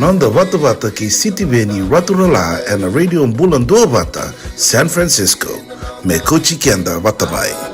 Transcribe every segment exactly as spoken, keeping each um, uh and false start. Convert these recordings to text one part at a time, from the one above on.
Noda vatavata kei Sitiveni Raturala ena Radio Bula Duavata, San Francisco. Me kauti keda vata mai.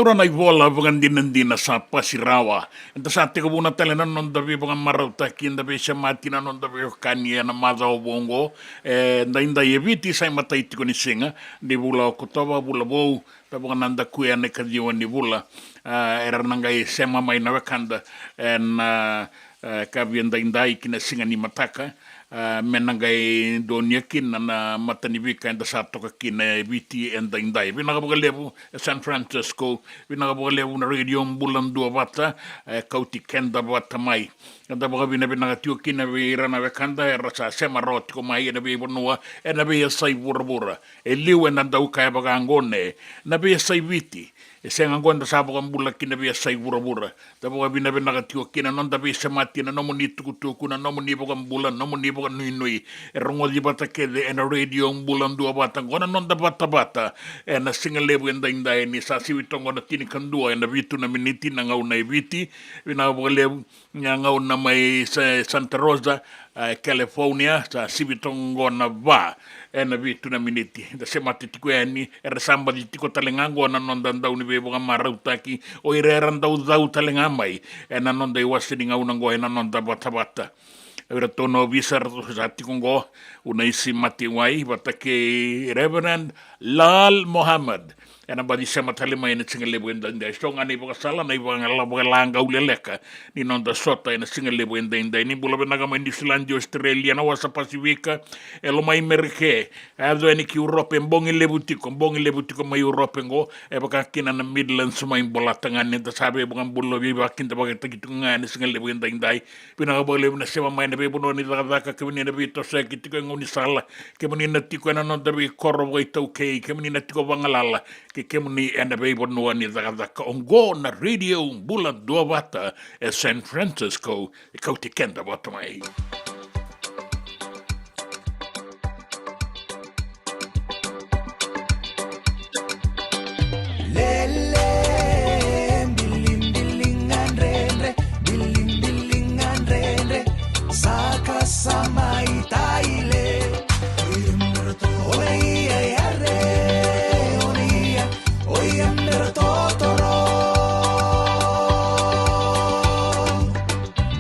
Ura na ivola vakadinadina sa pasi rawa. Eda sa tekivuna tale na noda veivakamarautaki, eda veisemati na noda veiwekani ena macawa vou oqo. E daidai e Viti sa imatai tiko ni siga ni vula o Okotova, vula vou, da vakanadakuya na ikaciwa ni vula. A, era na qai sema mai na wekada ena, a, kavi e daidai ki na siga ni mataka. A, me na qai donuya kina na matanifika eda sa toka kina e Viti e daidai. Vinaka vakalevu e San Francisco, vinaka vakalevu na Radio Bula Duavata, e kauti keda vata mai. Eda vakavinavinaka tiko kina vei ira na wekada era sa sema rawa tiko mai ena veivanua, ena veiyasai vuravura. E liu eda dau kaya vaka oqo, ne, na veiyasai Viti. E sega oqo eda sa vakabula ki na veiyasai vuravura. Da vakavinavinaka tiko kina na noda veisemati, na nomuni tukutuku, na nomuni vakabula, na nomuni vakanuinui. E rogoci vata kece ena Radio Bula Duavata, oqo na noda vatavata ena siga levu e daidai, ni sa sivi toka oqo na tinikadua ena vitu na miniti na gauna e Viti. Vinaka vakalevu. Ni a gauna mai Sa-, Santa Rosa, a, California, sa sivi toka oqo na va ena vitu na miniti. Da semati tiko yani, era sa baci tiko tale ga oqo na noda dau ni veivakamarautaki, o ira era dau cau tale ga mai ena noda iwase ni gauna oqo ena noda vatavata. O iratou na ovisa eratou sa tiko oqo, Unaisi Matewai vata kei Reverend Lal Mohammed. Ena baci sema tale mai ena siga levu e daidai. So ga na ivakasala, na ivakala-, vakalagau leleka ni noda sota ena siga levu e daidai. Ni bula vinaka mai Niusiladi, Australia, na wasa Pasifika, e loma i Merika, e yaco yani ki Urope, bogi levu tiko, bogi levu tiko mai Urope oqo, e vaka kina na Midlands mai Bolata ga, ni da sa veivakabula, veivakidavakataki tiko ga ena siga levu e daidai. Vinaka vakalevu na sema mai na veivanua ni cakacaka, kemuni na veitosoyaki tiko e gaunisala, kemuni na tiko ena noda veikoro vakaitaukei, kemuni na tiko vagalala, kei kemuni ena veivanua ni cakacaka. Oqo na Radio Bula Duavata e San Francisco, e kauti keda vata mai. Lele, bilibiliga dredre, bilibiliga dredre, saka sa mai taile. Oia, ia, ia, re, oia, oia, mera totoro.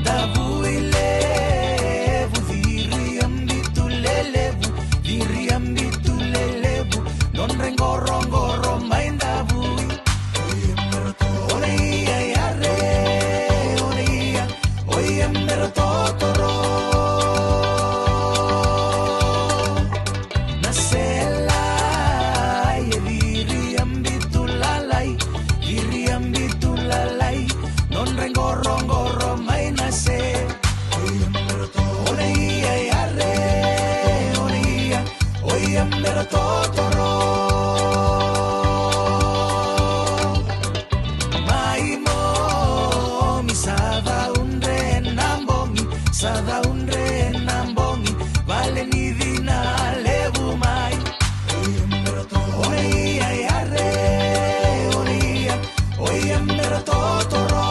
Davui levu, viriabitu lelevu, viriabitu lelevu, nodra iqoroqoro mai davui. Oia, ia, ia, re, oia, oia, mera totoro. Na selai e viriabitu lalai, viriabitu lalai, nodra iqoroqoro mai na se. Oia, ia, ia, re, oia, oia, mera totoro. Mai momi sa caudre na bogi, sa caudre na bogi, vale ni cina levu mai. Oia, ia, ia, re, oia, oia, mera totoro.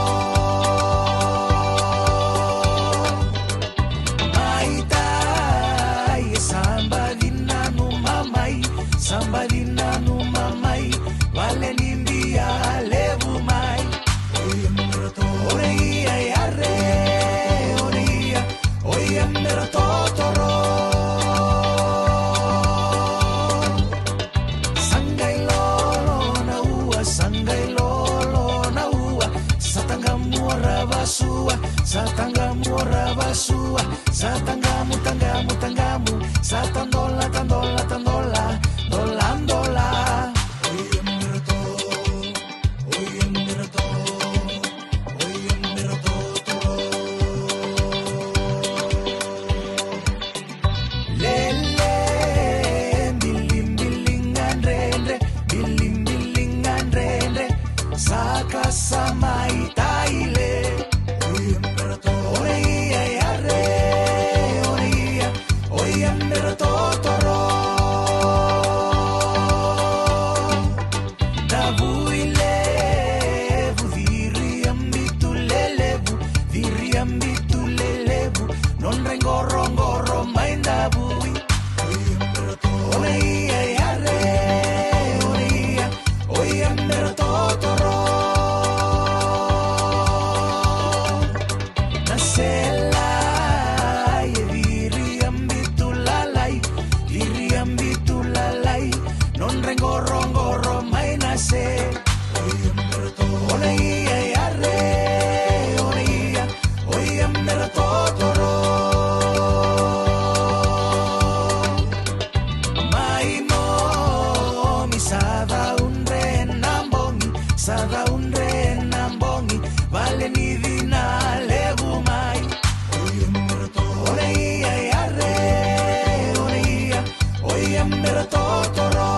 Mai tai e sa baci nanuma mai, sa baci nanuma mai, vale ni bia levu mai. Oia, ia, ia, re, oia, oia, mera totoro. Sa qai lolo na ua, sa qai lolo na ua, sa taqamu ora vasua, sa taqamu ora vasua, sa taqamu, taqamu, taqamu, sa tadola, tadola, tadola, dola, dola. Lele, bilibiliga dredre, bilibiliga dredre, saka sa mai taile. Oia, ia, ia, re, oia, oia, mera totoro. Davui levu, viriabitu lelevu, viriabitu lelevu, nodra iqoroqoro mai davui. Oia, ia, ia, re, oia, oia, mera totoro. Vale ni cina levu mai. Oya me ra to-, o na ia yare, o na ia, oya me ra totoro.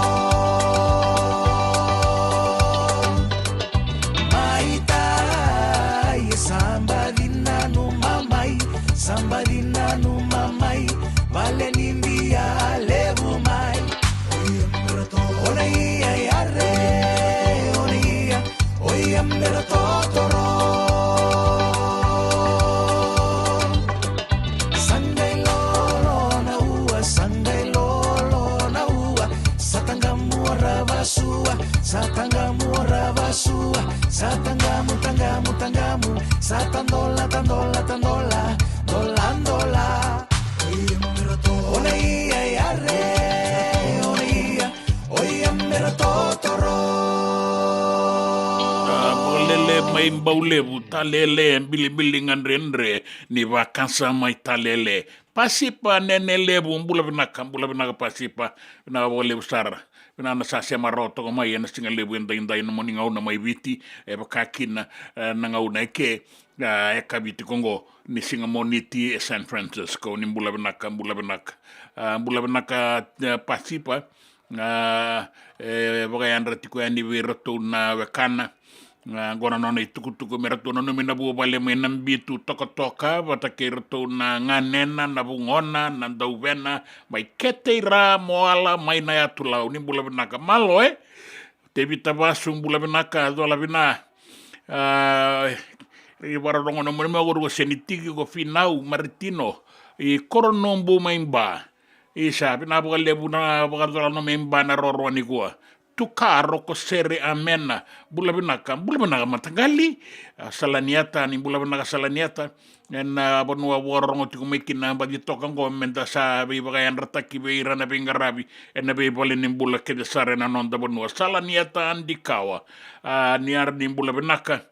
Mai tai, sa baci nanuma mai, sa baci nanuma mai, vale ni bia levu mai. Oya me ra to-, o na ia yare, o na ia, oya me ra totoro. Sa qai lolo na ua, sa qai lolo na ua, sa taqamu rava sua, sa taqamu rava sua, sa taqamu, taqamu, taqamu, sa tadola, tadola, tadola, dola, dola. Oya me ra to-, o na ia yare, o na ia, oya me ra totoro. A, vakalele mai Baulevu, Talele, Bilibili, Gadredre, ni vakasa mai Talele. Pasipa, Nene Levu, bula vinaka, bula vinaka Pasipa, vinaka vakalevu sara. Vinaka na sa sema rawa toka mai ena siga levu edaidai, na moni gauna mai Viti, e vaka kina, e, na gauna eke, a, e ka Viti koqo, ni siga Moniti e San Francisco, ni bula vinaka, bula vinaka. A, bula vinaka, e, Pasipa, a, e vakayadra tiko yani vei iratou na wekana, a, qo na nona itukutuku me ratou nanumi na vuvale mai Nabitu, Tokatoka, vata kei iratou na ganena, na vugona, na dauvena, mai Keteira, Moala, mai na Yatu Lau, ni bula vinaka. Malo, e? Tevita Vasu, bula vinaka, cola vina. A, i vakarorogo na moni mai ko Rua Senitiki, ko Finau Maritino, i Koronobu mai Ba. Isa, vinaka vakalevu na vakacola na mai Ba na roroa nikua. Tuka Roko Sere Amena, bula vinaka, bula vinaka mataqali. A, Salaniata, ni bula vinaka Salaniata. Ena vanua vakarorogo tiko mai kina, baci toka qo meda sa veivakayadrataki vei ira na veiqaravi ena veivale ni bula kece sara ena noda vanua. Salaniata Dikawa, a, ni yara ni bula vinaka.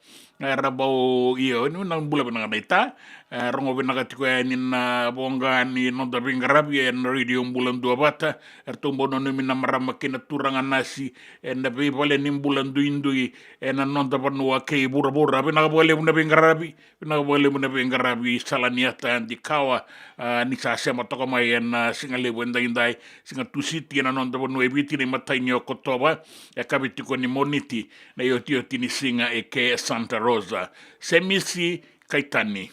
Era bau, io, ni na bula vinaka naita. E, rogo vinaka tiko yani na voqa ni noda veiqaravi ena Radio Bula Duavata. Eratou bau nanumi na marama kei na turaga nasi ena veivale ni bula duidui ena noda vanua kei vuravura. Vinaka vakalevu na veiqaravi. Vinaka vakalevu na veiqaravi Salaniata Dikawa, a, ni sa sema toka mai ena siga levu edaidai, siga Tusiti ena noda vanua e Viti, na imatai ni Okotova, e ka Viti ko ni Moniti, na iotioti ni siga eke e Santa Rosa. Semisi Kaitani.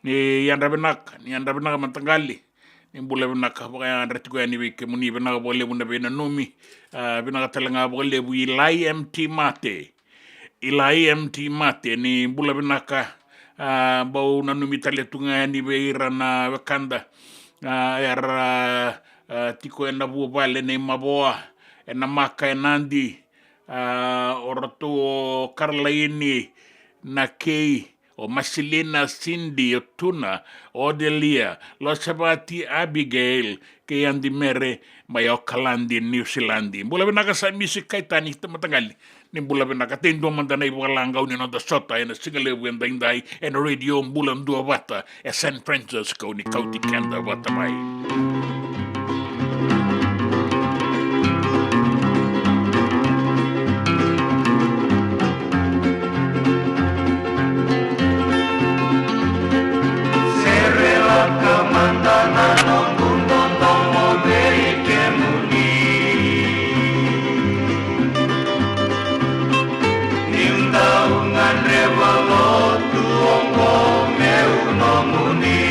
Ni yadra vinaka, ni yadra vinaka mataqali. Ni bula vinaka, vakayadra tiko yani vei kemuni, vinaka vakalevu na veinanumi, a, vinaka tale ga vakalevu i Lai M T Mate. I Lai M T Mate, ni bula vinaka, a, bau nanumi tale tu ga yani vei ira na wekada, a, era, a, tiko ena vuvale nei Mavoa, ena Maka e Nadi, a, o ratou o Karalaini, Nakei, o Masilina, Cindy, o Tuna, o Odelia, Losevati, Abigail, kei Adi Mere, mai Okaladi, Niusiladi. Bula vinaka Semisi Kaitani, ta mataqali. Ni bula vinaka, tei dua mada na ivakalagau ni noda sota ena siga levu edaidai, ena Radio Bula Duavata, e San Francisco, ni kauti keda vata mai. Serelaka mada na noqu dodomo vei kemuni. Niu dau gadreva lotu oqo meu nomuni.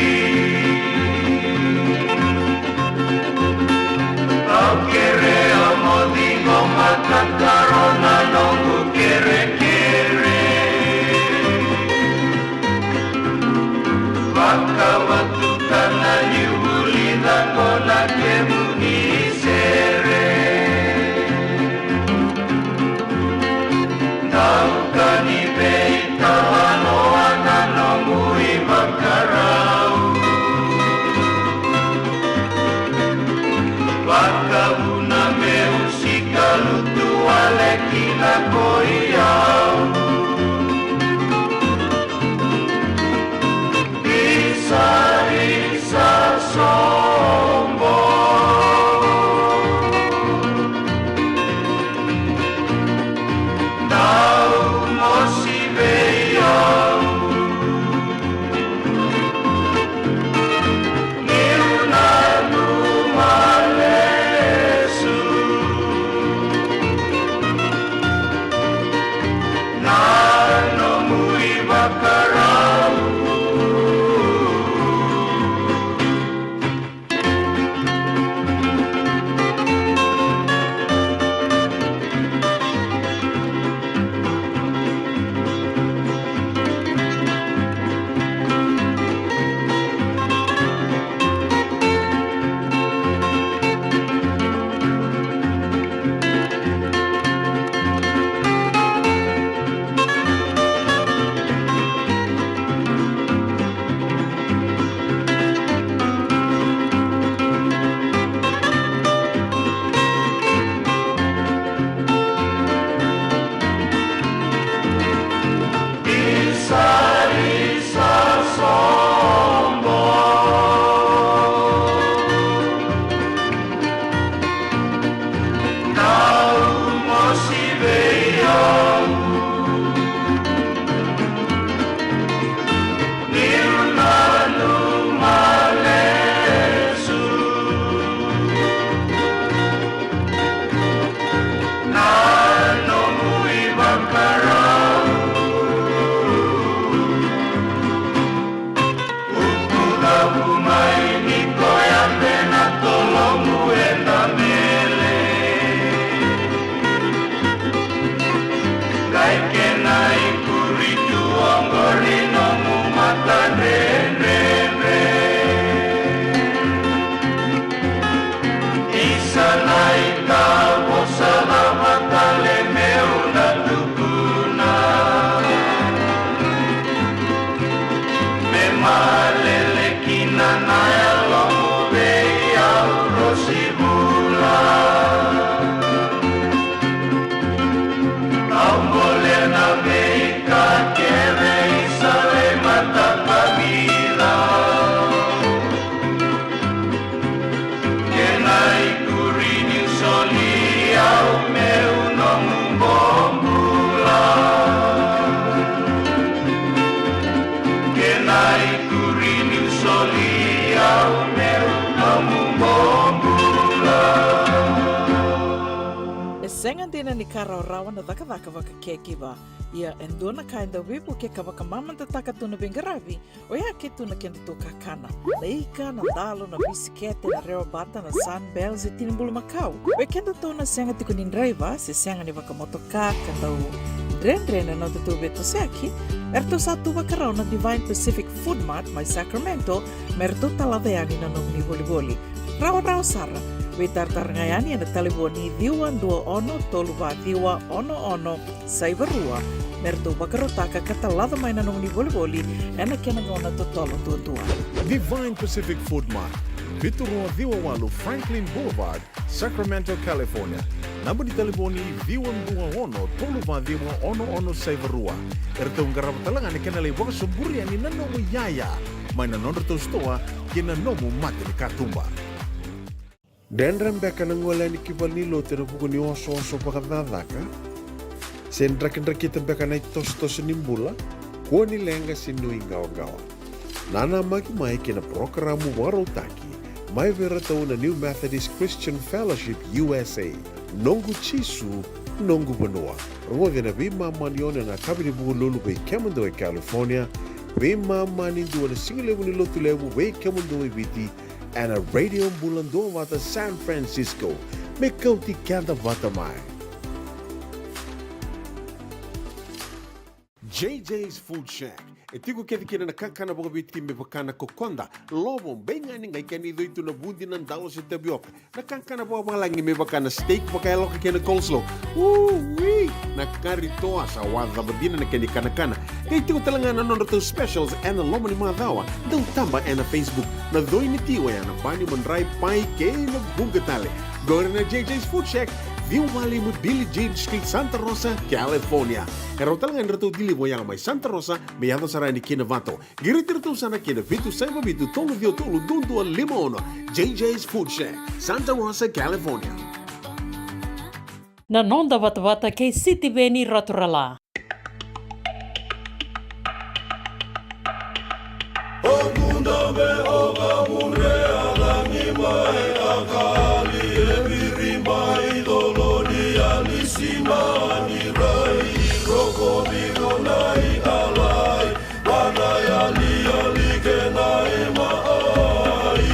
Sega dina ni ka rawarawa na cakacaka vaka caregiver. Ia e dua na ka e dau veivukei ka vakamamadataka tu na veiqaravi, oya ke tu na kedatou kakana. Na ika, na dalo, na bisikete, na rewa bata, na Sunbell, se tini bulumakau. Vei kedatou na sega tiko ni draiva se sega ni vakamotoka ka dau dredre na nodatou veitosoyaki, eratou sa tu vakarau na Divine Pacific Food Mart mai Sacramento me ratou talaca yani na nomuni volivoli. Rawarawa sara. Veitaratara ga yani ena talevoni ciwa dua ono tolu va ciwa ono ono saiva rua me ratou vakarautaka ka talaca mai na nomuni volivoli ena kena gauna totolo duadua. Divine Pacific Food Mart, vitu rua ciwa walu Franklin Boulevard, Sacramento, California. Naba ni talevoni ciwa dua ono tolu va ciwa ono ono saiva rua. Eratou qarava tale ga na kena lai vakasoburi yani na nomu iyaya mai na nodratou sitoa ki na nomu mata ni katuba. Dredre beka na gole yani ki valenilotu ena vuku ni osooso vakacakacaka? Se drakidrakita beka na itosotoso ni bula, kua ni leqa se nuiqawaqawa. Nanamaki mai ki na parokaramu vakarautaki mai vei iratou na New Methodist Christian Fellowship U S A, Noqu Jisu, Noqu Vanua. Rogoci ena veimama ni ono ena yakavi ni Vukelulu vei kemudou e California, veimama ni dua ena sigalevu ni Lotulevu vei kemudou e Viti, ena Radio Bula Duavata San Francisco. Me kauti keda vata mai. J J's Food Shack. E tiko kece kina na kakana vakaviti me vaka na kokoda, lovo, beigani, qai kena icoitu na vudi, na dalo se tavioka. Na kakana vakavalagi me vaka na steak vakayaloka kei na coleslaw. Ui! Na kari toa sa wacava dina na kena ikanakana. Qai tiko tale ga na nodratou specials ena loma ni macawa. Dau taba ena Facebook. Na coi ni ti oya na bani, madrai, pai kei na vuqa tale. Qori na J J's Food Shack, ciwa va lima Billie Jean Street, Santa Rosa, California. E rawa tale ga ni ratou deliver oya mai Santa Rosa me yaco sara yani ki Novato. Qiriti iratou sara ki na vitu saiva vitu tolu ciwa tolu dua dua lima ono. J J's Food Shack, Santa Rosa, California. Na noda vatavata kei Sitiveni Raturala. O guda me o ka mure a lagi mai a kali e viri mai doloni a lisi mani rai roko viro nai a lai. Ana yaliali kena e maai.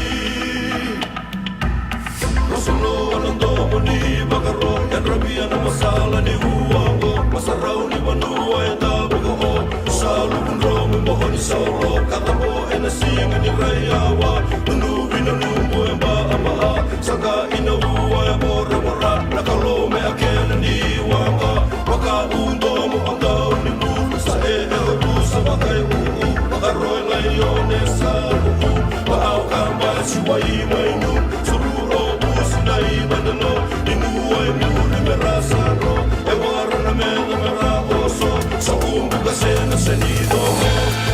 Roso lo ana domo ni vakaro, yadra via na masala ni ua oqo. Masarau ni vanua e tabu ko o. Salu kudromu mo oni sauro, kata mo ena siga ni rai awa. Nunu vina numu e ba a ba a, saga ina ua e bora bora. Na kalo me a kena ni wanga. Waka undo mo anda uni mu. Sa e e o tu sa waka e u u. Waka roi lai o ne sa u u. Wa au ka ba si wa i mai nu. Suru o u si na i ba na no. Ni mu wa i mu ni me ra sa ro. E wa ra na me na me ra o so. Sa u mu ka se na se ni do mo.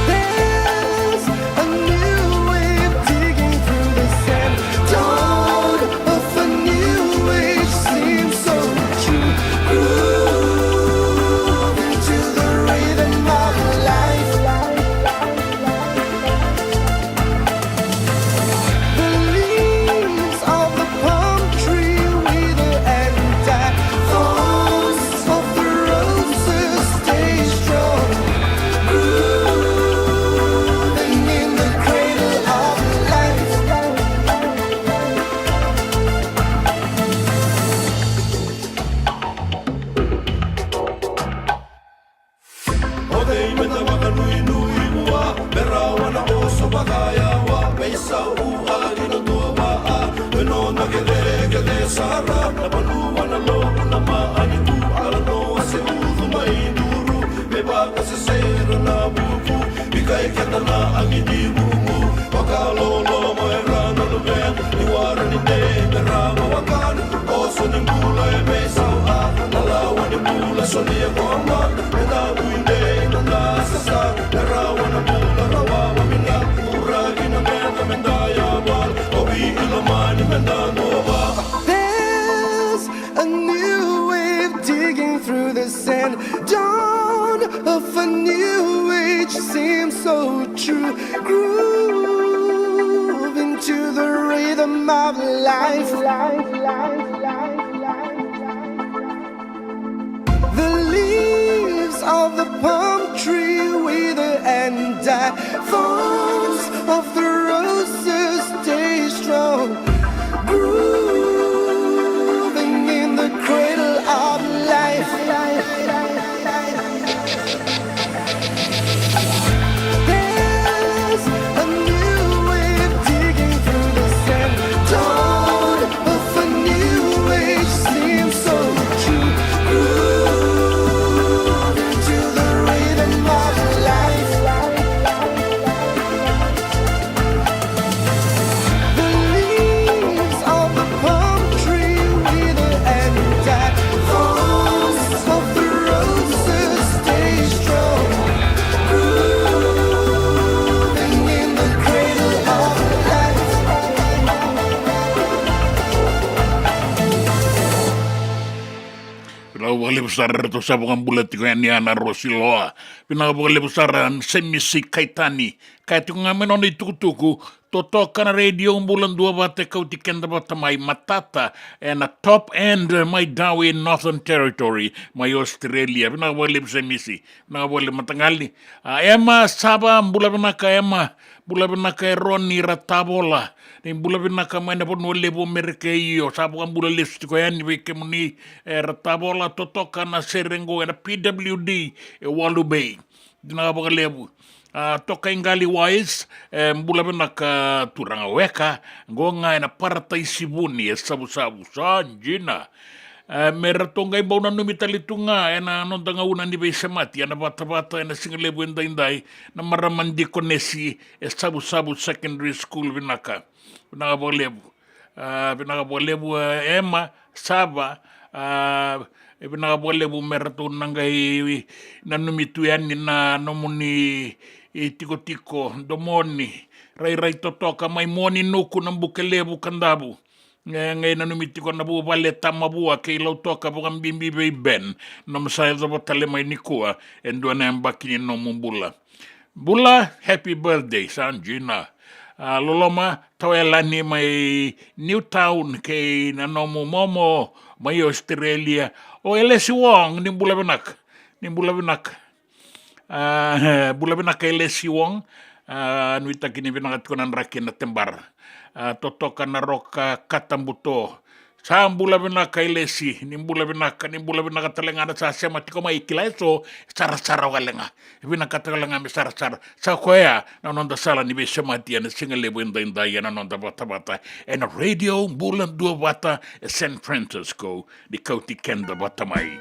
There's a new wave digging through the sand. Dawn of a new age seems so true. Grooving to the rhythm of life. The leaves of the palm tree wither and die. Thorns of the roses stay strong. Grooving in the cradle of life. O cei me da vakanuinui vua, me rawa na oso vakayawa, me isau a ki na dua vaa, me nona kecekece sara, na vanua na loku na maani ku, ala noa se ucu mai duru, me vakasesera na vuku, vika e keda na agi ni vumu, vakaloloma e ra na luvena, ni wara ni dei me rawa wakana, oso ni bula e me isau a, na lawa ni bula solia ko a mata, me na ui dei na na sasa, me rawa na bula rawa vavina, uraki na mena me da yavala, o vi ilomani me da dua va. There's a new wave digging through the sand. Dawn of a new age seems so true. Grooving to the rhythm of life. The leaves of the palm tree wither and die. Thorns of the roses stay strong, grooving in the cradle of life. There's a new wave digging through the sand. Dawn of a new age seems so true. Grooving to the rhythm of life. The leaves of the palm tree wither and die. Thorns of the roses stay strong, grooving in the cradle of life. Vinaka vakalevu sara, ratou sa vakabula tiko yani Ana Rosiloa. Vinaka vakalevu sara Semisi Kaitani. Kaya tiko ga mai nona itukutuku, totoka na Radio Bula Duavata e kauti keda vata mai, matata ena Top End mai Darwin, Northern Territory, mai Australia. Vinaka vakalevu Semisi. Vinaka vakalevu mataqali. A, Ema Sava, bula vinaka Ema. Bula vinaka Eroni Ratavola. Ni bula vinaka mai na vanua levu Amerika, io, sa vakabula lesu tiko yani vei kemuni, e, Ratavola, totoka na sere qo ena P W D e Walu Bay. Vinaka vakalevu. A, Tokaiqali Wise, e, bula vinaka turaga weka, qo ga ena Parataisi Vuni e Savusavu, sa dina. E, me ratou qai bau nanumi tale tu ga ena noda gauna ni veisemati ena vatavata ena sigalevu edaidai, na marama dikonesi e Savusavu Secondary School, vinaka. Vinaka vakalevu. A, vinaka vakalevu, e, Ema Sava, a, e, vinaka vakalevu me ratou na qai nanumi tu yani na nomuni, e, tikotiko, domoni, rairai totoka mai Muaninuku, Nabukelevu, Kadavu. E, qai nanumi tiko na vuvale Tamavua kei Lautoka, vakabibi vei Ben, nomu sa yacova tale mai nikua e dua na yabaki ni nomu bula. Bula, happy birthday, sa dina. A, loloma, Tawayalani mai Newtown kei na nomu momo mai Australia. O Elesi Wong, ni bula vinaka. Ni bula vinaka. A, bula vinaka Elesi Wong. A, nuitaki ni vinaka tiko na draki ena tebara. A, totoka na roka katabuto. Sa bula vinaka Elesi, ni bula vinaka, ni bula vinaka tale ga na sa sema tiko mai, kila eso, sarasara wale ga. Vinakata wale ga me sarasara. Sa koya na noda sala ni veisemati ena sigalevu edaidai ena noda vatavata ena Radio Bula Duavata e San Francisco, ni kauti keda vata mai.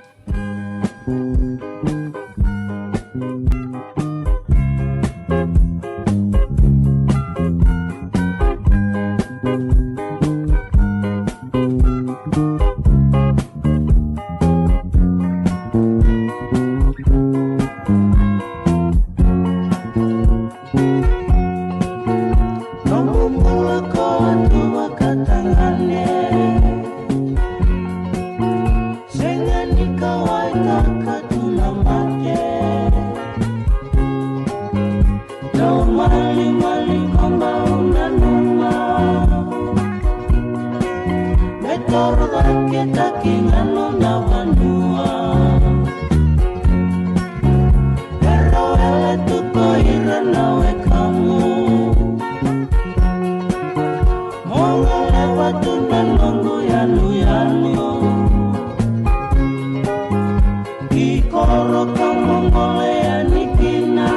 Nomu bula ko tu vakatagane. Sega ni kauwaitaka tu na mate. Dau malimali ko bau nanuma. Me toro caketaki ga nona vanua. Era wele tu ko ira na wekamu. Mo goleva tu na noqu yanuyanu. Ki koro ka mo gole yani kina.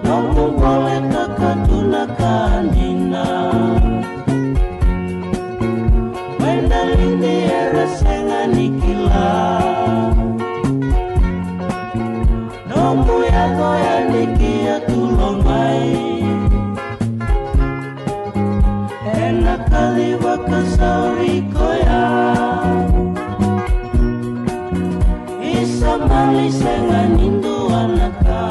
Noqu goletaka tu na ka dina. Mai na lidi era sega ni kila. Nomu yaco yani ki a tulo mai. Ena kaci vakasauri koya. Isa mali sega ni dua na ka.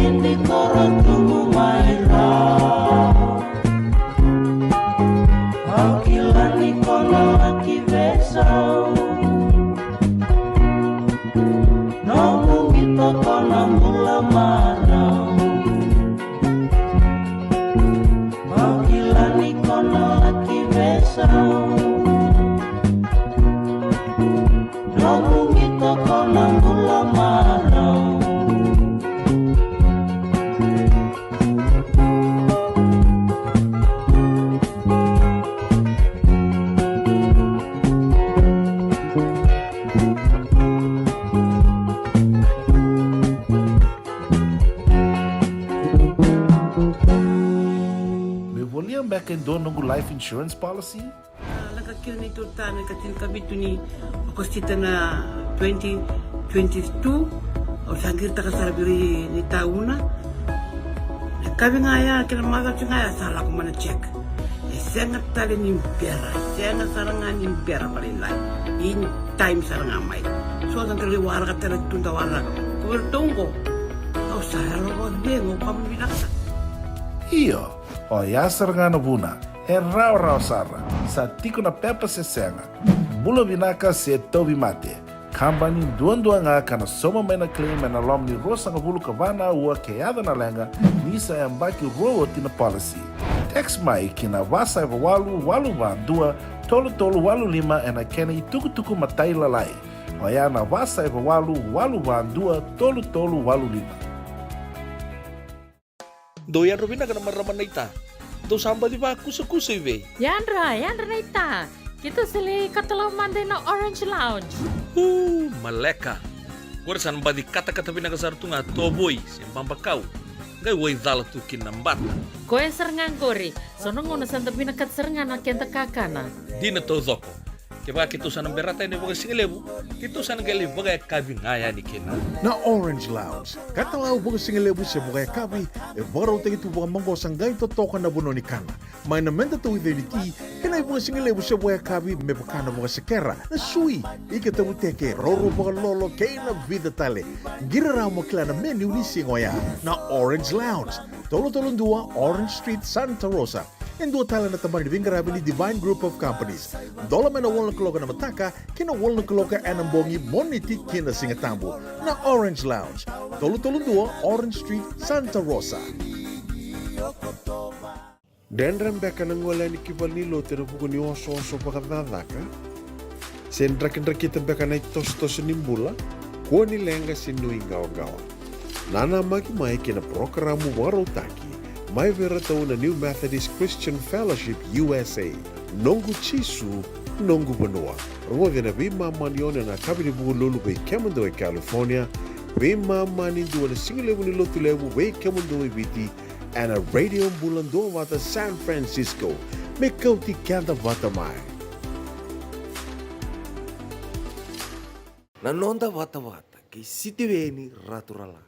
Ni koro tubu mai rau. Au kila ni ko na laki veisau. Nomu qito ko na bula marau. Au kila ni ko na laki veisau. Nomu qito ko na bula marau. Me volia beka e dua noqu life insurance policy? A, lako kina neitou ta na ika tinikavitu ni Okosita na twenty twenty-two. Au sa qiritaka sara vei ira ni tauna. Na kavi ga ya kei na macawa ga ya sa lako mai na check. E sega tale ni bera, sega sara ga ni bera vakalailai. In time sara ga mai. So sa dau lai waraka tale tu da waraka. Ko vei ratou oqo. Au sa yalo vakacegu, au kama vinaka sara. Io, oya sara ga na vuna. E rawarawa sara, sa tiko na pepa se sega, bula vinaka se tauvimate. Kabani duadua ga ka na sauma mai na claim ena loma ni ruasagavulu ka va na aua ke yaco na leqa, ni sa yabaki rua oti na policy. Text mai ki na va saiva walu walu va dua tolu tolu walu lima ena kena itukutuku matailalai. Oya na va saiva walu walu va dua tolu tolu walu lima. Dou yadra vinaka na marama naita. Dou sa baci vakusakusa i vei? Yadra, yadra naita. Keitou sa lai katalau mada ina Orange Lounge. Uu, maleka. Qori sa na baci katakata vinaka sara tu ga tovoi se babakau. Qai wai cala tu kina na bata. Koya sara ga qori. So na gauna sa da vinakata sara ga na keda kakana. Dina taucoko. Kevaka keitou sa na berata yani vakasigalevu, keitou sa na qai lai vakayakavi ga yani kina. Na Orange Lounge, katalau vakasigalevu se vakayakavi, e vakarautaki tu vakamaqosa qai totoka na vanua ni kana. Mai na meda tauica ni ti, kei na ivakasigalevu se vakayakavi me vaka na vakasekera, na sui, ika tavuteke, roro vakalolo, kei na vica tale. Qiri rawa mo kila na menu ni siga oya. Na Orange Lounge, tolu tolu dua Orange Street, Santa Rosa. E dua tale na tabana ni veiqaravi ni Divine Group of Companies. Dola mai na walu na kaloko ena mataka ki na walu na kaloko ena bogi, Moniti ki na Sigatabu. Na Orange Lounge, tolu tolu dua Orange Street, Santa Rosa. Dredre beka na gole yani ki valenilotu ena vuku ni osooso vakacakacaka? Se drakidrakita beka na itosotoso ni bula? Kua ni leqa se nuiqawaqawa. Nanamaki mai ki na parokaramu vakarautaki mai vei iratou na New Methodist Christian Fellowship U S A, Noqu Jisu, Noqu Vanua. Rogoci ena veimama ni ono ena yakavi ni Vukelulu vei kemudou e California, veimama ni dua na sigalevu ni Lotulevu vei kemudou e Viti, ena Radio Bula Duavata San Francisco. Me kauti keda vata mai. Na noda vatavata kei Sitiveni Raturala.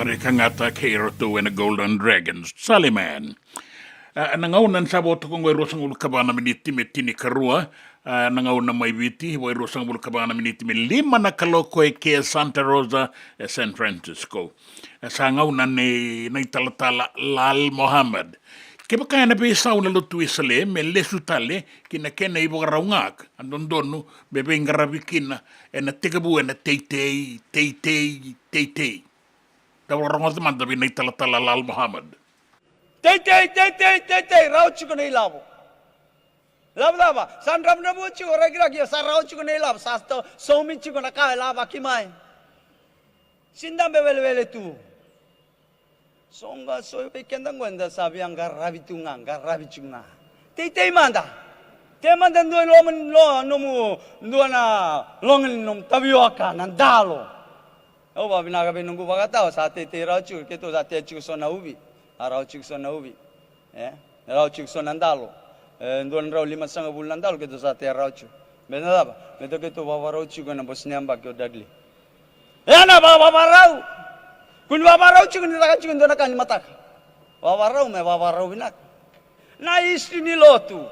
Reka gata kei iratou ena Golden Dragons. Saliman. A, na gauna ni sa vo toka oqo e ruasagavulu ka va na miniti me tinikarua. A, na gauna mai Viti, vo e ruasagavulu ka va na miniti me lima na kaloko e ke Santa Rosa, e San Francisco. E sa gauna nei na italatala Lal Mohammed. Kevaka ena veisau na lotu Wesele me lesu tale ki na kena ivakarau ga, a dodonu me veiqaravi kina ena tekivu ena teitei, teitei, teitei. Da vakarogoca mada vei na italatala Lal Mohammed. Teitei, teitei, teitei, rawa tiko na ilavo. Ilavo cava? Sa dravudravua tiko, rakiraki, sa rawa tiko na ilavo, sa sto-, saumi tiko na ka e lavaki mai. Sega ni dabe welewele tu. So ga so vei keda qo eda sa via qaravi tu ga, qaravi tiko ga. Teitei mada. Tei mada dua i loma ni lo-, nomu, dua na loga ni nomu tavioka, na dalo. Au vakavinaka vei noqu vakatawa, sa teitei rawa tiko, keitou sa tea tiko so na uvi. A rawa tiko so na uvi. E, rawa tiko so na dalo. E, dua na drau limasagavulu na dalo keitou sa tea rawa tiko. Baleta na cava? Baleta keitou vakavakarau tiko ena bose ni yabaki o Dudley. E na vakavakarau. Kua ni vakavakarau tiko ni caka tiko e dua na ka ni mataka. Vakavakarau me vakavakarau vinaka. Na history ni lotu.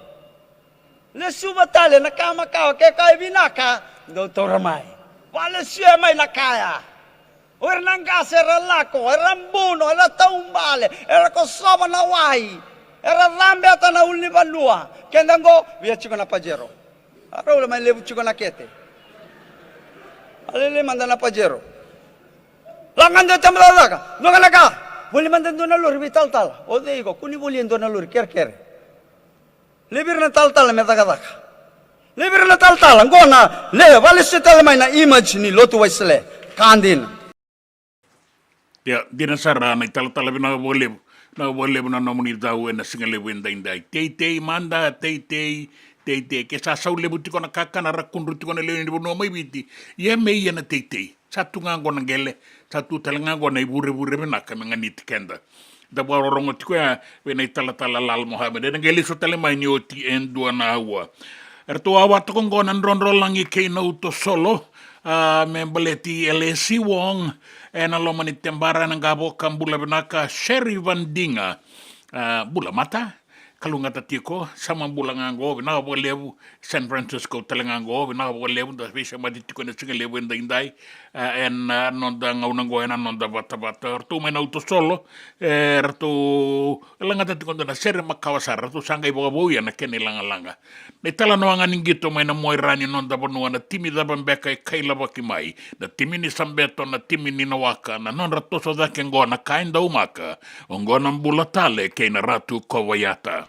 Lesuva tale na ka makawa, ke ka e vinaka, dou taura mai. Valesuya mai na ka ya. O ira na qase era lako, era buno, era taubale, era kosova na wai, era cabeta na ulunivanua. Keda qo, via tiko na Pajero. A rau la mai levu tiko na kete. A lele mada na Pajero. Lako ga dua tama cakacaka, dua ga na ka. Voli mada dua na lori vei talatala. O cei iko, kua ni voli e dua na lori kerekere. Levi ira na talatala me cakacaka. Levi ira na talatala, qo na, le, valesu tale mai na image ni lotu Wesele. Ka dina. Ia, dina sara na italatala, vinaka vakalevu. Vinaka vakalevu na nomuni cau ena siga levu edaidai. Teitei mada, teitei, teitei. Ke sa sau levu tiko na kakana ra kudru tiko na lewe ni vanua mai Viti. Ia me ia na teitei. Sa tu ga qo na qele, sa tu tale ga qo na ivurevure vinaka me ganiti keda. Da vakarorogo tiko ya vei na italatala Lal Mohammed, ena qai lesu tale mai ni oti e dua na aua. Eratou wawa toka qo na Drodrolagi kei Nautosolo, a, me baleti L A C Wong, ena loma ni tebara, ena qavoka. Bula vinaka Sherry Vandiga. A, bula mata. Kalougata tiko, sa ma bula ga qo, vinaka vakalevu, San Francisco tale ga qo, vinaka vakalevu, da veisemati tiko ena siga levu edaidai, e, ena, a, noda gauna qo, ena noda vatavata. Ratou mai Nautosolo, e, ratou lagata tiko dua na sere makawa sara, ratou sa qai vakavouya na kena ilagalaga. Na italanoa ga ni qito mai na Moira ni noda vanua, na timi cava beka e kailavaki mai, na timi ni Sabeto, na timi ni Nawaka, na nodra toso cake qo na ka e daumaka. Oqo na bula tale kei na Ratu Kovaiata.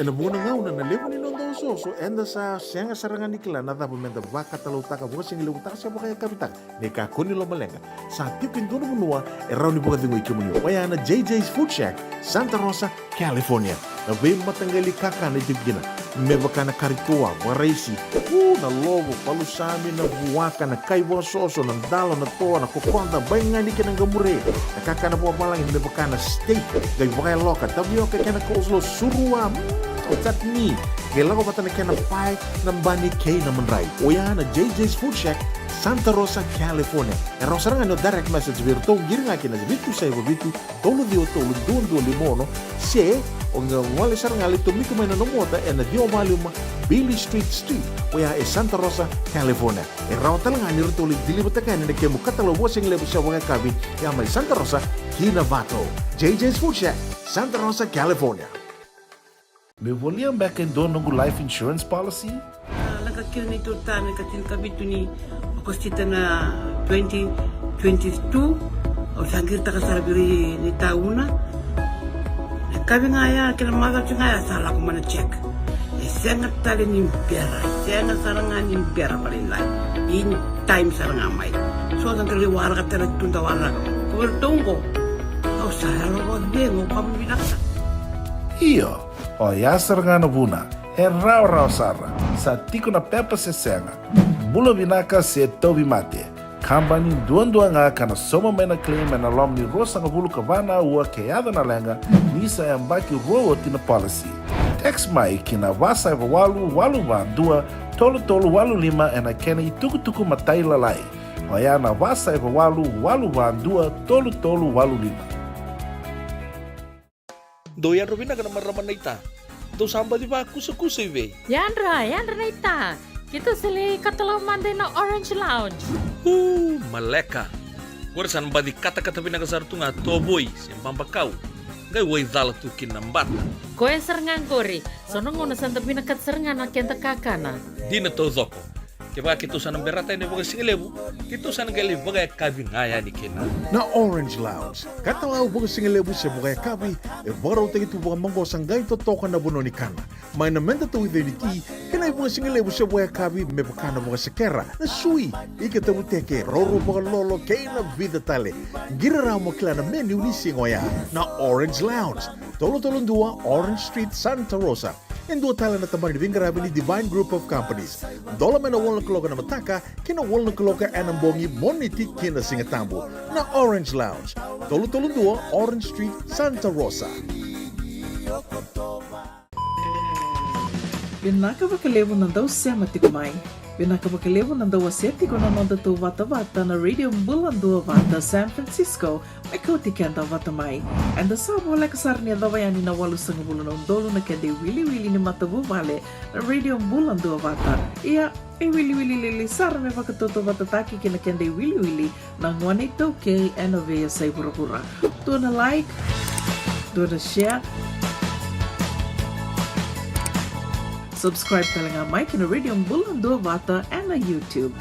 Ena vuqa na gauna na levu ni noda osooso, eda sa sega sara ga ni kila na cava meda vakatalautaka, vakasigalevu taka se vakayakavi taka. Ni kakua ni lomaleqa, sa tiko e dua na vanua e rawa ni vakacegui kemuni. Oya na J J's Food Shack, Santa Rosa, California. Na veimataqali kakana e tiko kina, me vaka na kari toa, vakaraisi, u, na lovo, palusami, na vuaka, na kai vakasoso, na dalo, na toa, na kokoda, baigani kei na qamure. Na kakana vakavalagi me vaka na steak, qai vakayaloka, tavioka kei na coleslaw, surua, mm, chutney. Qai lako vata na kena pae, na bani kei na madrai. Oya na J J's Food Shack, Santa Rosa, California. E rawa sara ga ni o direct message vei iratou, qiri ga kina vitu saiva vitu, tolu ciwa tolu, dua dua lima ono, se o qai gole sara ga, lai tomika mai na nomu ota ena ciwa walu lima Beale Street Suite, oya e Santa Rosa, California. E rawa tale ga ni ratou lai deliver-taka yani na kemu katalau vakasigalevu se vakayakavi, ya mai Santa Rosa ki Novato. J J's Food Shack, Santa Rosa, California. Meu volia beka e dua noqu life insurance policy? A, lako kina neitou ta na ika tinikavitu ni Okosita na twenty twenty-two. Au sa qiritaka sara vei ira na itauna. Na yakavi ga ya kei na macawa ga ya sa lako mai na check. E sega tale ni bera, e sega sara ga ni bera vakalailai. In time sara ga mai. So da qai waraka tale tu da waraka. Ko vei iratou oqo, au sa yalo vakacegu, au vakavinavinaka. Io. Oya sara ga na vuna, e rawarawa sara, sa tiko na pepa se sega, bula vinaka se tauvimate. Kabani duadua ga ka na sauma mai na claim ena loma ni ruasagavulu ka va na aua ke yaco na leqa, ni sa yabaki rua oti na policy. Text mai ki na va saiva walu walu va dua tolu tolu walu lima ena kena itukutuku matailalai. Oya na va saiva walu walu va dua tolu tolu walu lima. Dou yadra vinaka na marama naita. Dou sa baci vakusakusa i vei? Yadra, yadra naita. Keitou sa lai katalau mada ina Orange Lounge. U, maleka. Qori sa na baci katakata vinaka sara tu ga tovoi se babakau. Qai waicala tu kina na bata. Koya sara ga qori. So na gauna sa da vinakata sara ga na keda kakana. Dina taucoko. Kevaka keitou sa na berata yani vakasigalevu, keitou sa na qai lai vakayakavi ga yani kina. Na Orange Lounge, katalau vakasigalevu se vakayakavi, e vakarautaki tu vakamaqosa, qai totoka na vanua ni kana. Mai na meda tauica ni ti, kei na ivakasigalevu se vakayakavi me vaka na vakasekera, na sui, ika tavuteke, roro vakalolo, kei na vica tale. Qiri rawa mo kila na menu ni siga oya. Na Orange Lounge, tolu tolu dua Orange Street, Santa Rosa. E dua tale na tabana ni veiqaravi ni Divine Group of Companies. Dola mai na walu na kaloko ena mataka ki na walu na kaloko ena bogi, Moniti ki na Sigatabu. Na Orange Lounge, tolu tolu dua Orange Street, Santa Rosa. Vinaka vakalevu na dau sema tiko mai. Vinaka vakalevu na dau wasea tiko na nodatou vatavata na Radio Bula Duavata San Francisco. Me kauti keda vata mai. Eda sa voleka sara ni yacova yani na walusagavulu na udolu na keda iwiliwili ni matavuvale na Radio Bula Duavata. Ia, e wiliwili lili sara me vakatautauvatataki kei na keda iwiliwili na gone iTaukei ena veiyasai vuravura. Dua na like, dua na share. Subscribe tale ga mai ki na Radio Bula Duavata ena YouTube.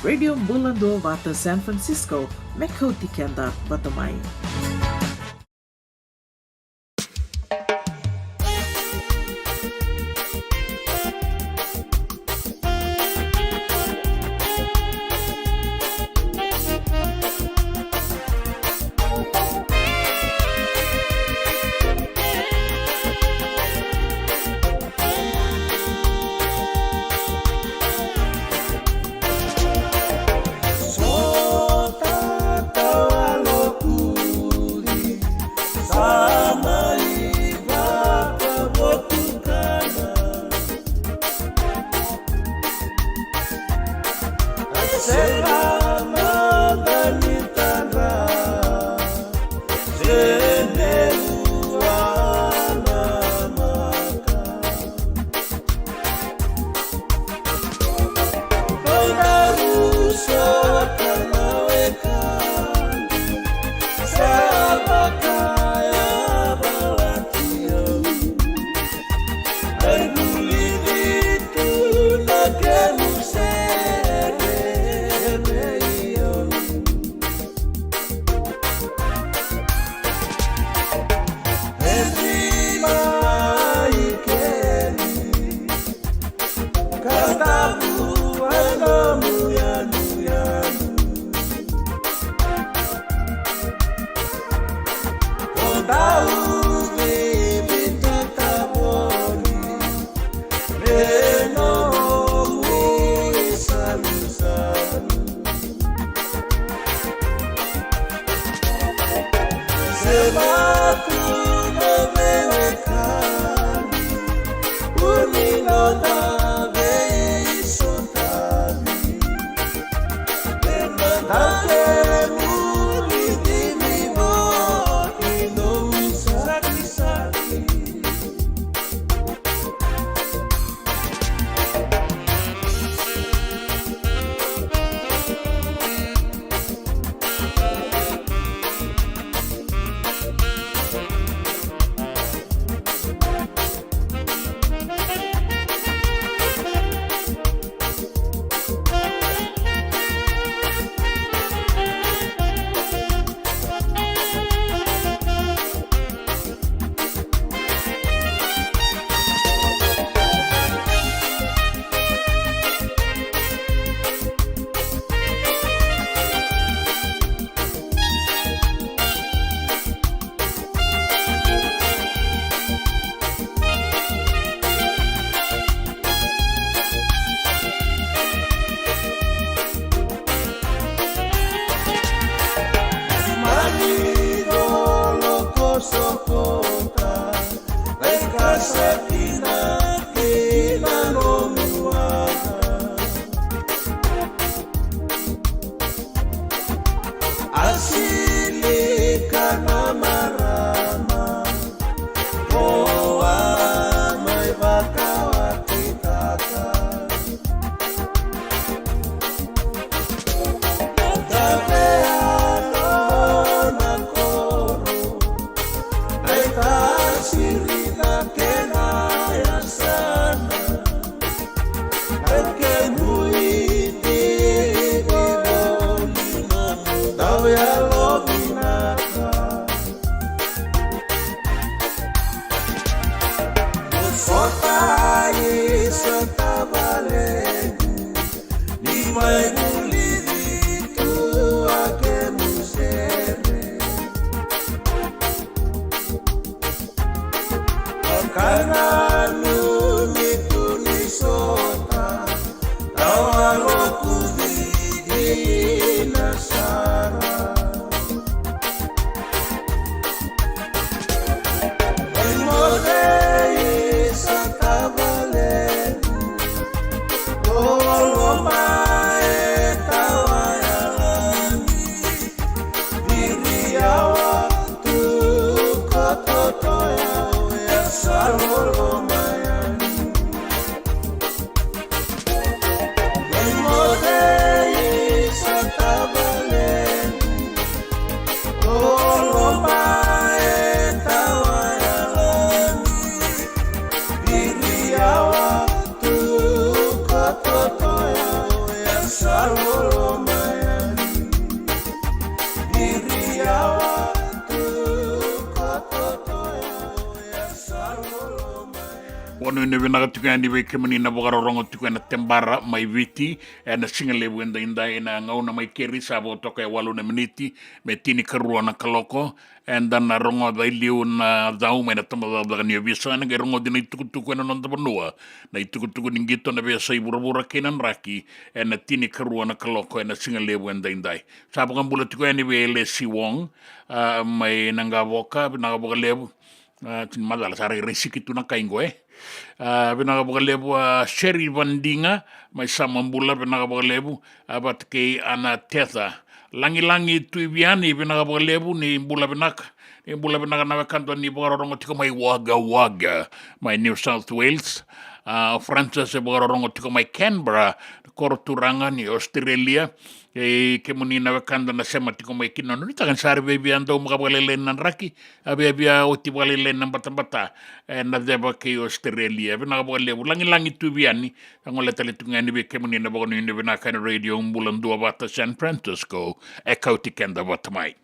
Radio Bula Duavata San Francisco, me kauti keda vata mai. Vanuinui vinaka tiko yani vei kemuni na vakarorogo tiko ena tebara mai Viti, ena siga levu edaidai, ena gauna mai keri sa vo toka e walu na miniti me tinikarua na kaloko. Eda na rogoca i liu na cau mai na tabacakacaka ni ovisa, ena qai rogoci na itukutuku ena noda vanua, na itukutuku ni qito, na veiyasai vuravura kei na draki, ena tinikarua na kaloko ena siga levu edaidai. Sa vakabula tiko yani vei Lesi Wong, a, mai Naqavoka, vinaka vakalevu. A, tini macala, sa rairai siki tu na kai qo, e. A, vinaka vakalevu, a, Sherry Vandiga mai Samabula, vinaka vakalevu, a, vata kei Ana Tetha. Lagilagi Tuiviani, vinaka vakalevu, ni bula vinaka. Ni bula vinaka na wekada ni vakarorogo tiko mai Wagga Wagga mai New South Wales. A, Francis e vakarorogo tiko mai Canberra, koro turaga ni Australia. E, kemuni na wekada na sema tiko mai kina, nuitaka ni sa rui via dau maka vakalailai na draki, a via via oti vakalailai na batabata, e, na ceva kei Australia. Vinaka vakalevu, Lagilagi Tuiviani, a gole tale tu ga yani vei kemuni na vakanuinui vinaka ena Radio Bula Duavata San Francisco, e kauti keda vata mai.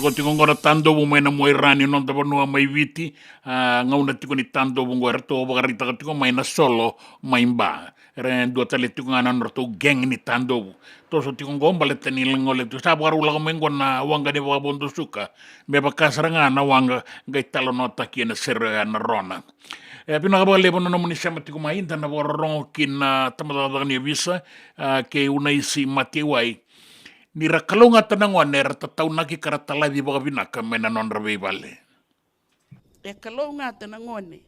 Ko tiko oqo na tadovu mai na muaira ni noda vanua mai Viti, a, gauna tiko ni tadovu oqo eratou vakaraitaka tiko mai na solo mai Ba. Era dua tale tiko ga na nodratou gang ni tadovu. Toso tiko oqo baleta ni gole tu sa vakarau lako mai oqo na waqa ni vakavodo suka. Me vaka sara ga na waqa qai talanoataki ena sere oya na Rona. E vinaka vakalevu na nomuni sema tiko mai, da na vakarorogo ki na tabacakacaka ni ovisa, a, kei Unaisi Mateiwai. Ni ra kalougata na gone, ra tataunaki ka ra talaci vakavinaka mai na nodra veivale. E kalougata na gone.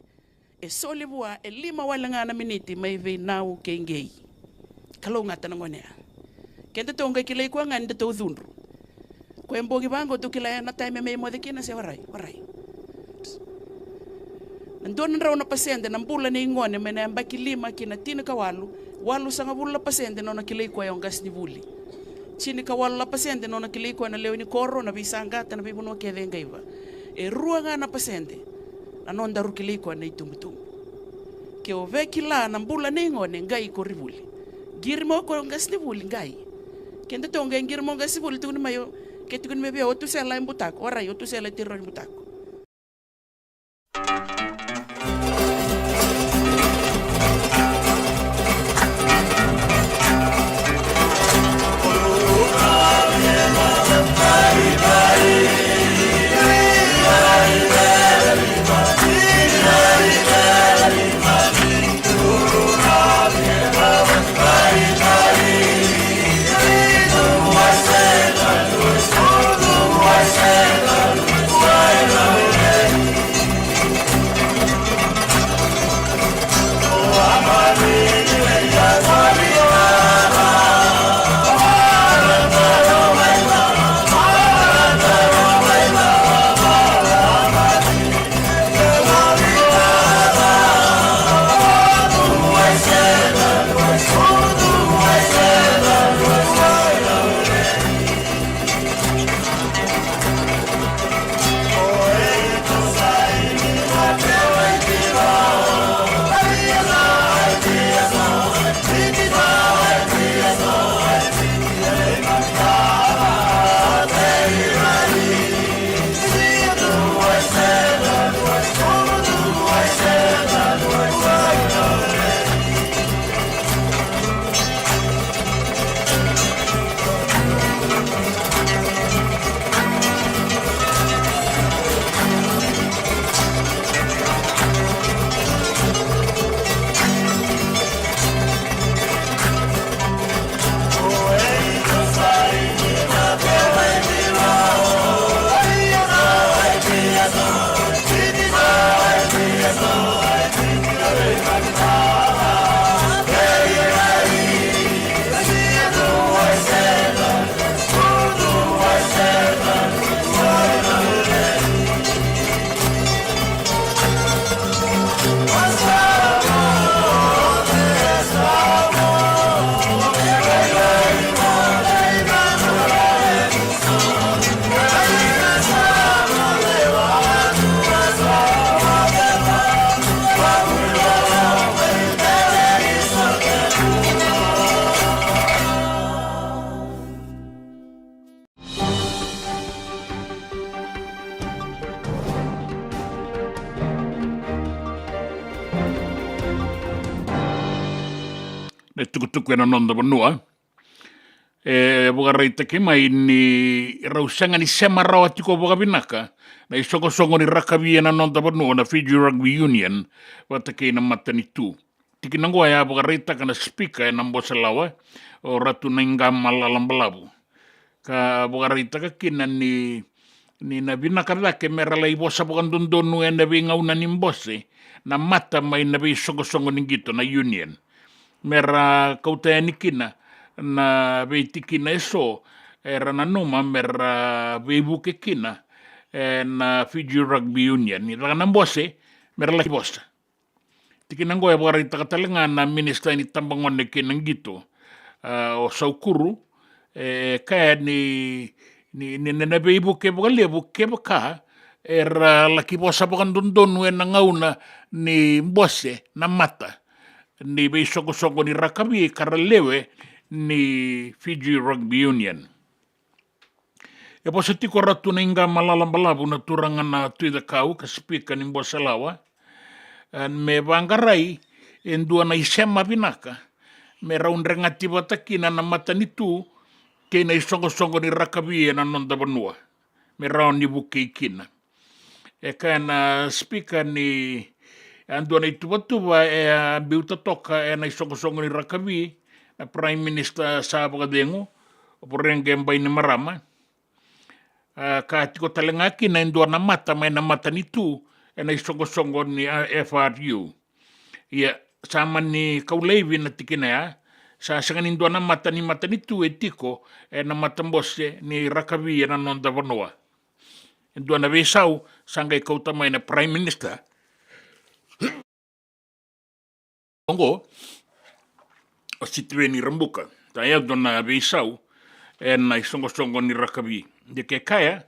E soli vua, e lima wale ga na miniti mai vei Nau kei Qei. Kalougata na gone ya. Kedatou qai kilai koya ga ni datou cudru. Koya e bogi vaqo tou kila ya na taimi me moce kina se warai, warai. Na dua na drau na pasede na bula nei gone mai na yabaki lima ki na tinikawalu, walusagavulu na pasede nona kilai koya o qasenivuli. Tinikawalu na pasede nona kilai koya na lewe ni koro, na veisaqata, na veivanua kece e qaiva. E rua ga na pasede na nodaru kilai koya na itubutubu. Ke o via kila na bula nei gone, qai koronivuli. Qiri mai o koya o qasenivuli, qai. Kedatou qai qiri mai o qasenivuli, tukuni mai o, ke tukuni mai vei au o Tusela e butako, warai, o Tusela e tiro ni butako. Na itukutuku ena noda vanua. E vakaraitaki mai ni rau sega ni sema rawa tiko vakavinaka na isoqosoqo ni rakavi ena noda vanua, na Fiji Rugby Union, vata kei na matanitu. Tikina oqo e a vakaraitaka na sipika ena Bose Lawa, o Ratu Naiqama Lalabalavu. Ka vakaraitaka kina ni, ni na vinaka cake me ra lai vosa vakadodonu ena veigauna ni bose na mata mai na veisoqosoqo ni qito, na union. Me ra kauta yani kina na veitikina eso era nanuma me ra veivuke kina ena Fiji Rugby Union. Ni caka na bose, me ra laki vosa. Tikina oqo e vakaraitaka tale ga na minisita ni tabagone kei na qito, a, o Saukuru, e kaya ni, ni, ni, ni na veivuke vakalevu kevaka era laki vosa vakadodonu ena gauna ni bose na mata ni veisoqosoqo ni rakavi ka ra lewe ni Fiji Rugby Union. E vosa tiko ratou na iqama lalabalavu na turaga na Tui Cakau ka sipika ni Boselawa, e, me vaqarai e dua na isema vinaka me rau dregati vata kina na matanitu kei na isoqosoqo ni rakavi ena noda vanua, me rawa ni vukei kina. E kaya na sipika ni a dua na ituvatuva e a biuta toka ena isoqosoqo ni rakavi na Prime Minister sa vakacegu, o Voreqe Bainimarama. A, ka tiko tale ga kina e dua na mata mai na matanitu ena isoqosoqo ni, a, F R U. Ia, sa mani kau laivi na tikina ya, sa sega ni dua na mata ni matanitu e tiko ena matabose ni rakavi ena noda vanua. E dua na veisau sa qai kauta mai na Prime Minister oqo, o Sitiveni Rabuka. Sa yaco na veisau ena isoqosoqo ni rakavi. De ke kaya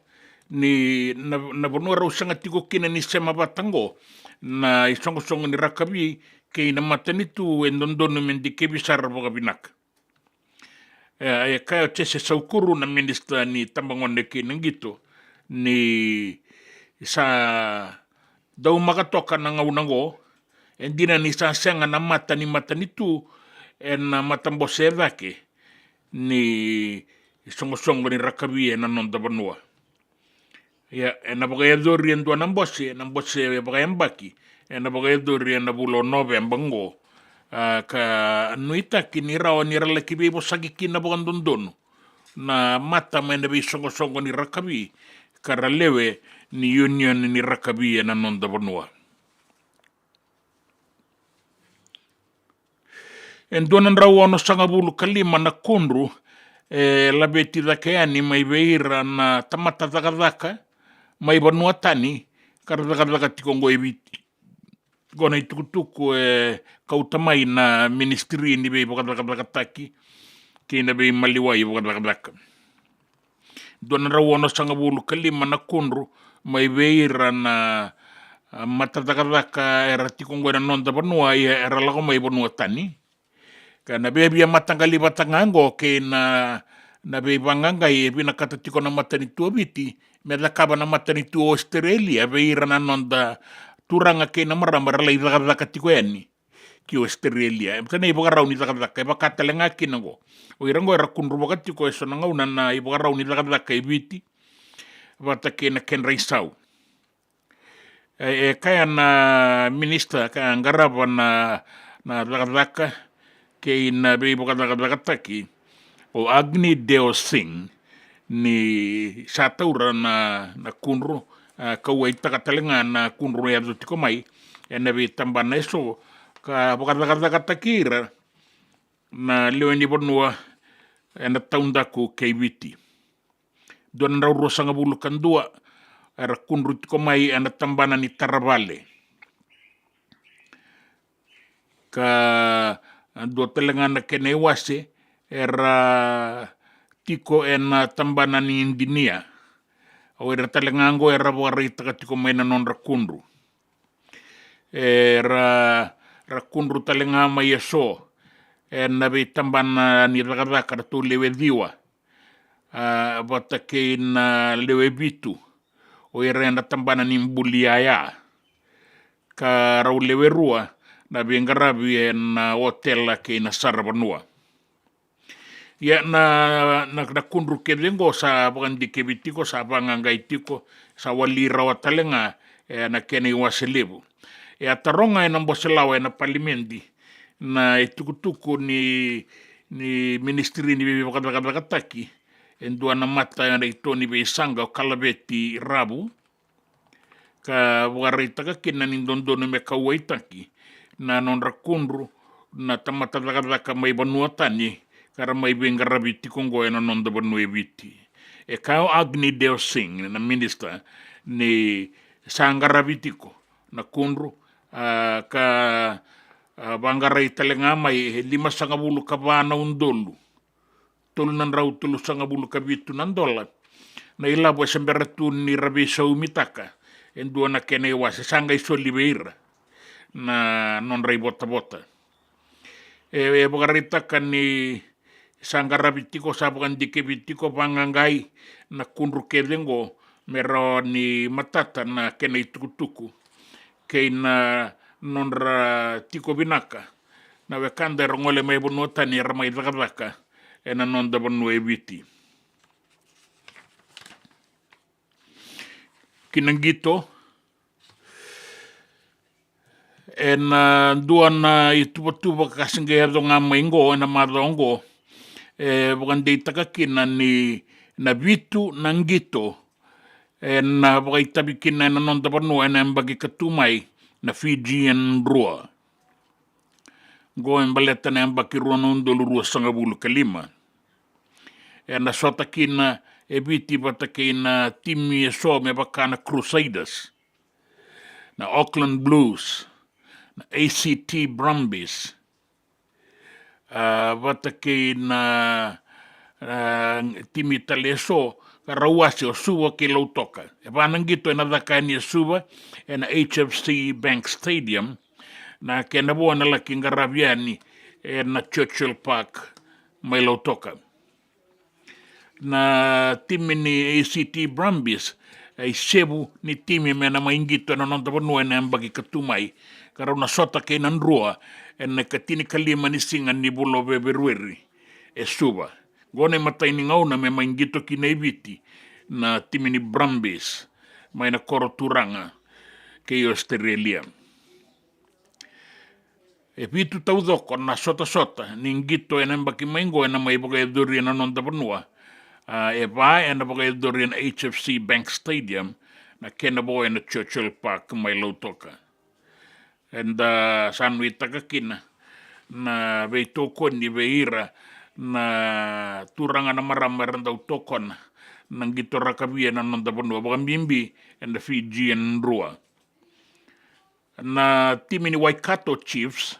ni na, na vanua rau sega tiko kina ni sema vata oqo na isoqosoqo ni rakavi kei na matanitu, e dodonu me dikevi sara vakavinaka. E, e kaya o Jese Saukuru na minisita ni tabagone kei na qito ni sa daumaka toka na gauna oqo, e dina ni sa sega na mata ni matanitu ena matabose e cake ni soqosoqo ni rakavi ena noda vanua. Ia, ena vakayacori e dua na bose, na bose e vakayabaki, ena vakayacori ena vula o Noveba oqo. A, ka nuitaki ni rawa ni ra laki veivosaki kina vakadodonu na mata mai na veisoqosoqo ni rakavi, ka ra lewe ni union ni rakavi ena noda vanua. E dua na drau onosagavulu ka lima na kudru e laveti cake yani mai vei ira na tamata cakacaka mai vanua tani ka ra cakacaka tiko oqo e Viti. Oqo na itukutuku e kauta mai na ministry ni veivakacakacakataki kei na veimaliwai vakacakacaka. Dua na drau onosagavulu ka lima na kudru mai vei ira na, a, mata cakacaka era tiko oqo ena noda vanua, ia era lako mai vanua tani. Ka na via, via mataqali vata ga oqo kei na, na veivaqaqai e vinakata tiko na matanitu o Viti me cakava na matanitu o Ositerelia vei ira na noda turaga kei na marama era lai cakacaka tiko yani ki Ositerelia. E matana ivakarau ni cakacaka e vaka tale ga kina oqo. O ira oqo era kudruvaka tiko eso na gauna na ivakarau ni cakacaka e Viti vata kei na kedra isau. E, e kaya na minisita ka qarava na, na cakacaka kei na veivakacakacakataki, o Agni Deo Singh, ni sa taura na, na kudru, a, kauwaitaka tale ga na kudru e yaco tiko mai ena veitabana eso, ka vakacakacakataki ira na lewe ni vanua ena taudaku kei Viti. Dua na drau ruasagavulu ka dua era kudru tiko mai ena tabana ni taravale. Ka dua tale ga na kena iwase era tiko ena tabana ni idinia. O ira tale ga oqo era vakaraitaka tiko mai na nodra kudru. Era, ra kudru tale ga mai eso ena veitabana ni cakacaka, ratou lewe ciwa, a, vata kei na lewe vitu, o ira ena tabana ni buli yaya, ka rau lewe rua na veiqaravi ena otela kei na saravanua. Ia na, na, na kudru kece oqo sa vakadikevi tiko, sa vaqaqai tiko, sa wali rawa tale ga, e, na kena iwase levu. E a taroga ena Boselawa ena palimedi na itukutuku ni, ni ministri ni veivakacakacakataki e dua na mata ena ito ni veisaqa o Kalaveti Ravu, ka vakaraitaka kina ni dodonu me kauwaitaki na nodra kudru na tamata cakacaka mai vanua tani ka ra mai veiqaravi tiko oqo ena noda vanua e Viti. E kaya o Agni Deo Singh na minisita ni sa qaravi tiko na kudru, a, ka, a, vaqarai tale ga mai e limasagavulu ka va na udolu tolu na drau tolusagavulu ka vitu na dola na ilavo e se bera tu ni ra veisaumitaka e dua na kena iwase, sa qai soli vei ira na nodra ivotavota. E, e vakaraitaka ni sa qaravi tiko, sa vakadikevi tiko vaqaqai na kudru kece oqo me rawa ni matata na kena itukutuku kei na nodra tiko vinaka na wekada era gole mai vanua tani era mai cakacaka ena noda vanua e Viti. Ki na qito, ena dua na ituvatuva ka se qai yaco ga mai oqo ena macawa oqo, e vakadeitaka kina ni na vitu na qito ena vakaitavi kina ena noda vanua ena yabaki ka tu mai, na Fijian Drua. Oqo e baleta na yabaki rua na udolu ruasagavulu ka lima. Ena sota kina e Viti vata kei na timi eso me vaka na Crusaders, na Auckland Blues, na A C T Brumbies, a, vata kei na, a, timi tale eso ka rau wase o Suva kei Lautoka. E va na qito ena caka yani e Suva ena H F C Bank Stadium, na kena vo ena laki qaravi yani ena Churchill Park mai Lautoka. Na timi ni A C T Brumbies e isevu ni timi me na mai qito ena noda vanua ena yabaki ka tu mai, ka rau na sota kei na Drua ena ikatinikalima ni siga ni vula o Feperueri e Suva. Oqo na imatai ni gauna me mai qito kina e Viti na timi ni Brumbies mai na koro turaga kei Australia. E vitu taucoko na sotasota ni qito ena yabaki mai oqo ena mai vakayacori ena noda vanua. A, e va ena vakayacori ena H F C Bank Stadium, na kena vo ena Churchill Park mai Lautoka. Eda sa nuitaka kina na veitokoni vei ira na turaga na marama era dau tokona na qito rakavi ena noda vanua, vakabibi ena Fijian Drua. Na timi ni Waikato Chiefs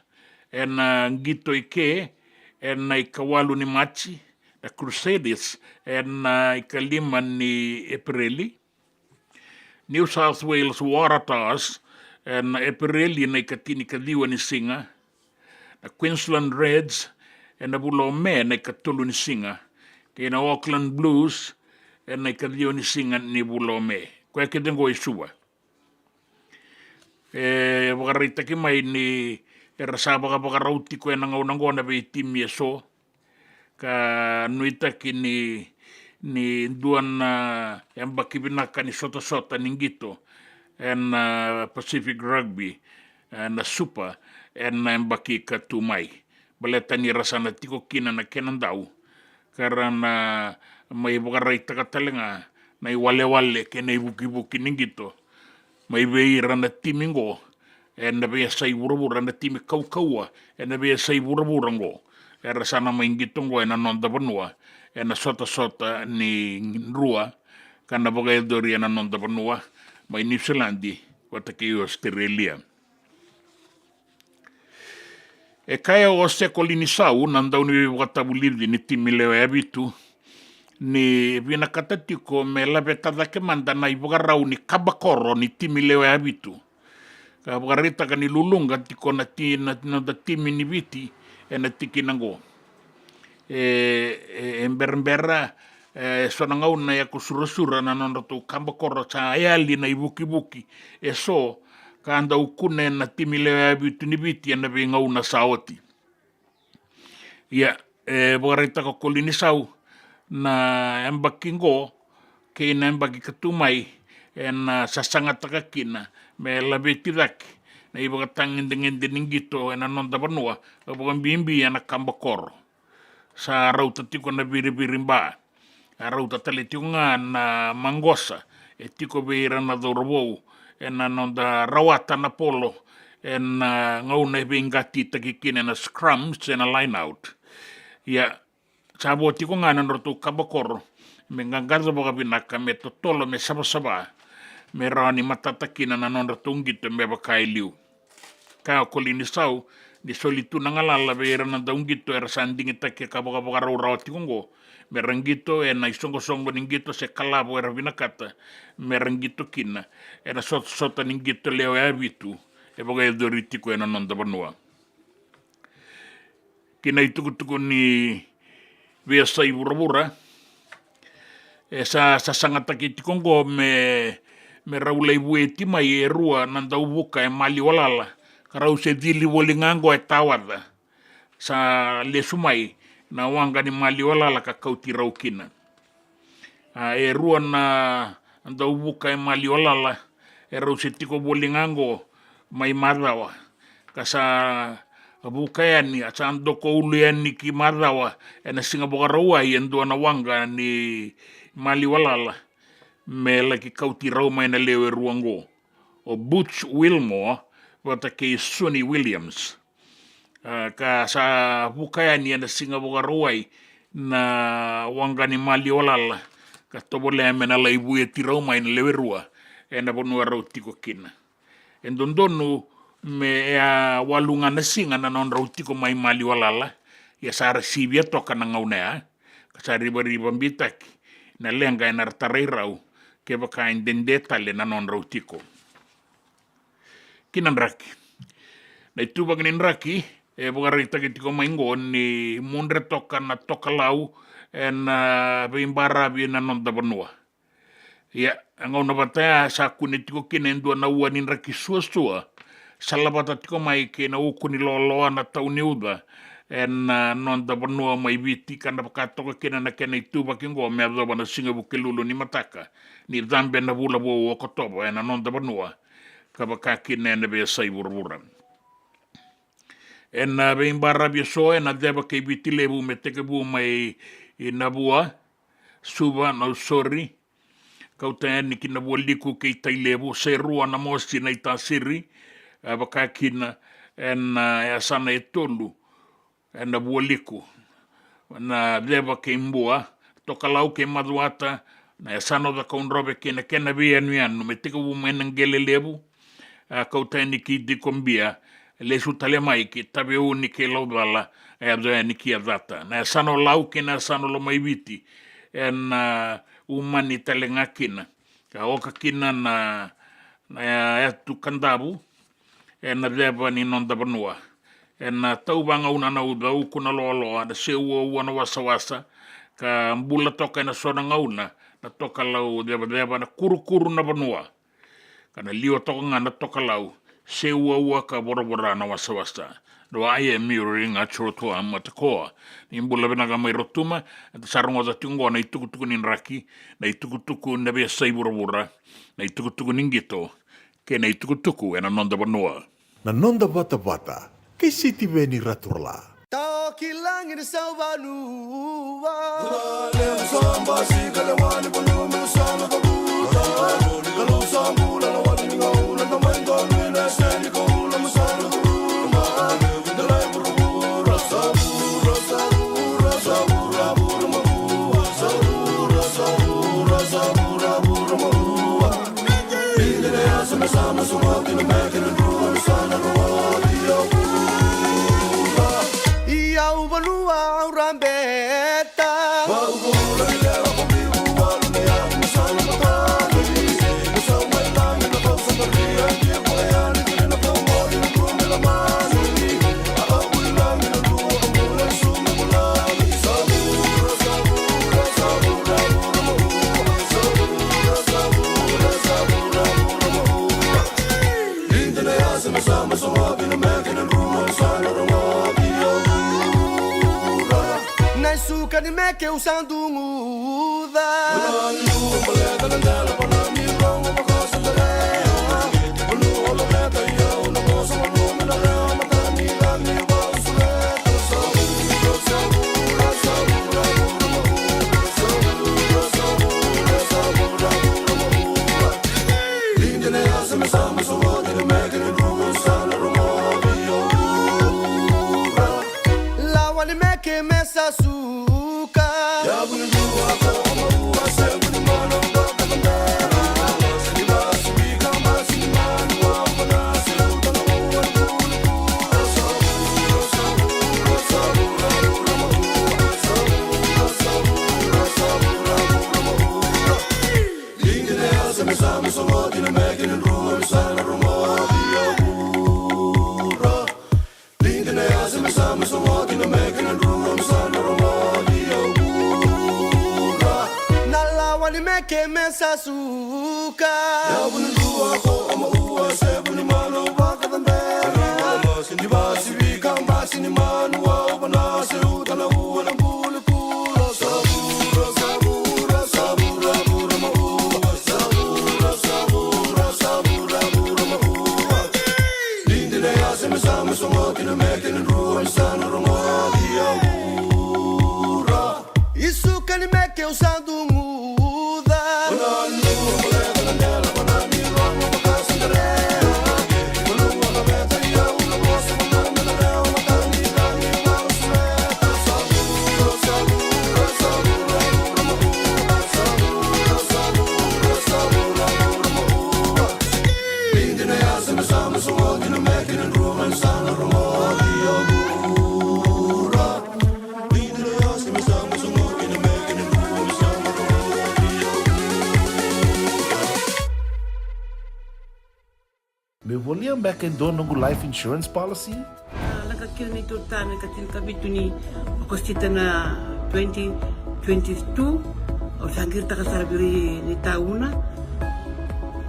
ena qito i ke ena ikawalu ni Maji, na Crusaders ena ikalima ni Epereli, New South Wales Waratahs ena Epereli na ikatinikaciwa ni siga, na Queensland Reds ena vula o Me na ikatolu ni siga, kei na Auckland Blues ena ikaciwa ni siga ni vula o Me. Koya kece oqo e Suva. E vakaraitaki mai ni era sa vakavakarau tiko ena gauna oqo na veitimi eso, ka nuitaki ni, ni dua na yabaki vinaka ni sotasota ni qito ena Pacific Rugby, ena Super, ena yabaki ka tu mai. Baleta ni ra sa na tiko kina na kena dau, ka ra na mai vakaraitaka tale ga na iwalewale kei na ivukivuki ni qito mai vei ira na timi oqo ena veiyasai vuravura, na timi kaukauwa ena veiyasai vuravura oqo, era sa na mai qito oqo ena noda vanua ena sotasota ni Drua, ka na vakayacori ena noda vanua mai Niusiladi vata kei Ositerelia. E kaya o Jose Kolinisau, na daunivakavulici ni timi lewe vitu, ni vinakata tiko me laveta cake mada na ivakarau ni kabakoro ni timi lewe vitu, ka vakaraitaka ni luluqa tiko na ti, na noda timi ni Viti ena tikina oqo. E, e, e berabera, e, so na gauna e yaco surasura na nodratou kabakoro, sa yali na ivukivuki eso ka dau kune na timi lewe vitu ni Viti ena veigauna sa oti. Ia, e vakaraitaka o Kolinisau, na yabaki oqo kei na yabaki ka tu mai ena sasagataka kina me laveti cake na ivakatagedegede ni qito ena noda vanua, ka vakabibi ena kabakoro. Sa rauta tiko na viriviri ba, a rauta tale tiko ga na maqosa e tiko vei ira na cauravou ena noda rawata na polo ena gauna e veiqatitaki kina ena scrum se na line out. Ia, sa vo tiko ga na nodratou kabakoro me qaqaco vakavinaka, me totolo, me savasava, me rawa ni matata kina na nodratou qito me vaka e liu. Kaya o Kolinisau ni soli tu na galala vei ira na dauqito era sa digitaki ka vakavakarau rawa tiko oqo me ra qito ena isoqosoqo ni qito se kalavo era vinakata me ra qito kina ena sotasota ni qito lewe vitu e vakayacori tiko ena noda vanua. Ki na itukutuku ni veiyasai vuravura. E sa sasagataki tiko oqo me, me rau lai vueti mai e rua na dauvuka e maliwa lala, ka rau se cili voli ga oqo e tawaca. Sa lesu mai na waqa ni maliwa lala ka kauti rau kina. A, e rua na dauvuka e maliwa lala, e rau se tiko voli ga oqo mai macawa. Ka sa vuka yani, a sa dokoulu yani ki macawa, ena siga Vakarauwai e dua na waqa ni maliwa lala, me laki kauti rau mai na lewe rua oqo. O Butch Wilmore, vata kei Sonny Williams. A, ka sa vuka yani ena siga Vakarauwai na waqa ni maliwa lala, ka tovolea me na lai vueti rau mai na lewe rua, ena vanua rau tiko kina. E dodonu me e a walu ga na siga na nodrau tiko mai maliwa lala, ia sa ra sivia toka na gauna ya, ka sa rivariva bitaki na leqa ena ra tarai rau, kevaka e dede tale na nodrau tiko. Ki na draki. Na ituvaki ni draki, e vakaraitaki tiko mai oqo ni mudre toka na tokalau ena veibaravi na noda vanua. Ia, e gauna vata ya sa kune tiko kina e dua na ua ni draki suasua, salavata tiko mai kei na uku ni loaloa na tau ni uca, ena noda vanua mai Viti, ka na vaka toka kina na kena ituvaki oqo me yacova na siga Vukelulu ni mataka, ni cabe na vula vou o Okotova ena noda vanua, ka vaka kina ena veiyasai vuravura. Ena veibaravi eso ena ceva kei Viti Levu me tekivu mai i Navua, Suva, Nausori, kauta yani ki Navualiku kei Tailevu, Serua, Namosi, Naitasiri, e vaka kina ena, e, yasana e tolu ena Vualiku. Na ceva kei Bua, Tokalau kei Macuata, na yasana o Cakaudrove kei na kena veiyanuyanu me tekivu mai na Qele Levu, a, kauta yani ki Tikobia, lesu tale mai ki Taveuni kei Laucala, a yaco yani ki Yacata. Na yasana o Lau kei na yasana o Lomaiviti, ena, a, umani tale ga kina. Ka oka kina na, na Yatu Kadavu, ena ceva ni noda vanua. Ena tau vagauna na uca, uku na loaloa, na seuaua na wasawasa, ka bula toka ena so na gauna na tokalau cevaceva, na kurukuru na vanua. Ka na liwa toka ga na tokalau, seuaua ka voravora na wasawasa. Rua, I am Muriel Ngachorotoa Matakoa. Ni bula vinaka mai Rotuma, eda sa rogoca tiko oqo na itukutuku ni draki, na itukutuku na veiyasai vuravura, na itukutuku ni qito, kei na itukutuku ena noda vanua. Na noda vatavata kei Sitiveni Raturala. Tao ki lagi ni sauvanua. Iyau vanua au rabeta. Na isuka ni meke au sa duguca. Lawa ni meke me sa suka. Meke me sa suka. Yavu ni rua ko Amaua, sevu ni manu vakacabera. Masi ni vasi vika, masi ni manu au vana, se uta na ua na buli kura. Savura, savura, savura, vura Maua. Savura, savura, savura, vura Maua. Didi na yasa me sa me sogo kina meke ni rua ni sa na rogo. Ia vura. Isuka ni meke au sa duguca. Meu volia beka e dua noqu life insurance policy? A, lako kina neitou tane ka tinikavitu ni Okosita na twenty twenty-two. Au sa qiritaka sara vei ira ni tauna.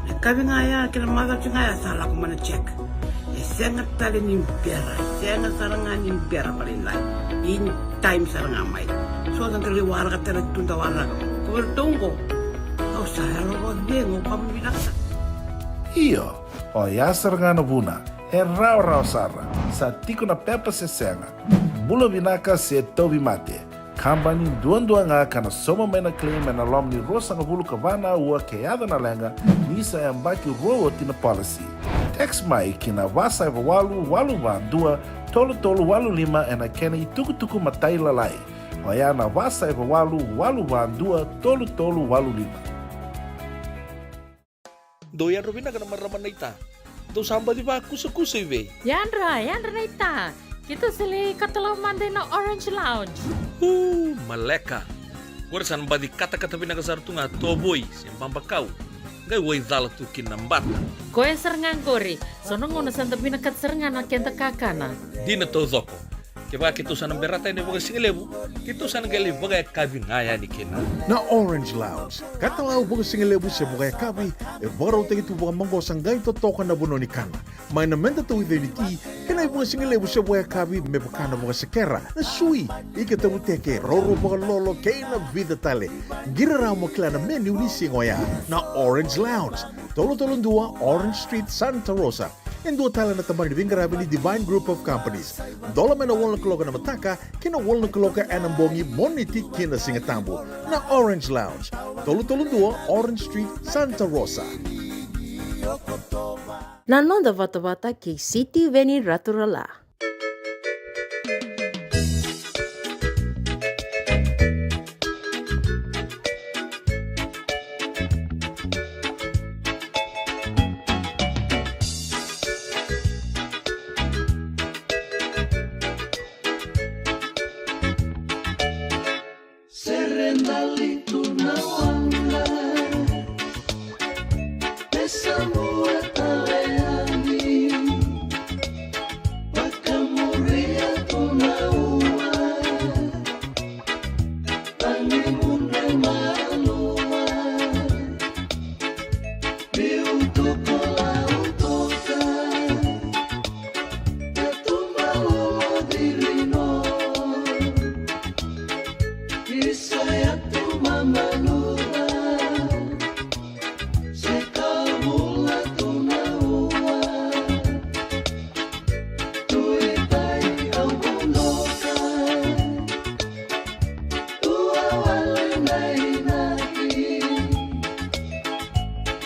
Na kavi ga ya kei na macawa ga ya sa lako mai na check. E sega tale ni bera, e sega sara ga ni bera vakalailai. In time sara ga mai. So da qai waraka tale tu da waraka. Ko vei ratou oqo. Au sa yalo vakacegu, au vakavinavinaka. Io, oya sara ga na vuna. E rawarawa sara. Sa tiko na pepa se sega. Bula vinaka se tauvimate. Kabani duadua ga ka na sauma mai na claim ena loma ni ruasagavulu ka va na aua ke yaco na leqa ni sa yabaki rua oti na policy. Text mai ki na va saiva walu walu va dua tolu tolu walu lima ena kena itukutuku matailalai. Oya na va saiva walu walu va dua tolu tolu walu lima. Dou yadra vinaka na marama naita. Dou sa baci vakusakusa i vei? Yadra, yadra naita. Keitou sa lai katalau mada ina Orange Lounge. Uu, maleka. Qori sa na baci katakata vinaka sara tu ga tovoi se babakau. Qai waicala tu kina na bata. Koya sara ga qori. So na gauna sa da vinakata sara ga na keda kakana. Dina taucoko. Kevaka keitou sa na berata yani vakasigalevu, keitou sa na qai lai vakayakavi ga yani kina. Na Orange Lounge, katalau vakasigalevu se vakayakavi, e vakarautaki tu vakamaqosa qai totoka na vanua ni kana. Mai na meda tauica ni ti, kei na ivakasigalevu se vakayakavi me vaka na vakasekera, na sui, ika tavuteke, roro vakalolo, kei na vica tale. Qiri rawa mo kila na menu ni siga oya. Na Orange Lounge, tolu tolu dua Orange Street, Santa Rosa. E dua tale na tabana ni veiqaravi ni Divine Group of Companies. Dola mai na walu na kaloko ena mataka kei na walu na kaloko ena bogi, Moniti ki na Sigatabu. Na Orange Lounge, tolu tolu dua Orange Street, Santa Rosa. Na noda vatavata kei Sitiveni Raturala. Sere dali tu na waqa, e sa mua tale yani. Vakamuria tu na ua, tagi mudre malua. Biu tu kolau toka, e tu malu dirino. Isa ya tu mamalura, se ka bula tu na ua. Tu i tai au bunoka, tu a wale na inaki.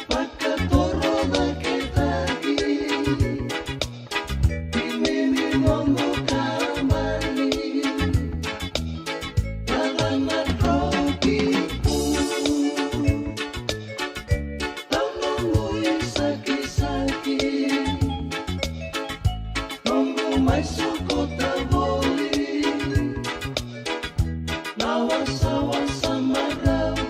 Vakatoro cake taki, i mimi noqu kabani. Lala na troki pu, tau noqu isakisaki. Noqu mai sokota voli na wasawasa maravu.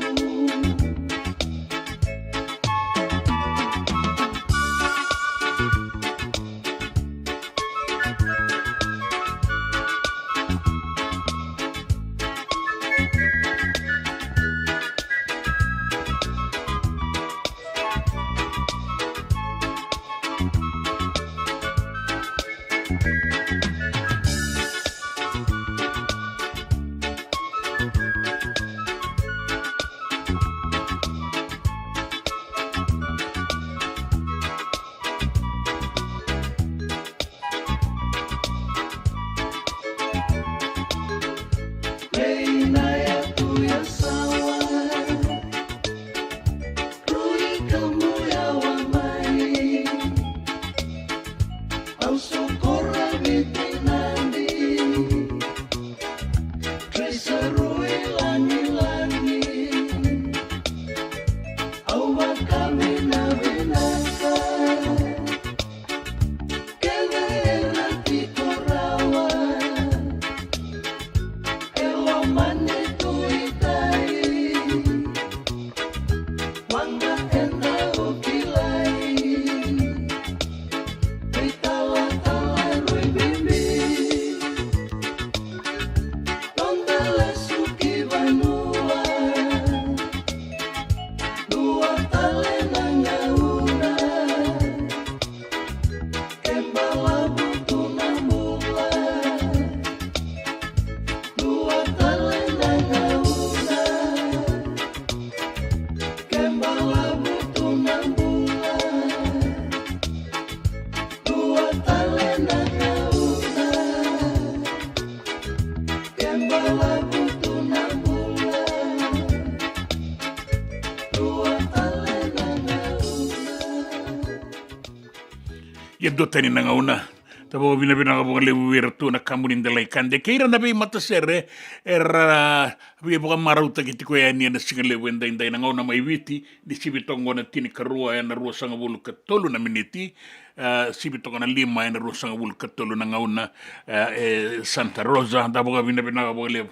Ia dua tani na gauna. Da vakavinavinaka vakalevu vei iratou na kabu ni delai kade kei ira na veimatasere era veivakamarautaki tiko yani ena siga levu edaidai, na gauna mai Viti, ni sivi toka qo na tinikarua ena ruasagavulu ka tolu na miniti, a, sivi toka na lima ena ruasagavulu ka tolu na gauna, a, e Santa Rosa. Da vakavinavinaka vakalevu.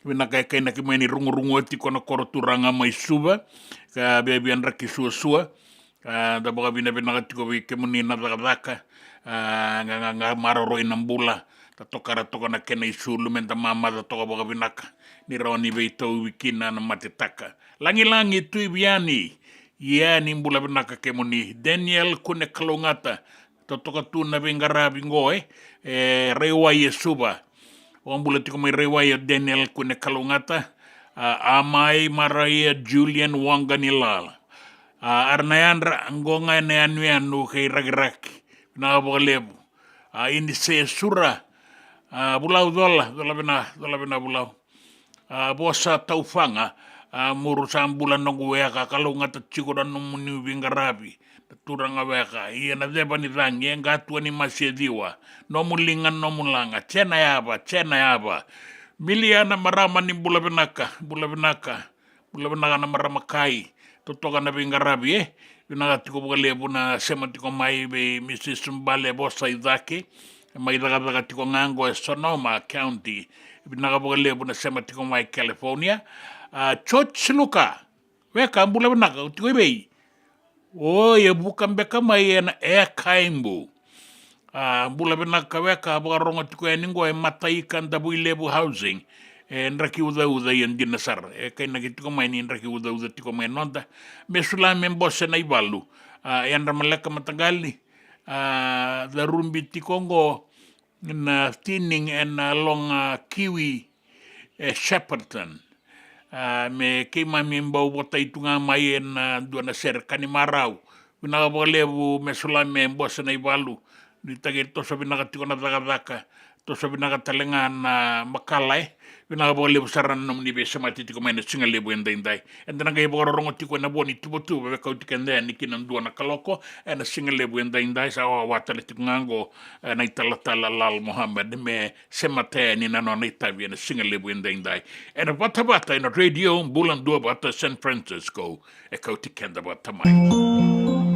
Vinaka e kainaki mai ni rugurugu oti ko na koro turaga mai Suva, ka viavia draki suasua. A, da vakavinavinaka tiko vei kemuni na cakacaka, a, ga, ga, ga maroroi na bula, da tokara toka na kena isulu, me da mamaca toka vakavinaka, ni rawa ni veitauvi kina na matetaka. Lagilagi Tui Viani, ia ni bula vinaka kemuni. Daniel Kune Kalougata, totoka tu na veiqaravi qo, e, e Raiwai e Suva. Vakabula tiko mai Raiwai o Daniel Kune Kalougata, a, Amai Maraia Julian Waqanilala. A, Aranayadra, qo ga ena yanuyanu kei Rakiraki. Vinaka vakalevu. A, Inise Sura, a, Vulau Cola, cola vina, cola vina Vulau. A, Vosa Taufaga, a, Muru sa bula noqu weka, kalougata tiko na nomuni veiqaravi. Na turaga weka, ia na ceva ni cagi, e qatua ni masi e ciwa. Nomu liga, nomu laga, Jena Yava, Jena Yava. Miliana marama ni bula vinaka, bula vinaka, bula vinaka na marama kai. Totoka na veiqaravi, e. Vinaka tiko vakalevu na sema tiko mai vei Misis Bale Vosa i cake. Mai cakacaka tiko ga qo e Sonoma County. Vinaka vakalevu na sema tiko mai California. A, George Luka. Weka, bula vinaka, o tiko i vei? Oi, e vuka beka mai ena Ekaibu. A, bula vinaka weka, vakarogo tiko yani qo e Mataika Davuilevu Housing. E draki ucauca ia dina sara. E kainaki tiko mai ni draki ucauca tiko mai noda. Me sula me bose na ivalu. A, yadra maleka mataqali. A, carubi tiko qo na thinning ena loga kiwi e Shepparton. A, me keimami bau votai tu ga mai ena dua na sere ka ni marau. Vinaka vakalevu me sula me bose na ivalu. Ni take toso vinaka tiko na cakacaka. Toso vinaka tale ga na makala, e. Vinaka vakalevu sara na nomuni veisemati tiko mai na siga levu edaidai. Eda na qai vakarorogo tiko ena vo ni tuvatuva, vekauti keda yani ki na dua na kaloko ena siga levu edaidai, sa wawa tale tiko ga qo, e, na italatala Lal Mohammed me semata yani na nona itavi ena siga levu edaidai. Ena vatavata ena Radio Bula Duavata San Francisco, e kauti keda vata mai.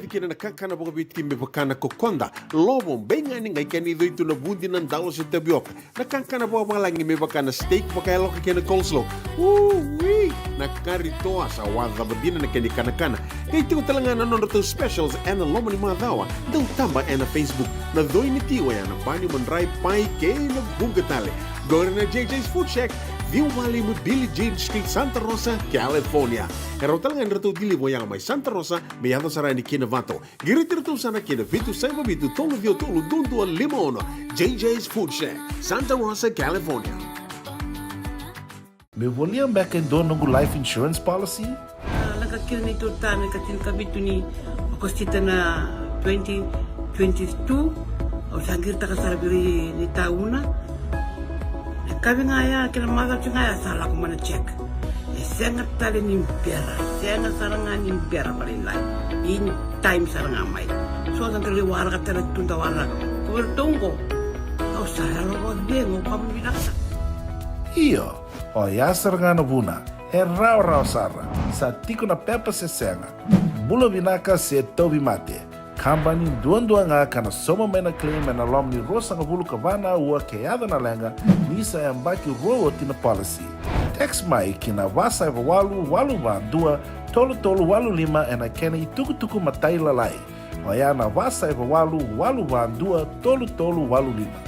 Kina na kakana vakaviti me vaka na kokoda, lovo, beigani, qai kena icoi tu na vudi, na dalo se tavioka. Na kakana vakavalagi me vaka na steak vakayaloka kei na coleslaw. Ui! Na kari toa sa wacava dina na kena ikanakana. Qai tiko tale ga na nodratou specials ena loma ni macawa. Dau taba ena Facebook. Na coi ni ti oya na bani, madrai, pai kei na vuqa tale. Qori na J J's Food Shack, ciwa walu lima Billie Jean Street, Santa Rosa, California. E rawa tale ga ni ratou deliver oya mai Santa Rosa me yaco sara yani ki Novato. Qiriti iratou sara ki na vitu saiva vitu tolu ciwa tolu dua dua lima ono. J J's Food Shack, Santa Rosa, California. Me volia beka e dua noqu life insurance policy? A, lako kina neitou tane ka tinikavitu ni Okosita na twenty twenty-two. Au sa qiritaka sara vei ni tauna. E kavi ga ya, kei na macawa ga ya sa lako mai na check. E sega tale ni bera, sega sara ga ni bera vakalailai. In time sara ga mai. So sa dau lai waraka tale tu da waraka. Ko vei ratou qo. Au sa yalo vakacegu, au kama vinaka sara. Io, oya sara ga na vuna. E rawarawa sara. Sa tiko na pepa se sega. Bula vinaka se tauvimate. Kabani duadua ga ka na sauma mai na claim ena loma ni ruasagavulu ka va na aua ke yaco na leqa ni sa yabaki rua oti na policy. Text mai ki na va saiva walu walu va dua tolu tolu walu lima ena kena itukutuku matailalai. Oya na va saiva walu walu va dua tolu tolu walu lima.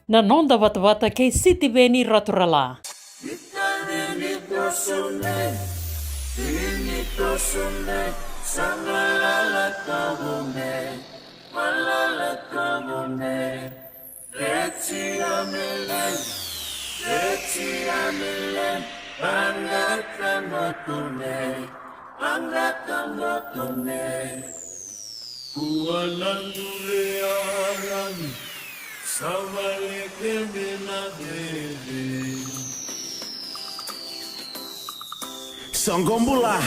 Na noda vatavata kei Sitiveni Raturala. Itadini tosune, dini tosune, sangalala togune, malala togune, reti amile, reti amile, angata motune, angata motune. Ua na dure a lagi, sa vale kemena veve. Soqo bula.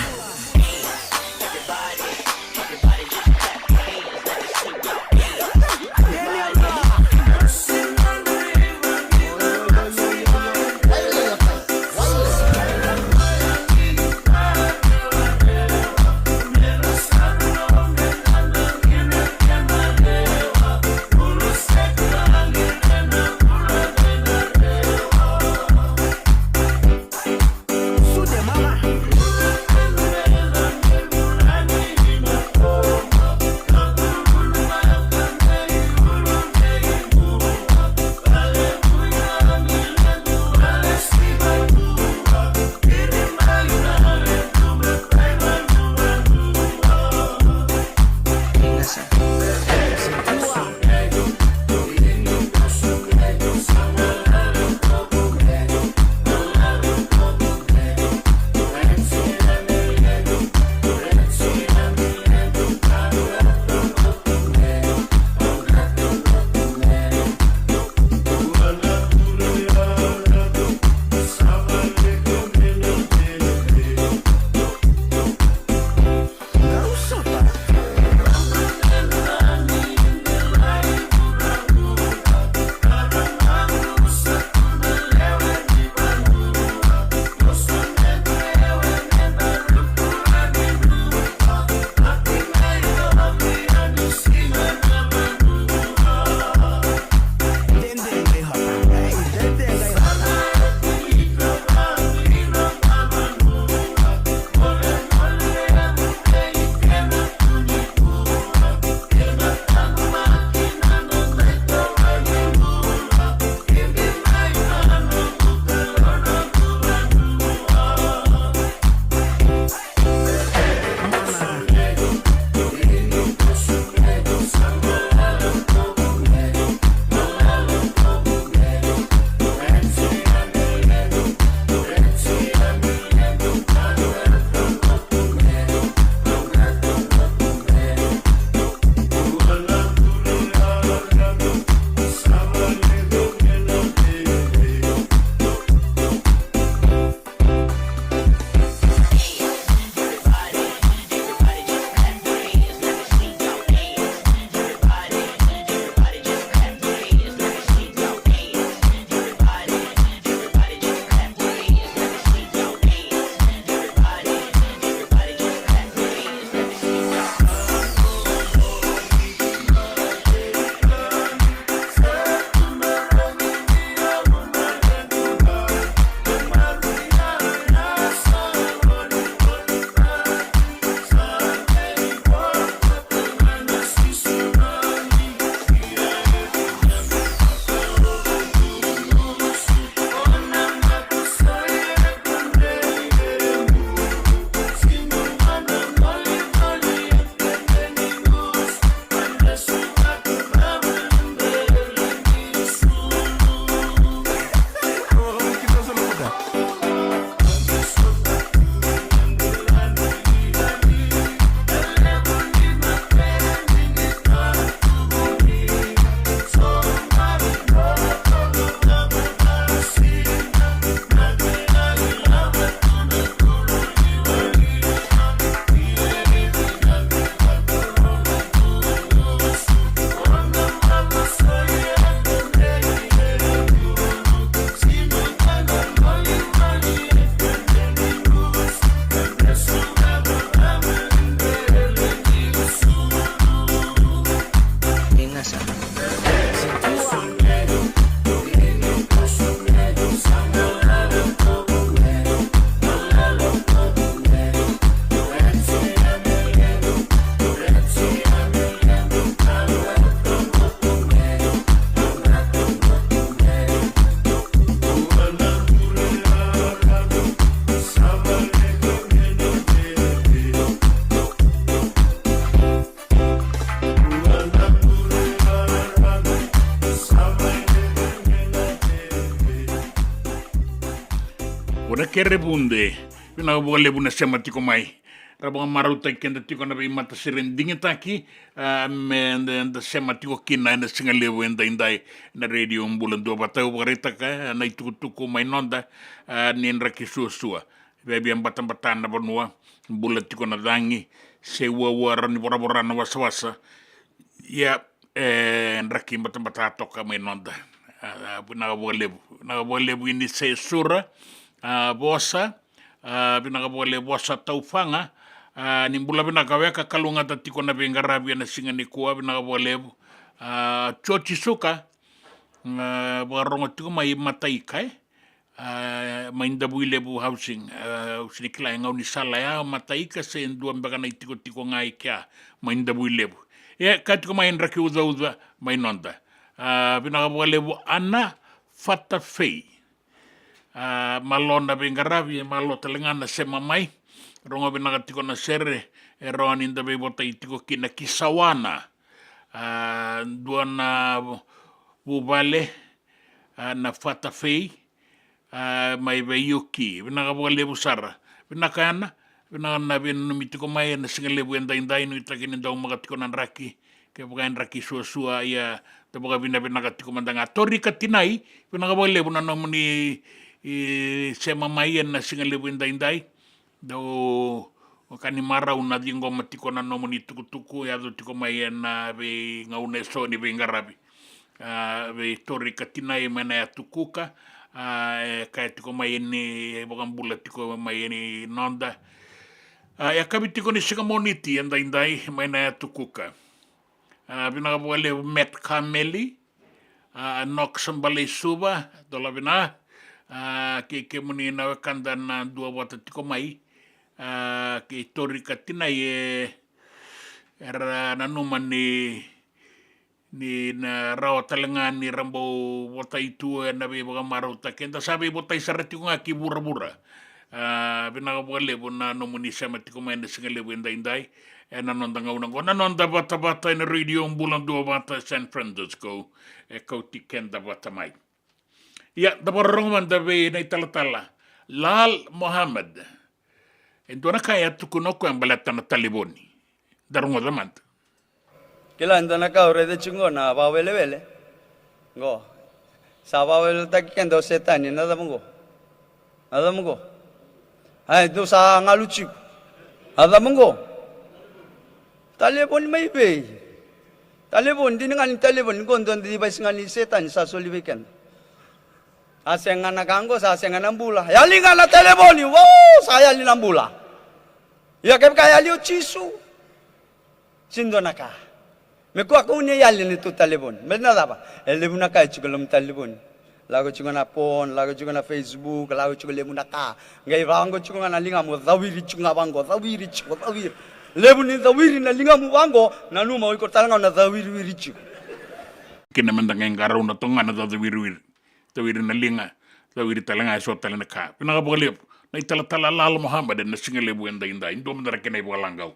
Kerevude, vinaka vakalevu na sema tiko mai. Ra vakamarautaki keda tiko na veimatasere digitaki, a, me da, da sema tiko kina ena siga levu edaidai na Radio Bula Duavata. Au vakaraitaka, a, na itukutuku mai noda, a, ni draki suasua. Viavia batabata na vanua, bula tiko na cagi, se uaua rawa ni voravora na wasawasa. Ia, e draki batabata toka mai noda. A, a, vinaka vakalevu. Vinaka vakalevu i ni se sura, a, vosa, a, vinaka vakalevu vosa taufaga, a, ni bula vinaka weka kalougata tiko na veiqaravi ena siga nikua, vinaka vakalevu. A, George Suka, a, vakarogo tiko mai Mataika, e? A, mai Davuilevu housing, a, au sega ni kila e gaunisala ya, Mataika se dua beka na itikotiko ga i kea, mai Davuilevu. E, ka tiko mai draki ucauca, mai noda. A, vinaka vakalevu Ana Fatafei. A, malo na veiqaravi, e malo tale ga na sema mai. Rogo vinaka tiko na sere, e rawa ni da veivotai tiko kina ki Sawana. A, dua na vuvale, a, na Fatafei, a, mai Vaiuki. Vinaka vakalevu sara. Vinaka Ana, vinaka na veinanumi tiko mai ena siga levu edaidai, nuitaki ni daumaka tiko na draki. Kevaka e draki suasua, ia da vakavinavinaka tiko mada ga. Torika Tinai, vinaka vakalevu na nomuni, i, sema mai ena siga levu edaidai. Dau ka ni marau na ciqoma tiko na nomuni tukutuku, yaco tiko mai ena veigauna eso ni veiqaravi. A, vei Torika Tinai mai na yatu Kuka, a, e kaya tiko mai ni vakabula tiko mai ni noda. A, e yakavi tiko ni siga Moniti edaidai mai na yatu Kuka. A, vinaka vakalevu Met Kameli, a, Knox Baleisuva, dola vina, a, kei kemuni na wekada na duavata tiko mai, a, kei Torika Tinai e, era nanuma ni, ni na rawa tale ga ni ra bau votai tu ena veivakamarautaki. Eda sa veivotai sara tiko ga ki vuravura. A, vinaka vakalevu na nomuni sema tiko mai ena siga levu edaidai. Ena noda gauna oqo, na noda vatavata ena Radio Bula Duavata San Francisco. E kauti keda vata mai. Ia, da vakarorogo mada vei na italatala Lal Mohammed. E dua na ka e a tukuna o koya baleta na talevoni. Da rogoca mada. Kila e dua na ka au raica tiko qo na vakawelewele. Qo. Sa vakaweleweletaki keda o Setani, na cava qo? Na cava qo? Ai, dou sa galu tiko. Na cava qo? Talevoni mai vei? Talevoni, dina ga ni talevoni qo, dua na device ga ni Setani sa soli vei keda. Sa sega na ka qo, sa sega na bula. Yali ga na talevoni, wow, sa yali na bula. Ia kevaka e yali o Jisu. Sega ni dua na ka. Me kua kau ni yali na tou talevoni. Me na cava? E levu na ka e tiko e loma ni talevoni. Lako tiko na phone, lako tiko na Facebook, lako tiko levu na ka. Qai vaqo tiko ga na ligamu, cawiri tiko ga vaqo, cawiri tiko, cawiri. Levu ni cawiri na ligamu vaqo, nanuma o iko tale ga o na cawiriwiri tiko. Kina meda qai qarauna toka ga na cawiriwiri. Cawiri na liga, cawiri tale ga eso tale na ka. Vinaka vakalevu. Na italatala Lal Mohammed ena siga levu edaidai. Dua mada na kena ivakalagau.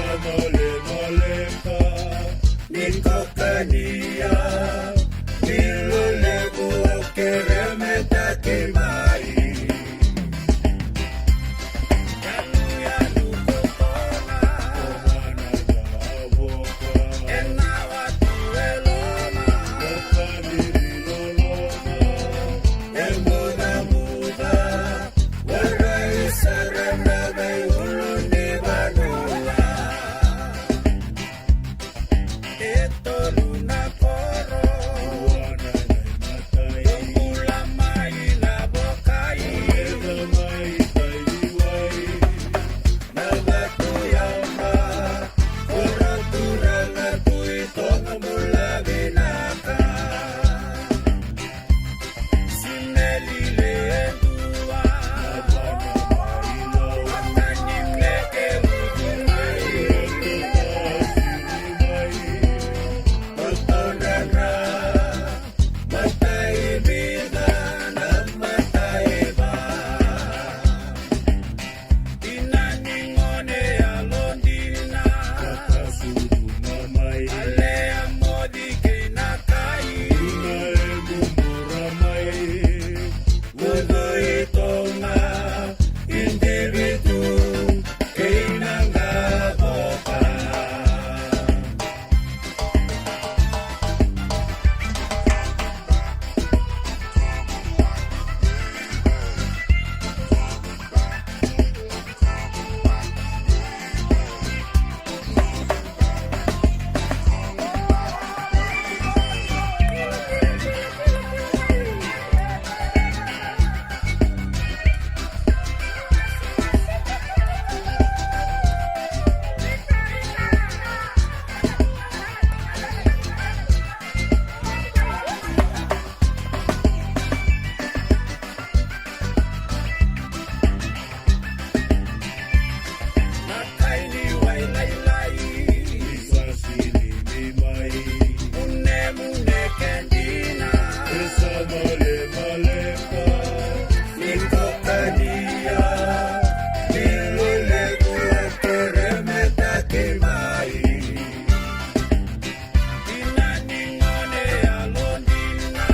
Mole moleka ni kokania ni lelevu o keremetaki mai. Yanuyanu kokona o vana na avoka e na watu e loma o kamiri loloma e mucamuca. Warai sara na veiulunivanua e tolu na koro. Ua na nai matai. Bula mai na vokai. Eda mai tai liwai. Na vatu yama. Koro turaga Tui Toga bula vinaka. Ina ni gone yalodina. Ka sucu ga mai. Alea moci kei na kai. Ina e bubura mai. Ucui Toga, indivitu kei na qavoka. Na kai ni wai lailai. Ni sasini ni mai. Munemune kedina. E sa malemaleka. Ni kokania. Ni lelevu o keremetaki mai. Ina ni gone yalodina.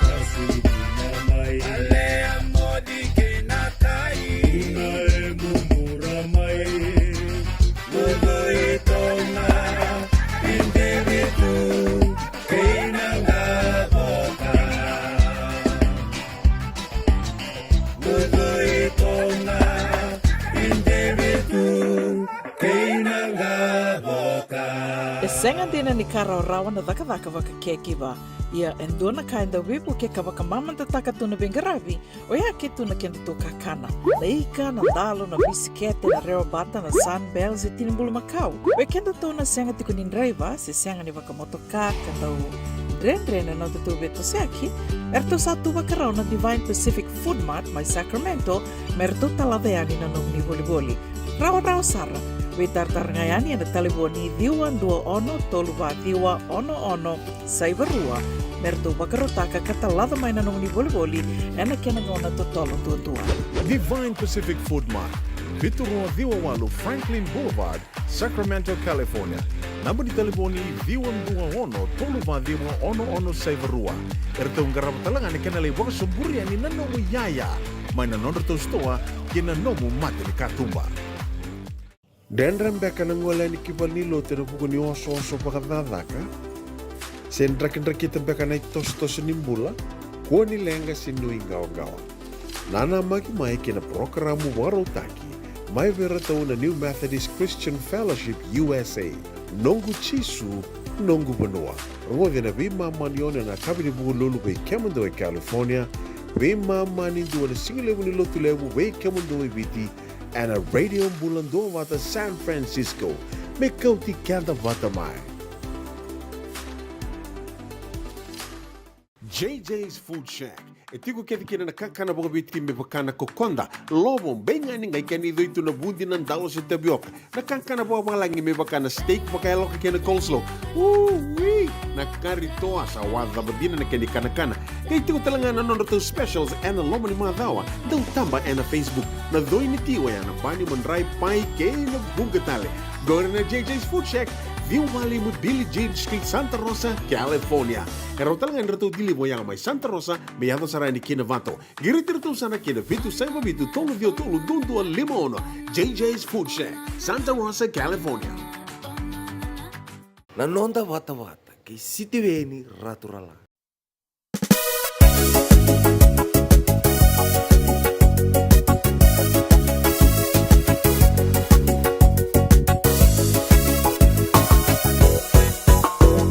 Ka sucu ga mai. Alea moci kei na kai. Ina e bubura mai. Ucui Toga, indivitu kei na qavoka. Ucui Toga, indivitu kei na qavoka. E sega dina ni ka rawarawa na cakacaka vaka caregiver. Ia e dua na ka e dau veivukei ka vakamamadataka tu na veiqaravi, oya ke tu na kedatou kakana. Na ika, na dalo, na bisikete, na rewabata, na Sunbell, se tini bulumakau. Vei kedatou na sega tiko ni draiva, se sega ni vakamotoka, ka dau dredre na nodatou veitosoyaki, eratou sa tu vakarau na Divine Pacific Food Mart mai Sacramento, me ratou talaca yani na nomuni volivoli. Rawarawa sara, veitaratara ga yani ena talevoni ciwa dua ono tolu va ciwa ono ono saiva rua, me ratou vakarautaka ka talaca mai na nomuni volivoli ena kena gauna totolo duadua. Divine Pacific Food Mart, vitu rua ciwa walu Franklin Boulevard, Sacramento, California. Naba ni talevoni ciwa dua ono tolu va ciwa ono ono saiva rua. Eratou qarava tale ga na kena lai vakasoburi yani na nomu iyaya mai na nodratou sitoa kei na nomu mata ni katuba. Dredre beka na gole yani ki valenilotu ena vuku ni osooso vakacakacaka? Se drakidrakita beka na itosotoso ni bula? Kua ni leqa se nuiqawaqawa. Nanamaki mai ki na parokaramu vakarautaki mai vei iratou na New Methodist Christian Fellowship U S A, Noqu Jisu, Noqu Vanua. Rogoci ena veimama ni ono ena yakavi ni Vukelulu vei kemudou e California, veimama ni dua ena sigalevu ni Lotulevu vei kemudou e Viti, ena Radio Bula Duavata San Francisco. Me kauti keda vata mai. J J's Food Shack. E tiko kece kina na kakana vakaviti me vaka na kokoda, lovo, beigani, qai kena icoi tu na vudi, na dalo se tavioka. Na kakana vakavalagi me vaka na steak vakayaloka kei na coleslaw. Ui! Na kari toa sa wacava dina na kena ikanakana. Qai tiko tale ga na nodratou specials ena loma ni macawa. Dau taba ena Facebook. Na coi ni ti oya na bani, madrai, pai kei na vuqa tale. Qori na J J's Food Shack, ciwa walu lima Billie Jean Street, Santa Rosa, California. E rau tale ga ni ratou deliver yaga mai Santa Rosa me yaco sara yani ki Novato. Qiriti iratou sara ki na vitu saiva vitu tolu ciwa tolu dua dua lima ono. J J's Food Shack, Santa Rosa, California. Na noda vatavata kei Sitiveni Raturala.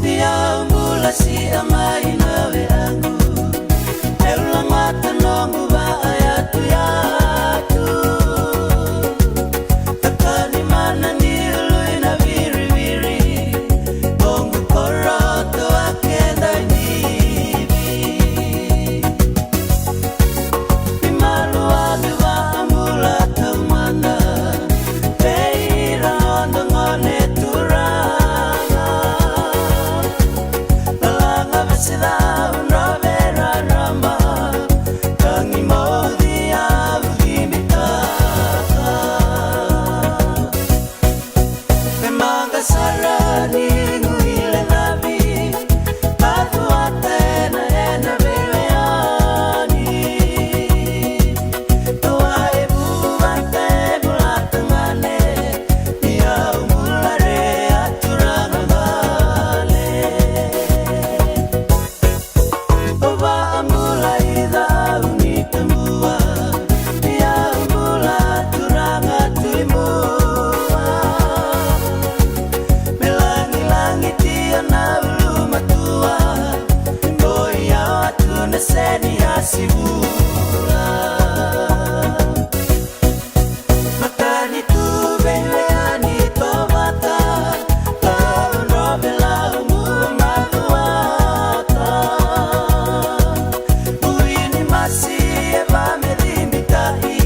Ni au bula sia mai na veagu, e lagata noqu vakayatuyatu. Takani mana ni ului na viriviri, noqu koroto a keda i Viti. Ni malu a me vakabula taumada vei ira noda gone turaga. Lalaga vasi cau drove raraba, tagi mauci a vucibitaka. Me maqa sara ni guile cavi, vacuata ena ena veiweyani. Tua e vuvata e bula tagane, ni au bula re a turaga bale. O vaabula i cau ni tabua, ni au bula turaga Tui Mua. Me lagilagi tia na ulumatua, me boi au atu na seni a sivula. Matanitu veiweyani tovata, lau drove lau mua macuata. Ui ni masi e vamecibitaki,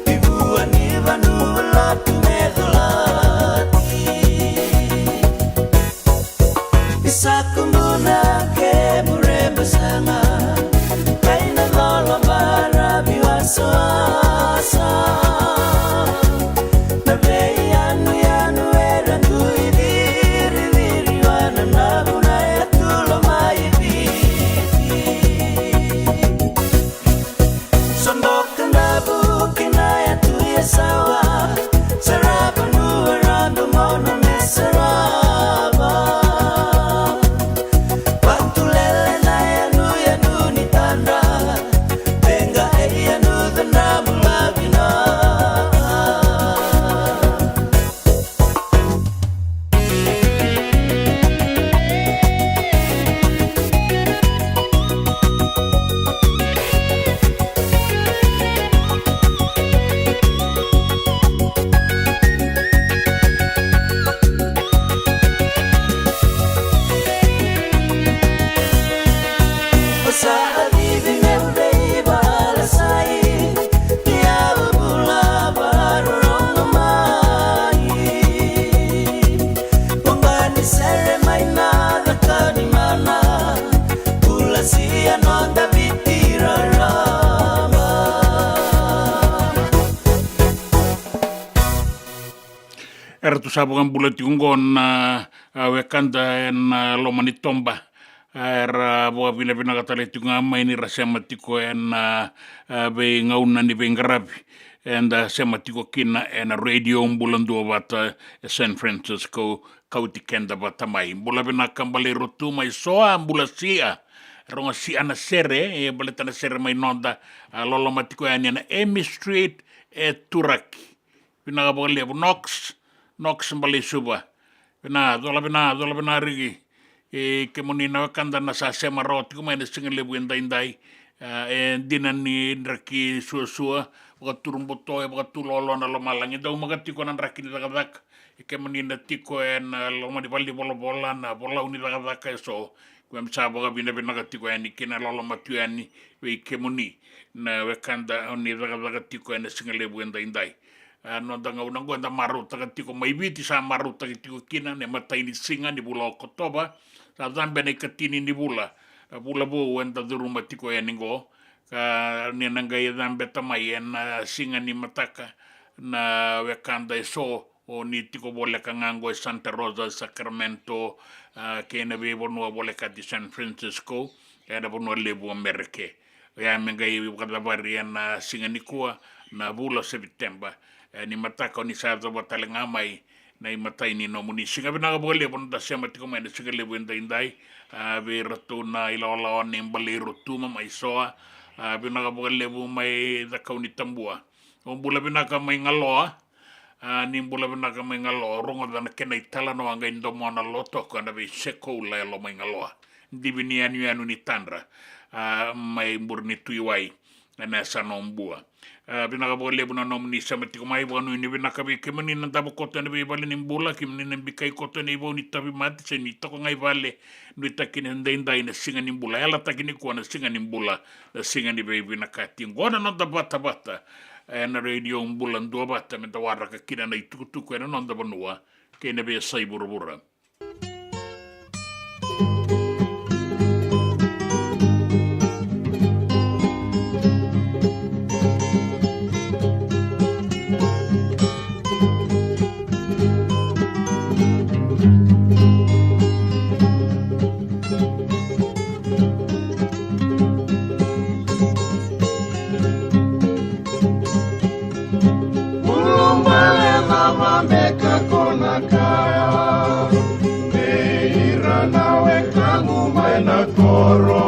i vua ni vanua lotu me colati. Isa kubuna ke mure basanga, kai na lolo bara biwasawasa. Na veiyanuyanu era dui viriviri wana na vuna e tulo mai Viti. Sodoka na vuki na yatu e sawa, sarava nua radu mona me sarava. Vatulele na yanuyanu ni tadra, venga e yanu cana bula vina. O sa a civi meu veivalasai, ni au bula vakarorogo mai. Boga ni sere mai na caka ni mana, bula sia noda Viti raraba. Eratou sa vakabula tiko oqo na, a, wekada ena, a, loma ni toba. A, era vakavinavinaka tale tiko ga mai ni ra sema tiko ena, a, veigauna ni veiqaravi eda sema tiko kina ena Radio Bula Duavata e San Francisco, kauti keda vata mai. Bula vinaka Balei Rotu mai Soa, bula sia. Rogo sia na sere, e baleta na sere mai noda, a, loloma tiko yani ena Amy Street e Turaki. Vinaka vakalevu Knox, Knox Balei Suva. Vinaka, cola vinaka, cola vinaka Riki. E kemuni na wekada na sa sema rawa tiko mai na siga levu edaidai. A, e dina ni draki suasua, vakaturu buto, e vakatu loaloa na lomalagi, daumaka tiko na draki ni cakacaka. E kemuni na tiko ena loma ni valenivolavola, na volau ni cakacaka eso. Keimami sa vakavinavinaka tiko yani kei na loloma tu yani vei kemuni na wekada o ni cakacaka tiko ena siga levu edaidai. A, noda gauna oqo eda marautaka tiko mai Viti, sa marautaki tiko kina na imatai ni siga ni vula o Okotova. Sa cabe na ikatini ni vula, a, vula vou eda curuma tiko yani oqo. Ka ni na qai cabeta mai ena siga ni mataka na wekada eso O ni tiko voleka ga qo e Santa Rosa, Sacramento, a, kei na veivanua volekati San Francisco, ena vanua levu o Mereke. Oya me qai vakacavari ena siga nikua, na vula o Sepiteba. E, ni mataka o ni sa yacova tale ga mai na imatai ni nomuni siga. Vinaka vakalevu na noda sema tiko mai na siga levu edaidai. A, vei iratou na ilawalawa ni Baleiro Tuma mai Soa. A, vinaka vakalevu mai Cakaunitabua. O bula vinaka mai Galoa. A, ni bula vinaka mai Galoa, rogoca na kena italanoa qai domona lo toka na veisekoula yalo mai Galoa. Divi ni yanuyanu ni tadra, a, mai Bure ni Tui Wai, ena yasana o Bua. A, vinaka vakalevu na nomuni sema tiko mai, vakanuinui vinaka vei kemuni na davo koto ena veivale ni bula, kemuni na bikai koto ena ivau ni tauvimate, se ni toka ga i vale, nuitaki ni daidai na siga ni bula, yalataki nikua na siga ni bula, na siga ni veivinakati. Qo na noda vatavata ena Radio Bula Duavata, meda waraka kina na itukutuku ena noda vanua kei na veiyasai vuravura. Ulubale cava me ka ko na kaya vei ira na wekaqu mai na koro?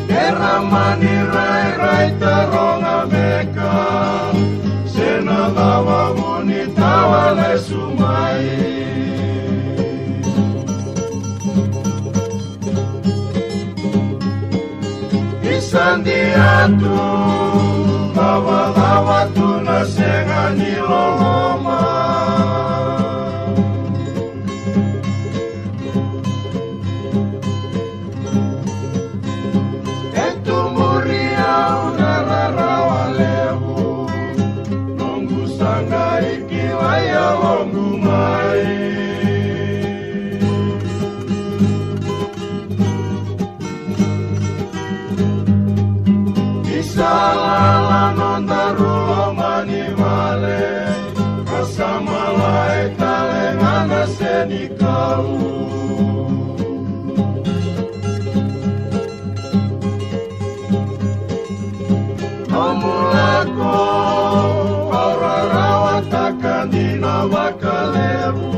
Era mani rairai taroga me ka se na cava vu ni tawa lesu mai. Isa dia tu, cavacava tu na sega ni loloma. E tu muri au na rarawa levu, noqu sa qai kilai yaloqu mai. Ni sa lala nodaru lomanivale, ka sa malai tale ga na senikau. Nomu lako au rarawataka dina vakalevu.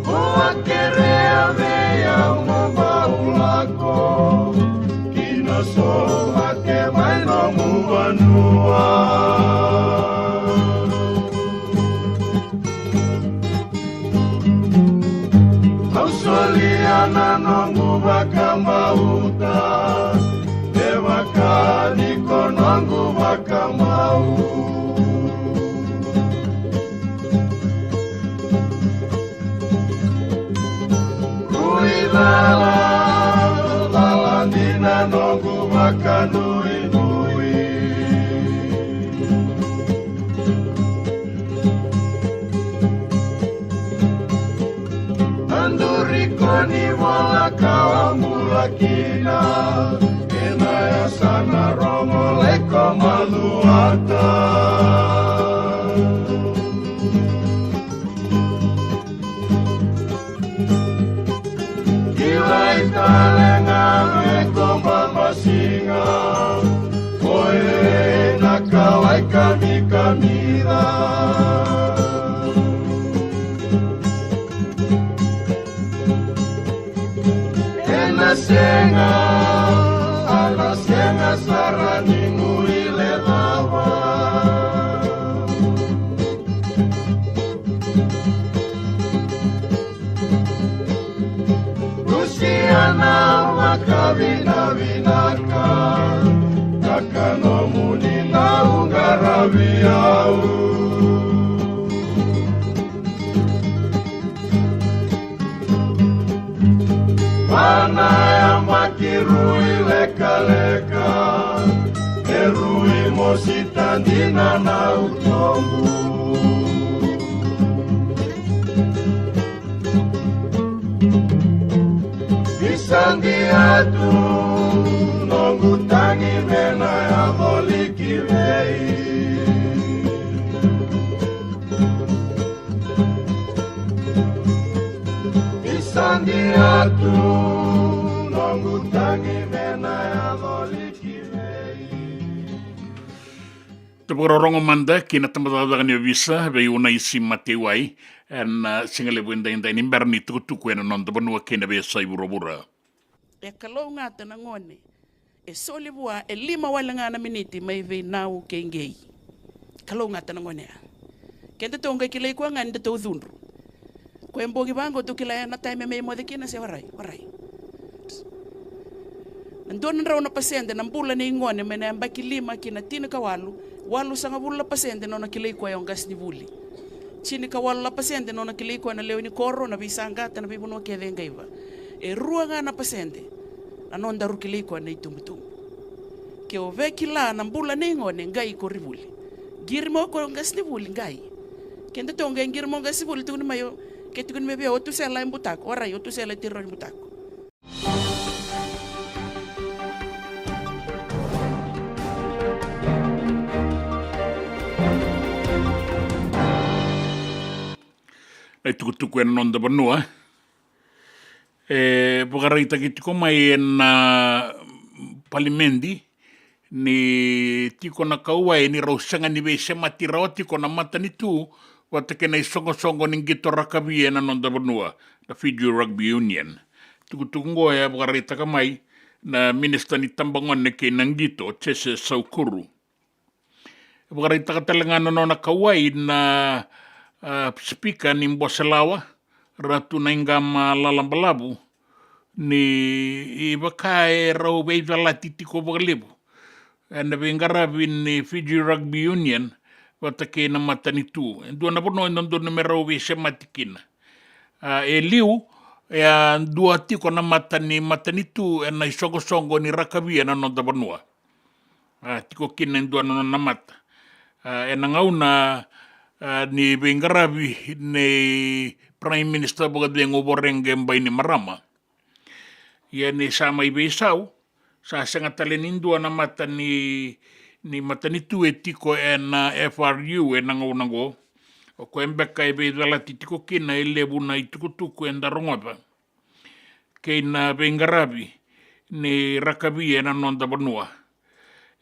Ko a kerea vei au mo bau lako ki na sovo mate mai nomu vanua. Au solia na noqu vakabauta, me vaka ni ko noqu vakamau. Rui lala, lala dina noqu vakanuinui. Na duri ko ni vola ka au bula kina, ena yasana Rogo Laiko Macuata. Kilai tale ga me ko baba siga, ko e na kalai kamikamica. Ena sega, a na sega sara ni guilecava. Lusiana vakavinavinaka, taka nomuni dau qaravi au. Vana yabaki rui lekaleka, e rui mosi tadina na utobu. Visadi atu noqu tagi me na yaco liki vei. Visadi atu noqu tagi me na yaco liki vei. Tou vakarorogo mada ki na tabacakacaka ni ovisa vei Unaisi Mateiwai ena, a, siga levu edaidai ni bera ni tukutuku ena noda vanua kei na veiyasai vuravura. E kalougata na gone e soli vua e lima wale ga na miniti mai vei Nau kei Qei. Kalougata na gone ya. Kedatou qai kilai koya ga ni datou cudru. Koya e bogi vaqo tou kila ya na taimi me moce kina se warai, warai. Na dua na drau na pasede na bula nei gone mai na yabaki lima ki na tinikawalu, walusagavulu na pasede na nona kilai koya o qasenivuli. Tinikawalu na pasede na nona kilai koya na lewe ni koro, na veisaqata, na veivanua kece e qaiva. E rua ga na pasede na nodaru kilai koya na itubutubu. Ke o via kila na bula nei gone, qai koronivuli. Qiri mai o koya o qasenivuli, qai. Kedatou qai qiri mai o qasenivuli, tukuni mai o, ke tukuni mai vei au o Tusela e butako, warai, o Tusela e tiro ni butako. Na itukutuku ena noda vanua e vakaraitaki tiko mai ena palimedi ni tiko na kauwai ni rau sega ni veisemati rawa tiko na matanitu vata kei na isoqosoqo ni qito rakavi ena noda vanua, na Fiji Rugby Union. Tukutuku oqo e vakaraitaka mai na minisita ni tabagone kei na qito, Jese Saukuru. E vakaraitaka tale ga na nona kauwai na, a, sipika ni Boselawa, Ratu Naiqama Lalabalavu, ni vaka e rau veicalati tiko vakalevu ena veiqaravi ni Fiji Rugby Union vata kei na matanitu. E dua na vanua e dodonu me rau veisemati kina. A, e liu, e a dua tiko na mata ni matanitu ena isoqosoqo ni rakavi ena noda vanua. A, tiko kina e dua na nona mata. A, ena gauna, a, ni veiqaravi nei Prime Minister vakacegu o Voreqe Bainimarama. Ia ni sa mai veisau, sa sega tale ni dua na mata ni, ni matanitu e tiko ena F R U ena gauna oqo. O koya beka e veicalati tiko kina e levu na itukutuku eda rogoca kei na veiqaravi ni rakavi ena noda vanua.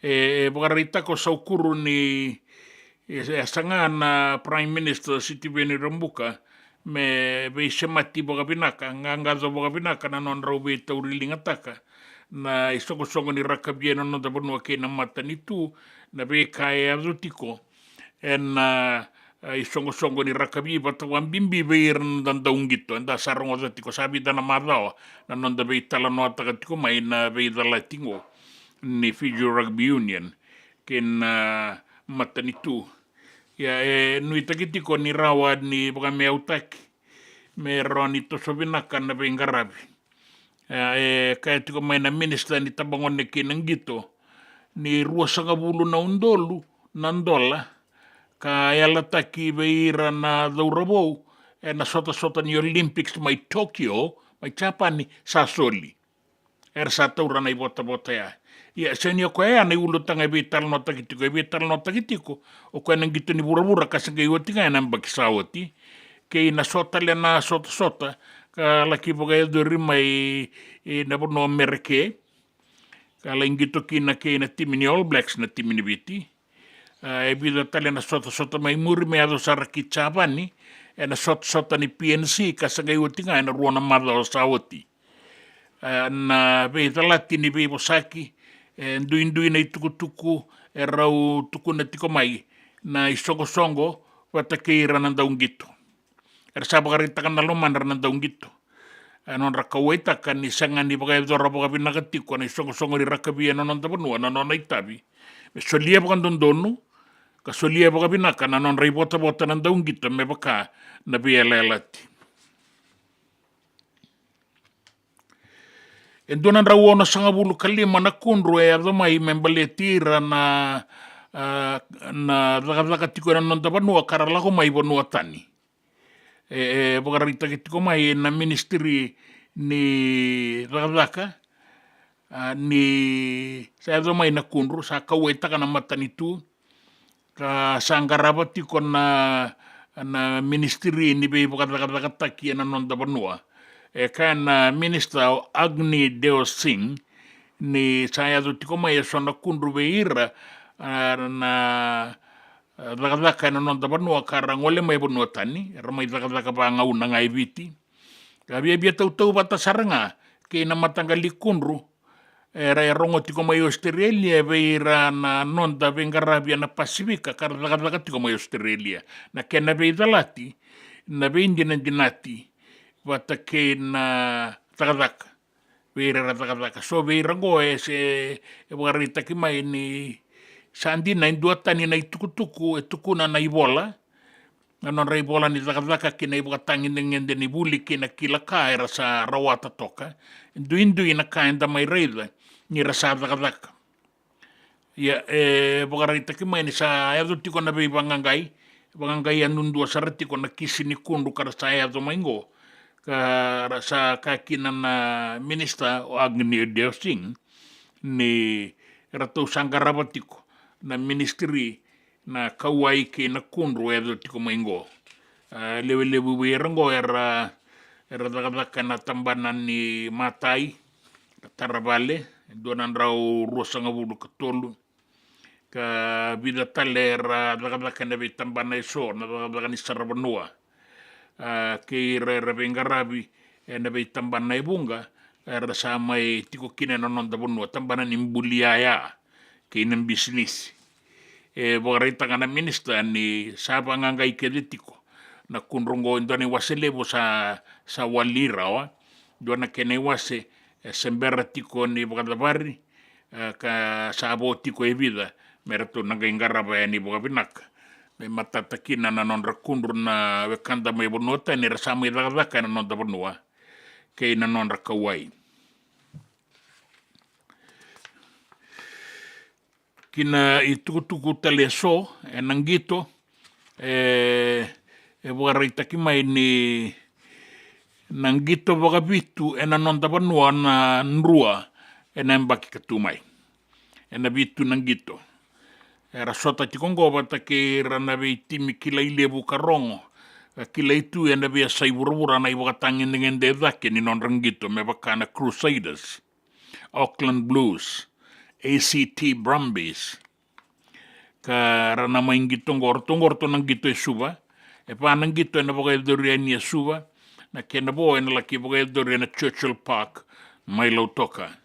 E, e vakaraitaka o Saukuru ni e, e saga na Prime Minister Sitiveni Rabuka me veisemati vakavinaka, qaqaco vakavinaka na nodrau veitauriligataka na isoqosoqo ni rakavi ena noda vanua kei na matanitu, na veika e yaco tiko ena, a, isoqosoqo ni rakavi vata vakabibi vei ira na dauqito. Eda sa rogoca tiko sa vica na macawa na noda veitalanoataka tiko mai na veicalati oqo ni Fiji Rugby Union kei na matanitu. Ia e nuitaki tiko ni rawa ni vakameautaki me rawa ni toso vinaka na veiqaravi. E, e kaya tiko mai na minisita ni tabagone kei na qito ni ruasagavulu na udolu na dola ka yalataki vei ira na cauravou ena sotasota ni Olympics mai Tokyo, mai Japani, sa soli. Era sa taura na ivotavota ya. Ia, sega ni o koya ya na iulutaga e veitalanoataki tiko, e veitalanoataki tiko o koya na qito ni vuravura ka se qai oti ga ena yabaki sa oti. Kei na so tale na sotasota ka laki vakayacori mai, e, na vanua Mereke. Ka lai qito kina kei na timi ni All Blacks na timi ni Viti. A, e vica tale na sotasota mai muri me yaco sara ki Japani ena sotasota ni P N C ka se qai oti ga ena rua na macawa sa oti. A, na veicalati ni veivosaki, e duidui na itukutuku e rau tukuna tiko mai na isoqosoqo vata kei ira na dauqito. Era sa vakaraitaka na lomadra na dauqito. E nodra kauwaitaka ni sega ni vakayacora vakavinaka tiko na isoqosoqo ni rakavi ena noda vanua na nona itavi me solia vakadodonu ka solia vakavinaka na nodra ivotavota na dauqito me vaka na veiyalayalati. E dua na drau onosagavulu ka lima na kudru e yaco mai me baleti ira na, a, na cakacaka tiko ena noda vanua ka ra lako mai vanua tani. e, e vakaraitaki tiko mai na ministry ni cakacaka, a, ni sa yaco mai na kudru, sa kauwaitaka na matanitu, ka sa qarava tiko na, na ministry ni veivakacakacakataki ena noda vanua. E kaya na minister o Agni Deo Singh ni sa yaco tiko mai e so na kudru vei ira, a, na, a, cakacaka ena noda vanua ka ra gole mai vanua tani, era mai cakacaka vagauna ga e Viti. Ka viavia tautauvata sara ga kei na mataqali kudru era e rogo tiko mai Australia vei ira na noda veiqaravi ena Pasifika ka ra cakacaka tiko mai Australia. Na kena veicalati, na veidinadinati vata kei na cakacaka vei ira era cakacaka. So vei ira oqo e se, e vakaraitaki mai ni sa dina e dua tani na itukutuku e tukuna na ivola, na nodra ivola ni cakacaka kei na ivakatagedegede ni vuli kei na kila ka era sa rawata toka. Duidui na ka eda mai raica ni ra sa cakacaka. Ia, e vakaraitaki mai ni sa yaco tiko na veivaqaqai, vaqaqai yadudua sara tiko na kisi ni kudru ka ra sa yaco mai qo. Ka ra sa kaya kina na minister o Agni Deo Singh ni ratou sa qarava tiko na ministry na kauwai kei na kudru e yaco tiko mai qo. A, lewe levu vei ira qo era, era cakacaka ena tabana ni matai, ka tara vale, e dua na drau ruasagavulu ka tolu. Ka vica tale era cakacaka ena veitabana e so, na cakacaka ni saravanua. A, kei ira era veiqaravi ena veitabana e vuqa, era sa mai tiko kina ena noda vanua, tabana ni buli yaya kei na bisinisi. E vakaraitaka na minister ni sa vaqaqai kece tiko na kudru oqo, e dua na iwase levu sa, sa wali rawa, dua na kena iwase e se bera tiko ni vakacavari, e, ka sa vo tiko e vica me ratou na qai qarava yani vakavinaka. Me matata kina na nodra kudru na wekada mai vanua tani era sa mai cakacaka ena noda vanua kei na nodra kauwai. Ki na itukutuku tale e so, ena qito, e, e vakaraitaki mai ni na qito vakavitu ena noda vanua na drua ena yabaki ka tu mai. Ena vitu na qito. Era sota tiko oqo vata kei ira na veitimi kilai levu ka rogo, ka kilai tu ena veiyasai vuravura na ivakatagedegede e cake ni nodra qito me vaka na Crusaders, Auckland Blues, A C T Brumbies. Ka ra na mai qito oqo, ratou oqo ratou na qito e Suva. E va na qito ena vakayacori yani e Suva. Na kena vo ena laki vakayacori ena Churchill Park mai Lautoka.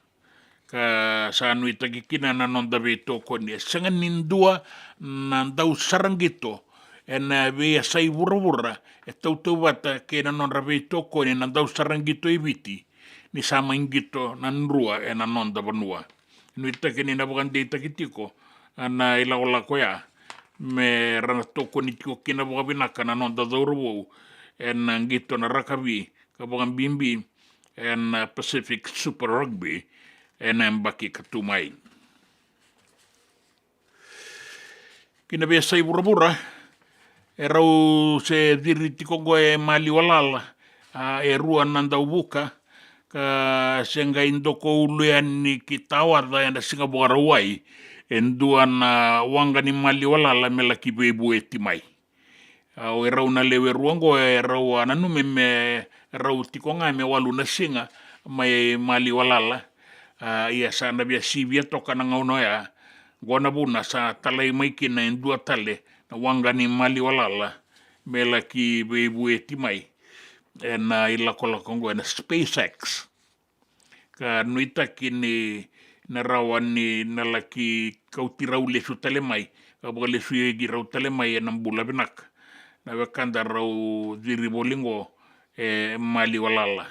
Ka sa nuitaki kina na noda veitokoni, e sega ni dua na dausaraqito ena veiyasai vuravura e tautauvata kei na nodra veitokoni na dausaraqito e Viti ni sa mai qito na drua ena noda vanua. Nuitaki ni na vakadeitaki tiko na ilakolako ya me ra na tokoni tiko kina vakavinaka na noda cauravou ena qito na rakavi, ka vakabibi ena Pacific Super Rugby ena yabaki ka tu mai. Ki na veiyasai vuravura, e rau se ciri tiko oqo e maliwa lala, a, e rua na dauvuka, ka se qai doko ulu yani ki Tawaca ena siga Vakarauwai e dua na waqa ni maliwa lala me laki veivueti mai. A, o e rau na lewe rua oqo e rau a nanumi me rau tiko ga me walu na siga mai maliwa lala. A, ia sa na via sivia toka na gauna oya. Oqo na vuna sa talai mai kina e dua tale na waqa ni maliwa lala me laki veivueti mai ena ilakolako oqo ena SpaceX. Ka nuitaki ni na rawa ni na laki kauti rau lesu tale mai, ka vakalesuaki rau tale mai ena bula vinaka na wekada rau ciri voli oqo e maliwa lala.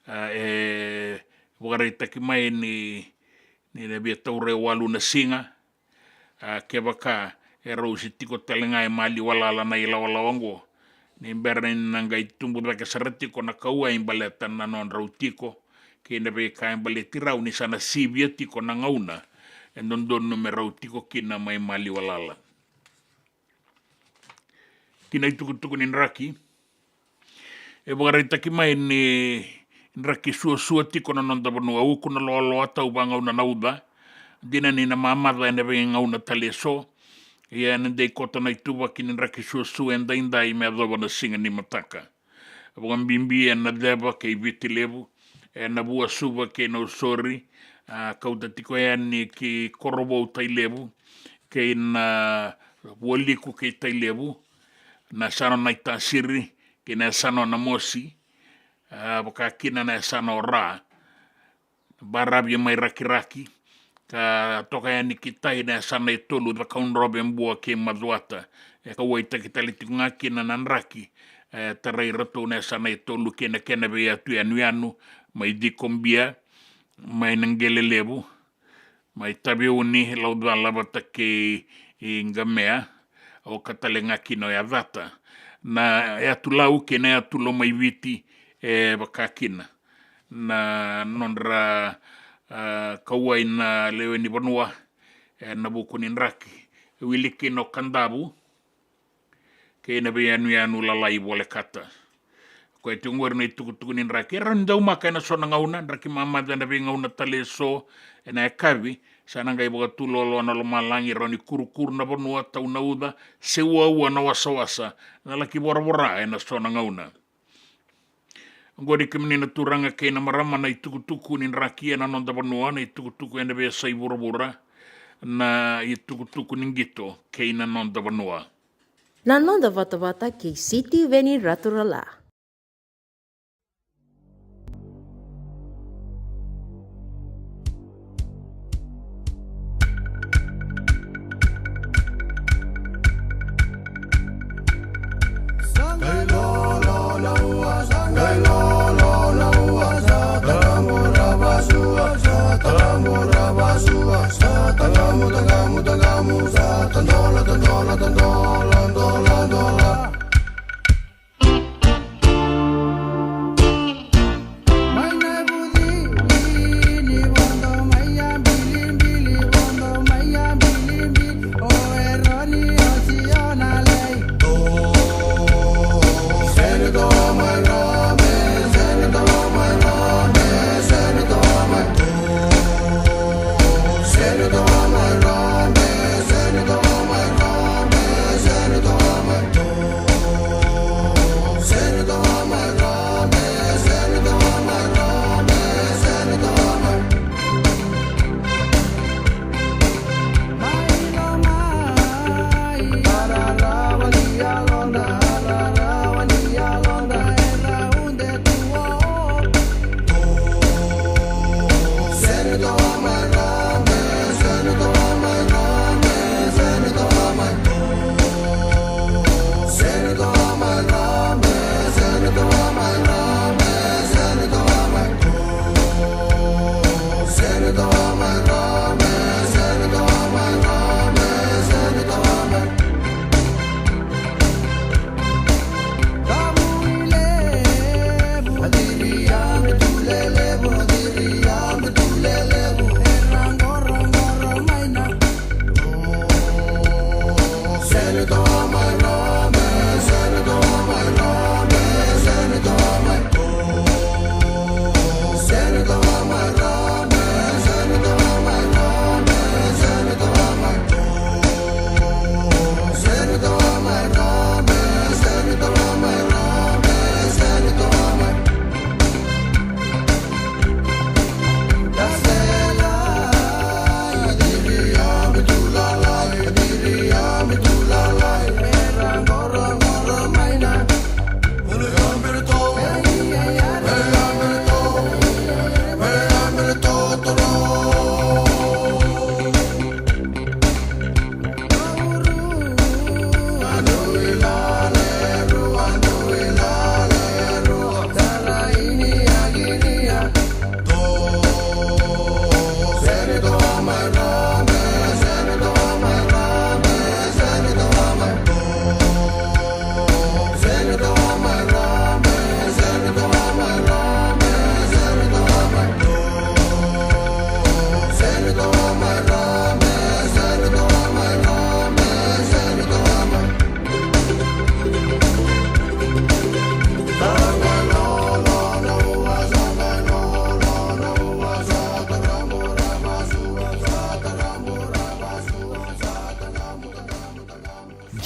A, e vakaraitaki mai ni, ni na via taura e walu na siga. A, kevaka e rau se tiko tale ga e maliwa lala na ilawalawa oqo, ni bera ni na qai tubu cake sara tiko na kauwai baleta na nodrau tiko kei na veika e baleti rau, ni sa na sivia tiko na gauna e dodonu me rau tiko kina mai maliwa lala. Ki na itukutuku ni draki, E vakaraitaki mai ni draki suasua tiko na noda vanua, uku na loaloa, tau vagauna na uca. Dina ni na mamaca ena veigauna tale eso. Ia ena dei koto na ituvaki ni draki suasua edaidai me yacova na siga ni mataka. Vakabibi ena ceva kei Viti Levu, ena Vuasuva kei Nausori, a, kauta tiko yani ki Korovou, Tailevu, kei na Vualiku kei Tailevu, na yasana o Naitasiri, kei na yasana o Namosi, a, vaka kina na yasana o Ra, baravi mai Rakiraki, ka toka yani ki tai na yasana e tolu, Cakaudrove, Bua kei Macuata. E kauwaitaki tale tiko ga kina na draki, e tarai iratou na yasana e tolu kei na kena veiyatu yanuyanu, mai Cikobia, mai Naqele Levu, mai Taveuni, Laucala vata kei Qamea, oka tale ga kina o Yacata. Na yatu Lau kei na yatu Lomaiviti, e vaka kina na nodra, a, kauwai na lewe ni vanua, e, na vuku ni draki. E wili kina o Kadavu, kei na veiyanuyanu lalai volekata. Koya tiko qori na itukutuku ni draki. E rawa ni daumaka ena so na gauna, draki mamaca ena veigauna tale eso, ena yakavi, sa na qai vakatuloaloa na lomalagi, rawa ni kurukuru na vanua, tau na uca, se uaua na wasawasa, na laki voravora ena so na gauna. Oqori kemuni na turaga kei na marama na itukutuku ni draki ena noda vanua, na itukutuku ena veiyasai vuravura, na itukutuku ni qito kei na noda vanua. Na noda vatavata kei Sitiveni Raturala.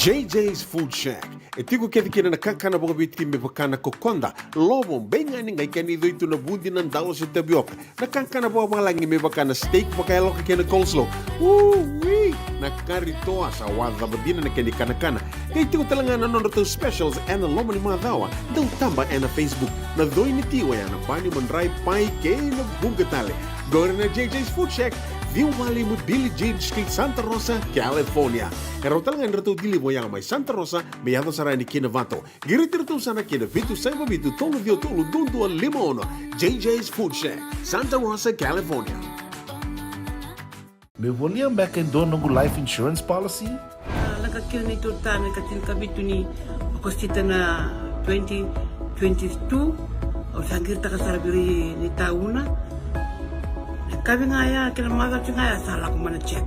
J J's Food Shack. E tiko kece kina na kakana vakaViti me vaka na kokoda, lovo, beigani, qai kena icoi tu na vudi, na dalo se tavioka. Na kakana vakavalagi me vaka na steak vakayaloka kei na coleslaw. Ui! Na kari toa sa wacava dina na kena ikanakana. Qai tiko tale ga na nodratou specials ena loma ni macawa. Dau taba ena Facebook. Na coi ni ti oya na bani, madrai, pai kei na vuqa tale. Qori na J J's Food Shack, ciwa walu lima Billie Jean Street, Santa Rosa, California. E rawa tale ga ni ratou deliver oya mai Santa Rosa me yaco sara yani ki Novato. Qiriti iratou sara ki na vitu saiva vitu tolu ciwa tolu dua dua lima ono. J J's Food Shack, Santa Rosa, California. Meu volia beka e dua noqu life insurance policy? A, lako kina neitou tane ka tinikavitu ni Okosita na twenty twenty-two. Au sa qiritaka sara vei ira ni tauna. Na kavi ga ya kei na macawa ga ya sa lako mai na check.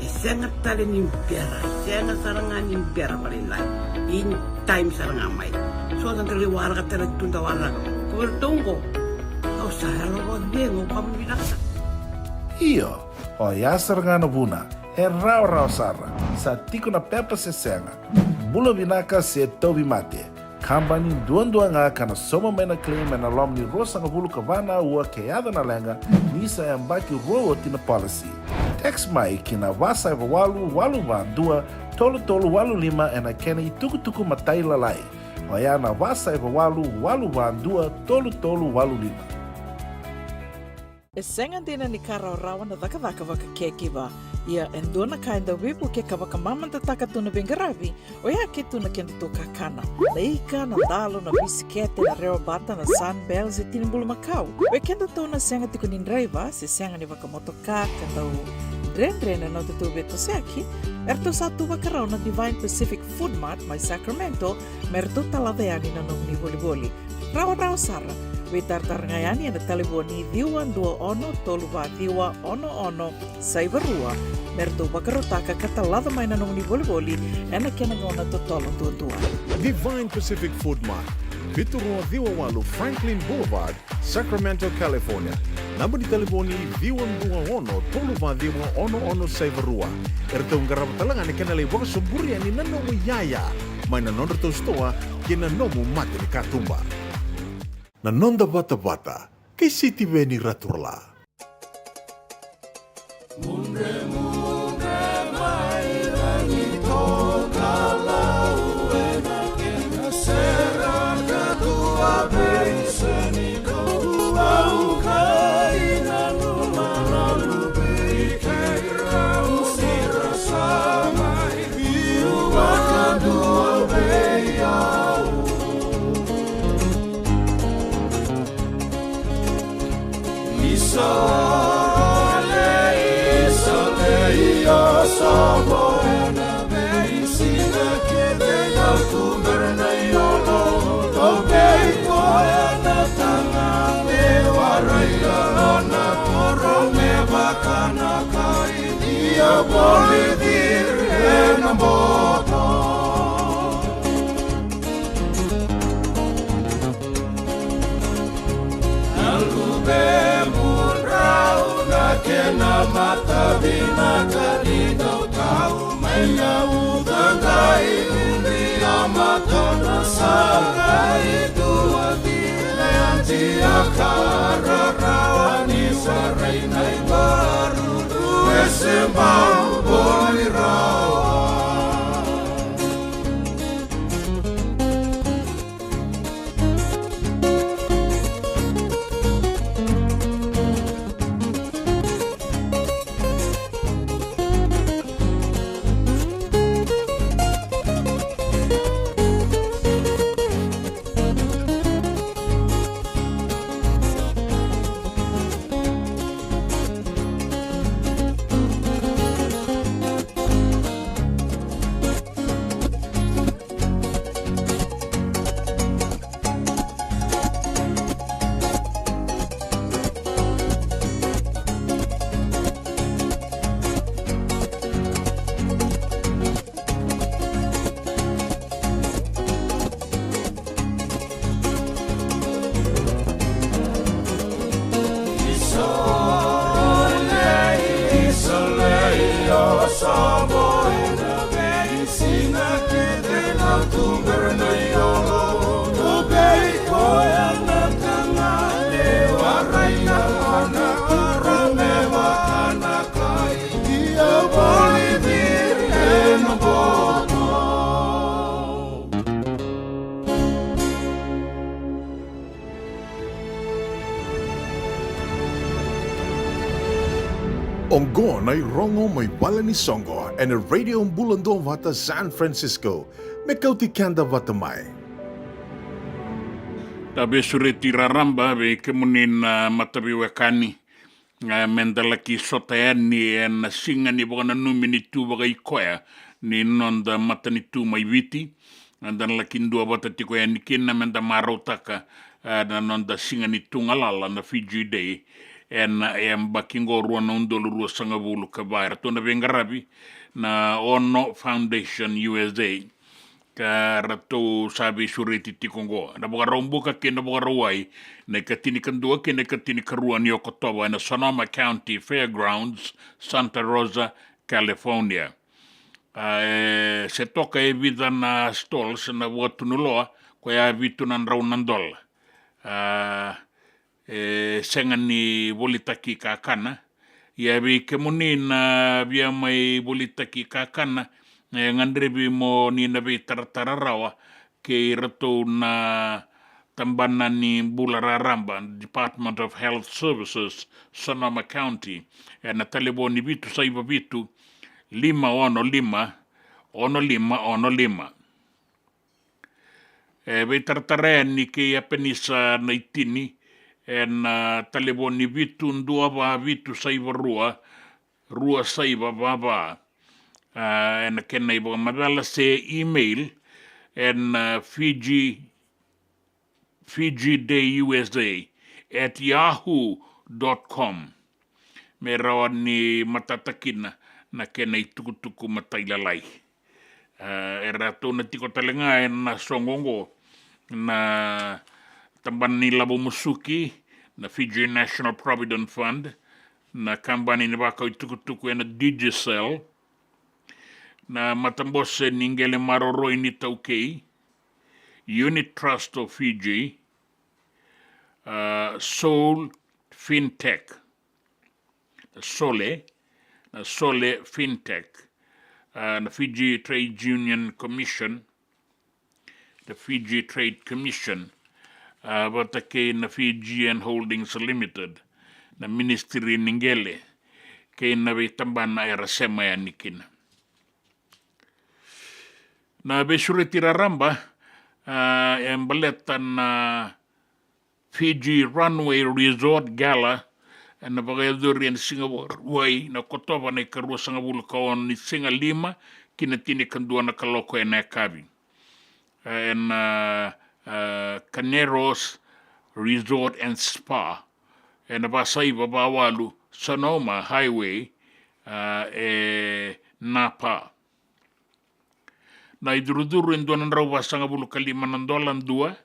E sega tale ni bera, e sega sara ga ni bera vakalailai. In time sara ga mai. So da qai waraka tale tu da waraka. Ko vei ratou qo, au sa yalo vakacegu, au vakavinavinaka sara. Io, oya sara ga na vuna. E rawarawa sara. Sa tiko na pepa se sega. Bula vinaka se tauvimate. Kabani duadua ga ka na sauma mai na claim ena loma ni ruasagavulu ka va na aua ke yaco na leqa, ni sa yabaki rua oti na policy. Text mai ki na va saiva walu walu va dua tolu tolu walu lima ena kena itukutuku matailalai. Oya na va saiva walu walu va dua tolu tolu walu lima. E sega dina ni ka rawarawa na cakacaka vaka caregiver. Ia e dua na ka e dau veivuke ka vakamamadataka tu na veiqaravi, oya ke tu na kedatou kakana. Na ika, na dalo, na bisikete, na rewabata, na Sunbell se tini bulumakau. Vei kedatou na sega tiko ni draiva se sega ni vakamotoka ka dau dredre na nodatou veitosoyaki, eratou sa tu vakarau na Divine Pacific Food Mart mai Sacramento me ratou talaca yani na nomuni volivoli. Rawarawa sara. Veitaratara ga yani ena talevoni ciwa dua ono tolu va ciwa ono ono saiva rua me ratou vakarautaka ka talaca mai na nomuni volivoli ena kena gauna totolo duadua. Divine Pacific Food Mart, vitu rua ciwa walu Franklin Boulevard, Sacramento, California. Naba ni talevoni ciwa dua ono tolu va ciwa ono ono saiva rua. Eratou qarava tale ga na kena lai vakasoburi yani na nomu iyaya mai na nodratou sitoa kei na nomu mata ni katuba. Na noda vatavata kei Sitiveni Raturala. Mudremudre mai na ni toka lau ena kena sera ka dua vei seni kou au kai na numa na lubi kei rau sira sa mai. Iu vakadua vei au. Isa le, isa le, ia sa koya na veisiga kece, ia tu bera na iyolo, tou vei koya na taga me warai, ia na koro me vaka na kai. Ia voli ciri ena boto. Na luvemu drau na kena matavinaka ni dau tau mai na uca qai ubi a mata na sa qai dua cile anti a ka rarawa ni sa rai na ivaru. Ese mau voli rawa. Oqo na irogo mai vale ni soqo ena Radio Bula Duavata San Francisco. Me kauti keda vata mai. Da veisureti raraba vei kemuni na mataveiwekani. E, meda laki sota yani ena siga ni vakananumi ni tu vakaikoya ni noda matanitu mai Viti. Eda na laki duavata tiko yani kina meda marautaka, e, na noda siga ni tu galala na Fiji Day ena yabaki qo rua na udolu ruasagavulu ka va. Eratou na veiqaravi na Ono Foundation U S A. Ka ratou sa veisureti tiko oqo. Na Vakaraubuka kei na Vakarauwai, na ikatinikadua kei na ikatinikarua ni Okotova ena Sonoma County Fairgrounds, Santa Rosa, California. A, e, se toka e vica na stalls na vakatunuloa, koya vitu na drau na dola. A, e sega ni volitaki kakana. Ia vei kemuni na via mai volitaki kakana, e gadrevi mo ni na veitaratara rawa kei ratou na tabana ni bula raraba, Department of Health Services, Sonoma County, ena talevoni vitu saiva vitu, lima ono lima, ono lima ono lima. E veitaratara yani kei Apenisa Naitini ena talevoni vitu dua va vitu saiva rua, rua saiva va va. A, ena kena ivakamacala se email ena, a, Fiji, Fiji Day U S A at yahoo dot com. Me rawa ni matata kina na kena itukutuku matailalai. E, eratou na tiko tale ga ena soqo oqo na tabana ni lavo musuki, na Fiji National Provident Fund, na kabani ni vakau itukutuku ena Digicel, na matabose ni qele maroroi ni taukei, Unit Trust of Fiji, a, Soul Fintech, Sole, na Sole Fintech, a, na Fiji Trade Union Commission, na Fiji Trade Commission, a, vata kei na Fijian Holdings Limited, na Ministry ni Qele, kei na veitabana era sema yani kina. Na veisureti raraba, a, e baleta na Fiji Runway Resort Gala, ena vakayacori ena siga Vakarauwai na Okotova na ikaruasagavulu ka ono ni siga lima ki na tinikadua na kaloko ena yakavi. E, ena, a, Carneros Resort and Spa, ena vasaiva vawalu Sonoma Highway, a, e Napa. Na icurucuru e dua na drau vasagavulu ka lima na dola dua,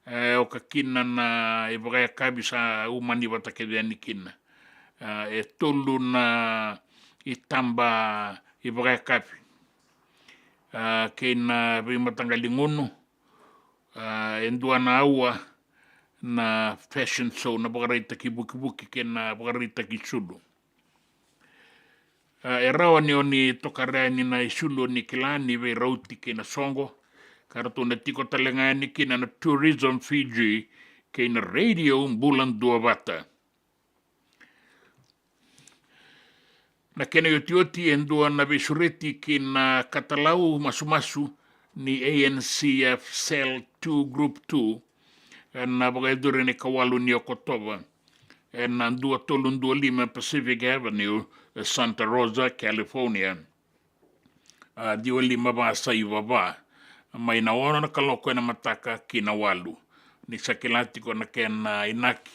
e, oka kina na ivakayakavi sa umani vata kece yani kina. A, e tolu na itaba ivakayakavi. A, kei na veimataqali gunu, a, e dua na aua na fashion show, na vakaraitaki vukivuki kei na vakaraitaki sulu. A, e rawa ni o ni tokara yani na isulu o ni kila ni veirauti kei na soqo, ka ratou na tiko tale ga yani kina na Tourism Fiji kei na Radio Bula Duavata. Na kena iotioti e dua na veisureti ki na katalau masumasu ni A N C F Cell two Group two, ena vakayacori ena ikawalu ni Okotova, ena dua tolu dua lima Pacific Avenue, e Santa Rosa, California. A, ciwa lima va saiva va, mai na ono na kaloko ena mataka ki na walu. Ni sa kila tiko na kena inaki,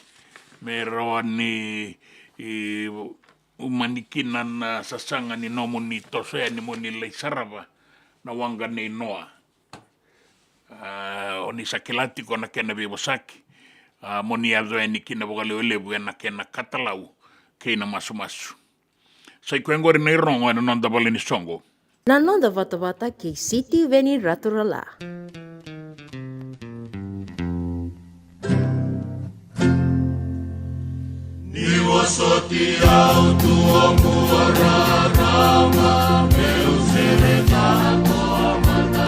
me rawa ni, i, umani kina na sasaga ni nomuni toso yani mo ni lai sarava na waqa nei Noa. A, o ni sa kila tiko na kena veivosaki, a, mo ni yaco yani kina vakalevulevu ena kena katalau kei na masumasu. Sa i koya oqori na irogo ena noda vale ni soqo. Na noda vatavata kei Sitiveni Raturala. Ni vosoti au tu oqo rarama, meu sereka na tua mata.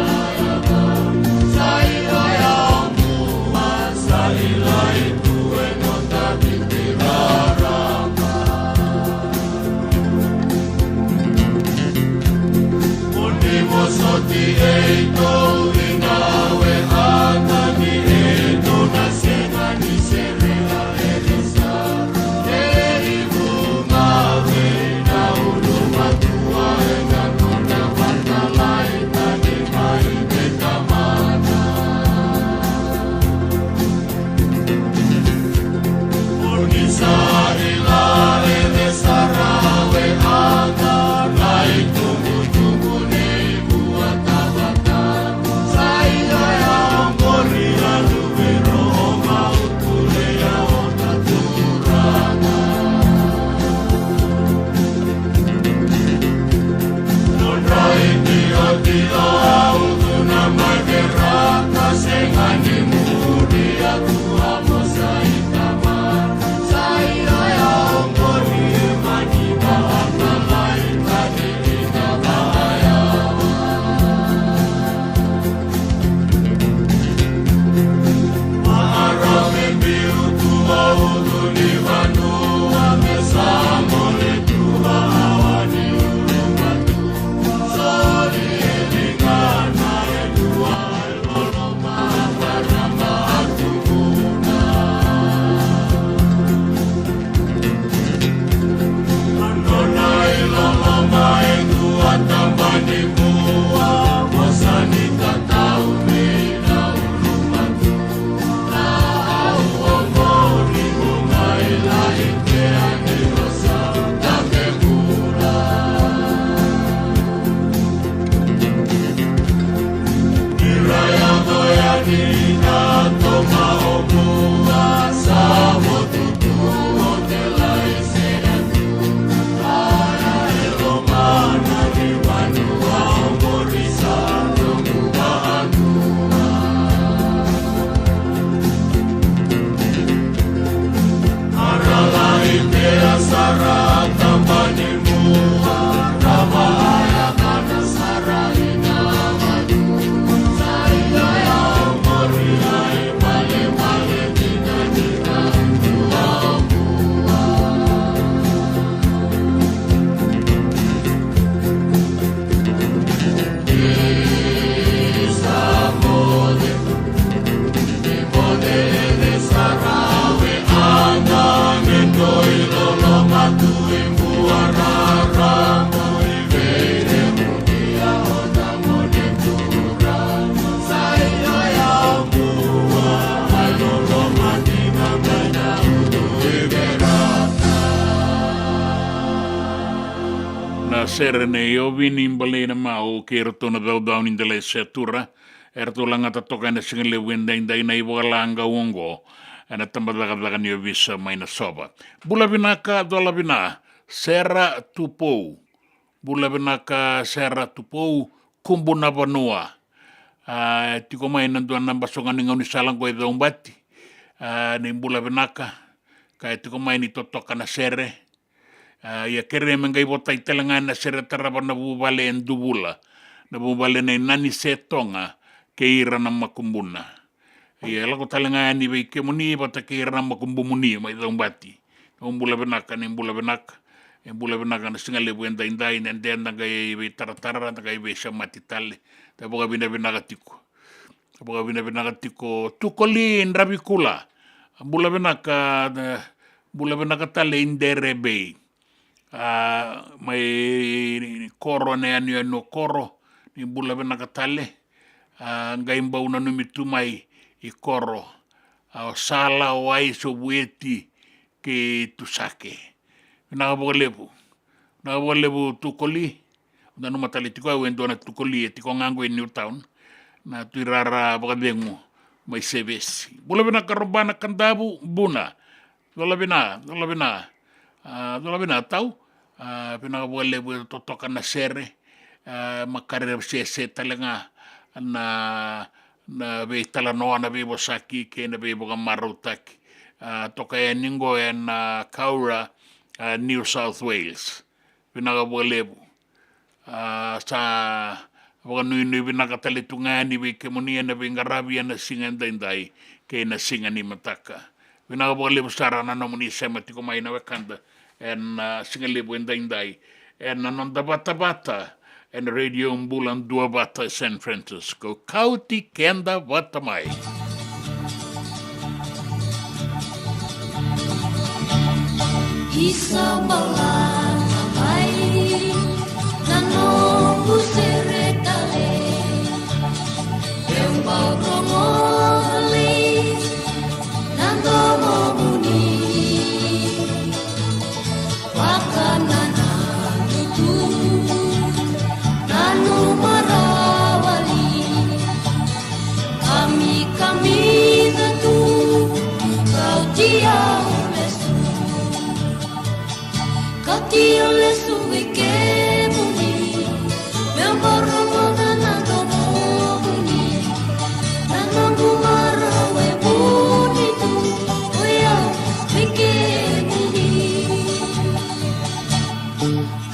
Sa i koya oqo, sa i lai tu e noda viti rarama. Na sere nei Ovini Baleina Mau kei iratou na Caucau ni Delaisea Tura, eratou lagata toka ena sigalevu edaidai na ivakalagau oqo ena tabacakacaka ni ovisa mai Nasova. Bula vinaka, cola vina, Sera Tupou. Bula vinaka Sera Tupou, Kubu na Vanua. A, e tiko mai na dua na basoga ni gaunisala qo e Caubati. A, ni bula vinaka, ka e tiko mai ni totoka na sere. A, ia kerei me qai votai tale ga ena sere tarava na vuvale e Duvula, na vuvale nei Nani Setoga kei ira na makubuna. Ia e lako tale ga yani vei kemuni vata kei ira na makubumuni mai Caubati. Ni bula vinaka, ni bula vinaka. E bula vinaka na sigalevu edaidai, na deda qai veitaratara, da qai veisemati tale. Da vakavinavinaka tiko. Da vakavinavinaka tiko Tukoli Dravikula. Bula vinaka, da, bula vinaka tale i Derebei. A, mai koro, na yanuyanu o koro, ni bula vinaka tale. A, qai bau nanumi tu mai i koro. A, o Sala, o Ais, o Vueti kei Tusake. Vinaka vakalevu. Vinaka vakalevu Tukoli. Nanuma tale tiko au e dua na Tukoli e tiko ga qo e Newtown, na Tuirara vakacegu mai Sevesi. Bula vinaka Robana Kadavu, Buna. Cola vina, cola vina. A, cola vina tau. A, vinaka vakalevu e totoka na sere. A, makare sese tale ga na, na veitalanoa, na veivosaki kei na veivakamarautaki. A, toka yani qo ena Cowra, a, New South Wales. Vinaka vakalevu. A, sa vakanuinui vinaka tale tu ga yani vei kemuni ena veiqaravi ena siga edaidai kei na siga ni mataka. Vinaka vakalevu sara na nomuni sema tiko mai na wekada ena, a, sigalevu edaidai ena noda vatavata Ena Radio Bula Duavata e San Francisco, kauti keda vata mai. Isa balata mai na noqu sere tale, eu bau rogo tale na domomuni. Vakanananu tu, nanuma rawa li, kamikamica tu, kauti au lesu. Kauti au lesu vei kemuni, meu bau rogoca na domomuni. Na noqu marau e vuni tu, o yau vei kemuni.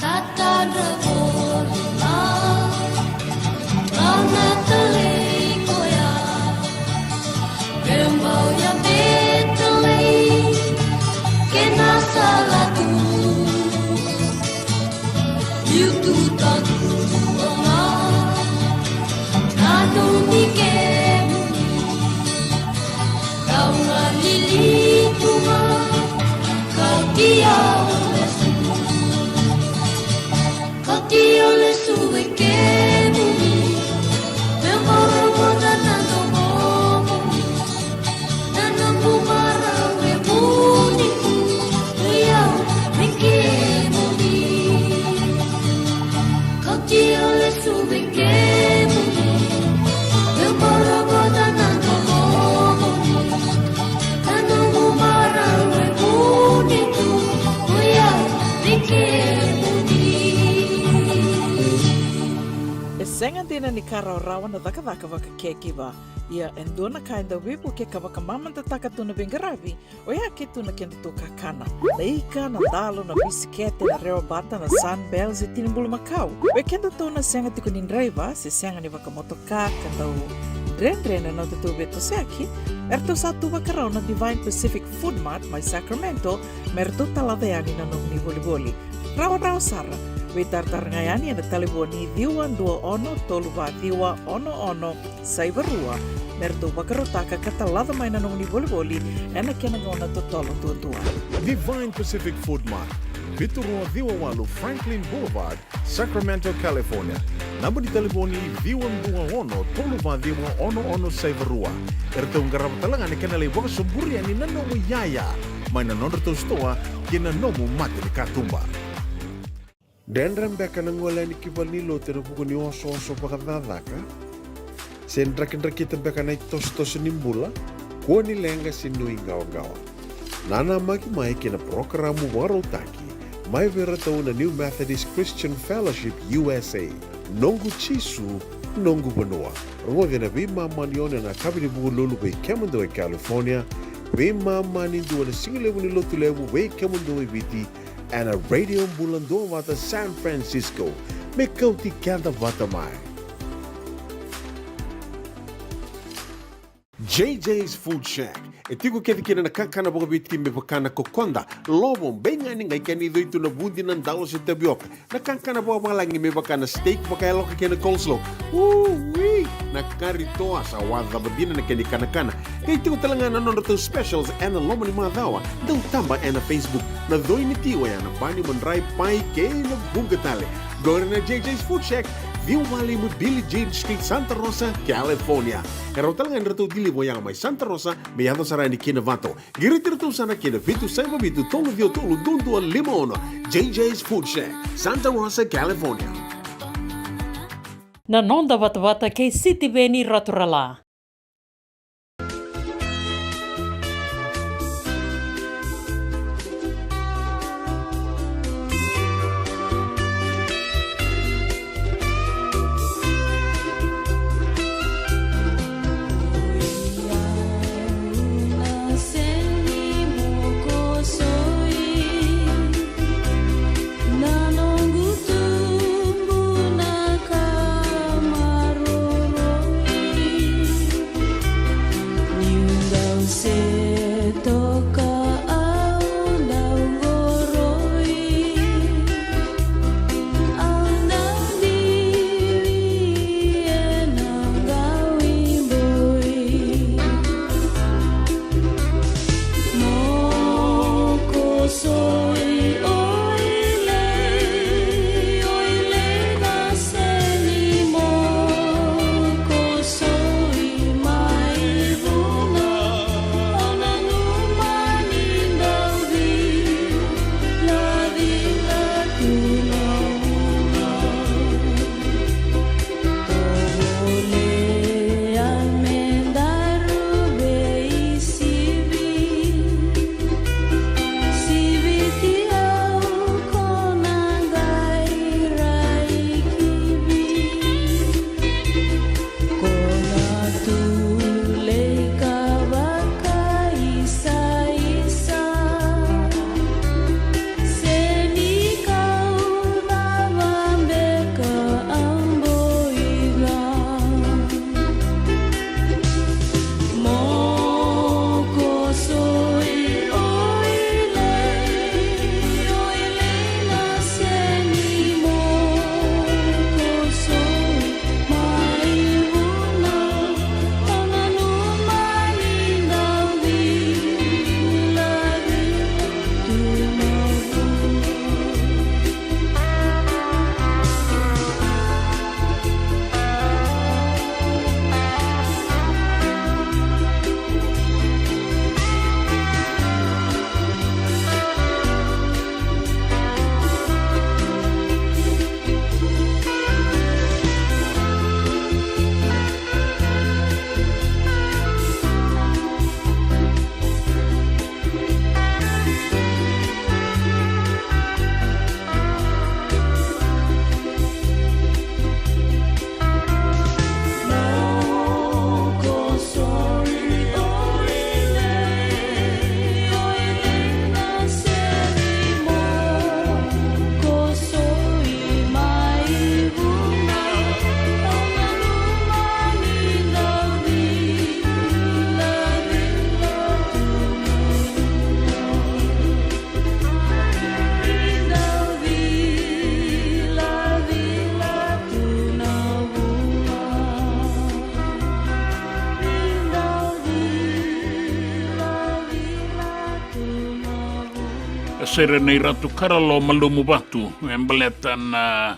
Ka tadra voli ga, au na talei koya. Meu bau yabe talei kei na sala tu. Liu tu tadua ga, nanumi kemuni. Kau galili tu ga, kauti au lesu. Kauti au lesu vei kemuni. Meu bau rogoca na domomuni. Na noqu marau e vuni tu, o yau vei kemuni. Kauti au lesu vei kemuni. Meu bau rogoca na domomuni. Na noqu marau e vuni tu, o yau vei kemuni. E sega dina ni ka rawarawa na cakacaka vaka caregiver. Ia e dua na ka e dau veivukei ka vakamamadataka tu na veiqaravi, oya ke tu na kedatou kakana. Na ika, na dalo, na bisikete, na rewa bata, na Sunbell, se tini bulumakau. Vei kedatou na sega tiko ni draiva, se sega ni vakamotoka, ka dau dredre na nodatou veitosoyaki, eratou sa tu vakarau na Divine Pacific Food Mart mai Sacramento, me ratou talaca yani na nomuni volivoli. Rawarawa sara, veitaratara ga yani ena talevoni ciwa dua ono tolu va ciwa ono ono saiva rua, me ratou vakarautaka ka talaca mai na nomuni volivoli ena kena gauna totolo duadua. Divine Pacific Food Mart, vitu rua ciwa walu Franklin Boulevard, Sacramento, California. Naba ni talevoni ciwa dua ono tolu va ciwa ono ono saiva rua. Eratou qarava tale ga na kena lai vakasoburi yani na nomu iyaya mai na nodratou sitoa ki na nomu mata ni katuba. Dredre beka na gole yani ki valenilotu ena vuku ni osooso vakacakacaka? Se drakidrakita beka na itosotoso ni bula? Kua ni leqa se nuiqawaqawa. Nanamaki mai ki na parokaramu vakarautaki mai vei iratou na New Methodist Christian Fellowship U S A, Noqu Jisu, Noqu Vanua. Rogoci ena veimama ni ono ena yakavi ni Vukelulu vei kemudou e California, veimama ni dua na sigalevu ni Lotulevu vei kemudou e Viti, ena Radio Bula Duavata San Francisco, me kauti keda vata mai. J J's Food Shack. E tiko kece kina na kakana vakaviti me vaka na kokoda, lovo, beigani, qai kena icoi tu na vudi, na dalo se tavioka. Na kakana vakavalagi me vaka na steak vakayaloka kei na coleslaw. Ui! Na kari toa, sa wacava dina na kena ikanakana. Qai tiko tale ga na nodratou specials ena loma ni macawa. Dau taba ena Facebook. Na coi ni ti oya na bani, madrai, pai kei na vuqa tale. Qori na J J's Food Shack, ciwa walu lima Billie Jean Street, Santa Rosa, California. E rawa tale ga ni ratou deliver oya mai Santa Rosa me yaco sara yani ki Novato. Qiriti iratou sara ki na vitu saiva vitu tolu ciwa tolu dua dua lima ono. J J's Food Shack, Santa Rosa, California. Na noda vatavata kei Sitiveni Raturala. Sere nei Ratu Karalo Malumuvatu, e baleta na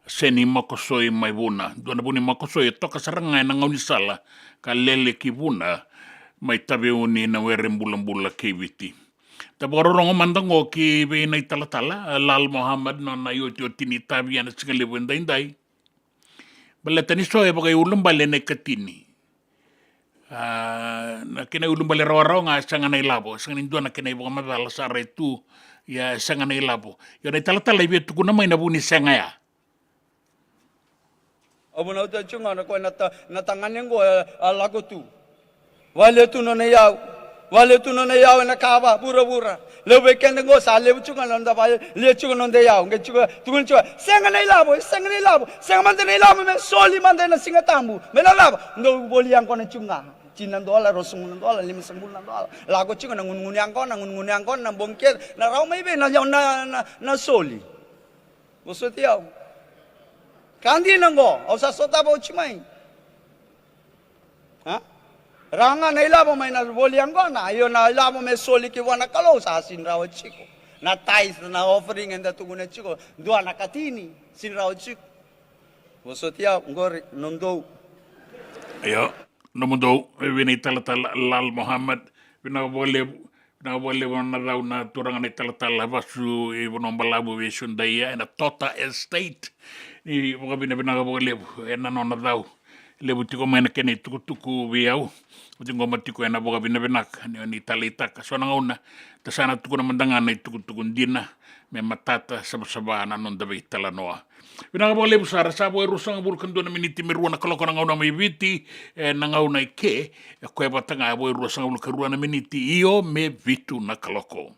seni makosoi mai Vuna. Dua na vu ni makosoi e toka sara ga ena gaunisala ka lele ki Vuna, mai Taveuni na were bulabula kei Viti. Da vakarorogo mada qo ki vei na italatala, a Lal Mohammed, nona iotioti ni itavi ena siga levu edaidai. Baleta ni so e vakaiulubale na ikatini. A, na kena iulubale rawarawa ga e sega na ilavo, e sega ni dua na kena ivakamacala sara e tu, ia e sega na ilavo. Ia na italatala e via tukuna mai na vu ni sega ya. Au vunauta tiko ga na koya na ta-, na tagane qo, e, a lako tu. Vale tu nona iyau. Vale tu nona iyau ena kava vuravura. Levu vei keda qo sa levu tiko ga na noda vale, lia tiko na noda iyau. Qai tiko, tukuna tiko, sega na ilavo, sega na ilavo, sega mada na ilavo me soli mada ena Siga Tabu. Me na cava? Dou voli yaqona tiko ga. Tini na dola, ruasagavulu na dola, limasagavulu na dola. Lako tiko na gunugunu yaqona, gunugunu yaqona, na bogi kece, na rawa mai vei na, na, na, na soli. Vosoti au. Ka dina qo, au sa sotava oti mai. A? Rawa ga na ilavo mai na voli yaqona, io na ilavo me soli ki vua na Kalou sa sini rawa tiko. Na tithe, na offering eda tukuna tiko, dua na katini, sini rawa tiko. Vosoti au, qori, nomudou. Io, nomudou, vei na italatala Lal Mohammed, vinaka vakalevu, vinaka vakalevu na cau na turaga na italatala vasu i Vanua Balavu vei Sudaia, ena Tota Estate. Ni vakavinavinaka vakalevu, ena nona cau. Levu tiko mai na kena itukutuku vei au. Oti qo ma tiko ena vakavinavinaka, ni, ni taleitaka. So na gauna, da sa na tukuna mada ga na itukutuku dina, me matata, savasava na noda veitalanoa. Vinaka vakalevu sara, sa vo e ruasagavulu ka dua na miniti me rua na kaloko na gauna mai Viti, e, na gauna i ke, e koya vata ga vo e ruasagavulu ka rua na miniti, io me vitu na kaloko.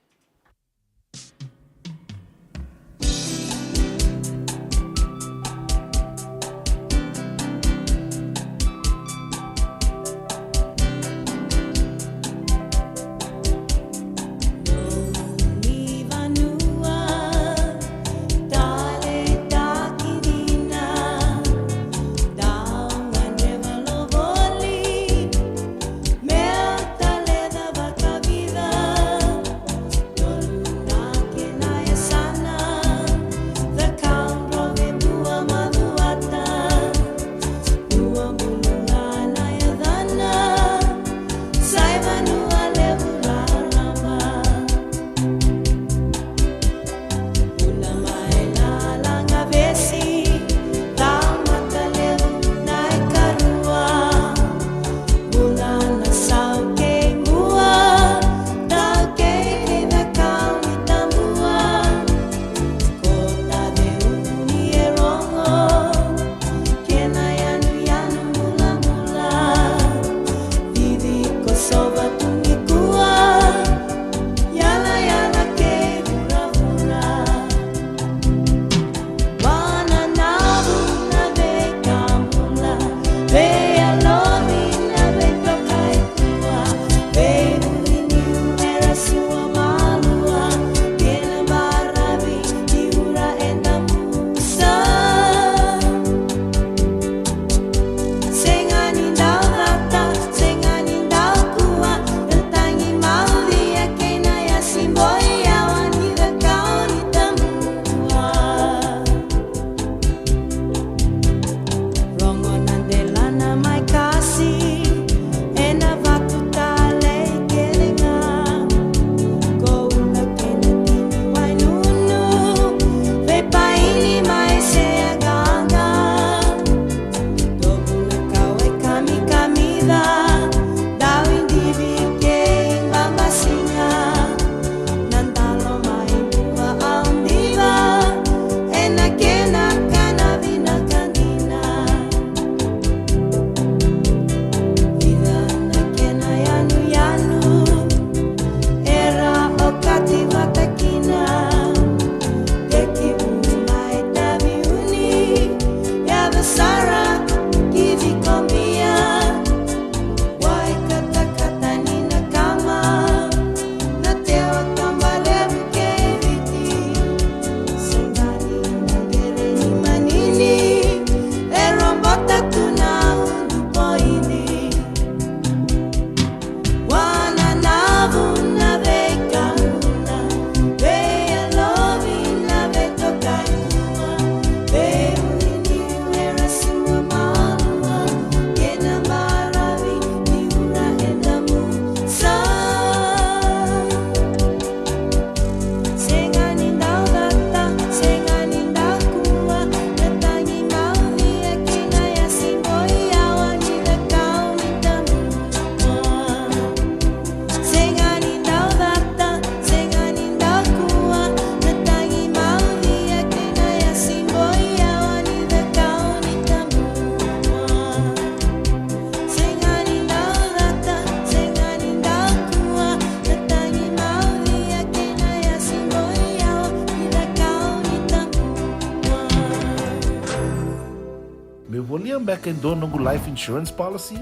Beka e dua noqu life insurance policy? A,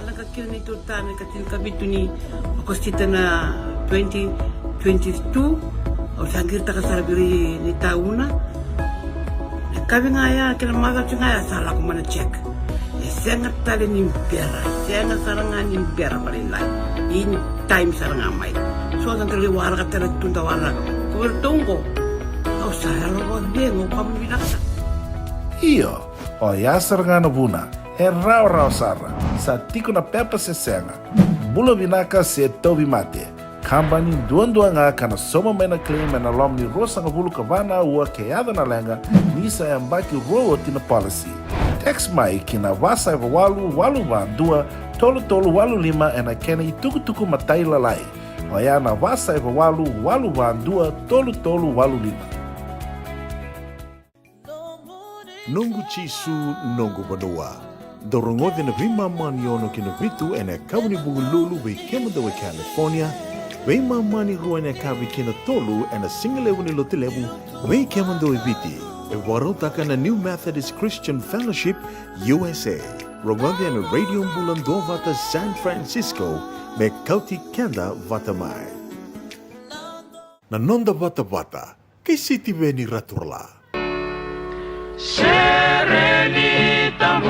lako kina neitou tane ka tinikavitu ni Okosita na twenty twenty-two. Au sa qiritaka sara vei ira ni tauna. Na kavi ga ya kei na macawa ga ya sa lako mai na check. E sega tale ni bera, sega sara ga ni bera valailai. Ini time sara ga mai. So da qai waraka tale tu da waraka. Ko vei ratou qo. Au sa yalo vakacegu, au kama vinaka sara. Io, oya sara ga na vuna. E rawarawa sara, sa tiko na pepa se sega. Bula vinaka se tauvimate. Kabani duadua ga ka na sauma mai na claim ena loma ni ruasagavulu ka va na aua ke yaco na leqa, ni sa yabaki rua oti na policy. Text mai ki na va saiva walu, walu va dua, tolu tolu walu lima ena kena itukutuku matailalai. Oya na va saiva walu, walu va dua, tolu tolu walu lima. Noqu Jisu, noqu vanua. Dou rogoci na veimama ni ono ki na vitu ena yakavi ni Vukelulu vei kemudou e California, veimama ni rua ena yakavi ki na tolu ena sigalevu ni Lotulevu vei kemudou e Viti. E vakarautaka na New Methodist Christian Fellowship U S A. Rogoci ena Radio Bula Duavata San Francisco me kauti keda vata mai. Na noda vatavata kei Sitiveni Raturala. Sereni tabu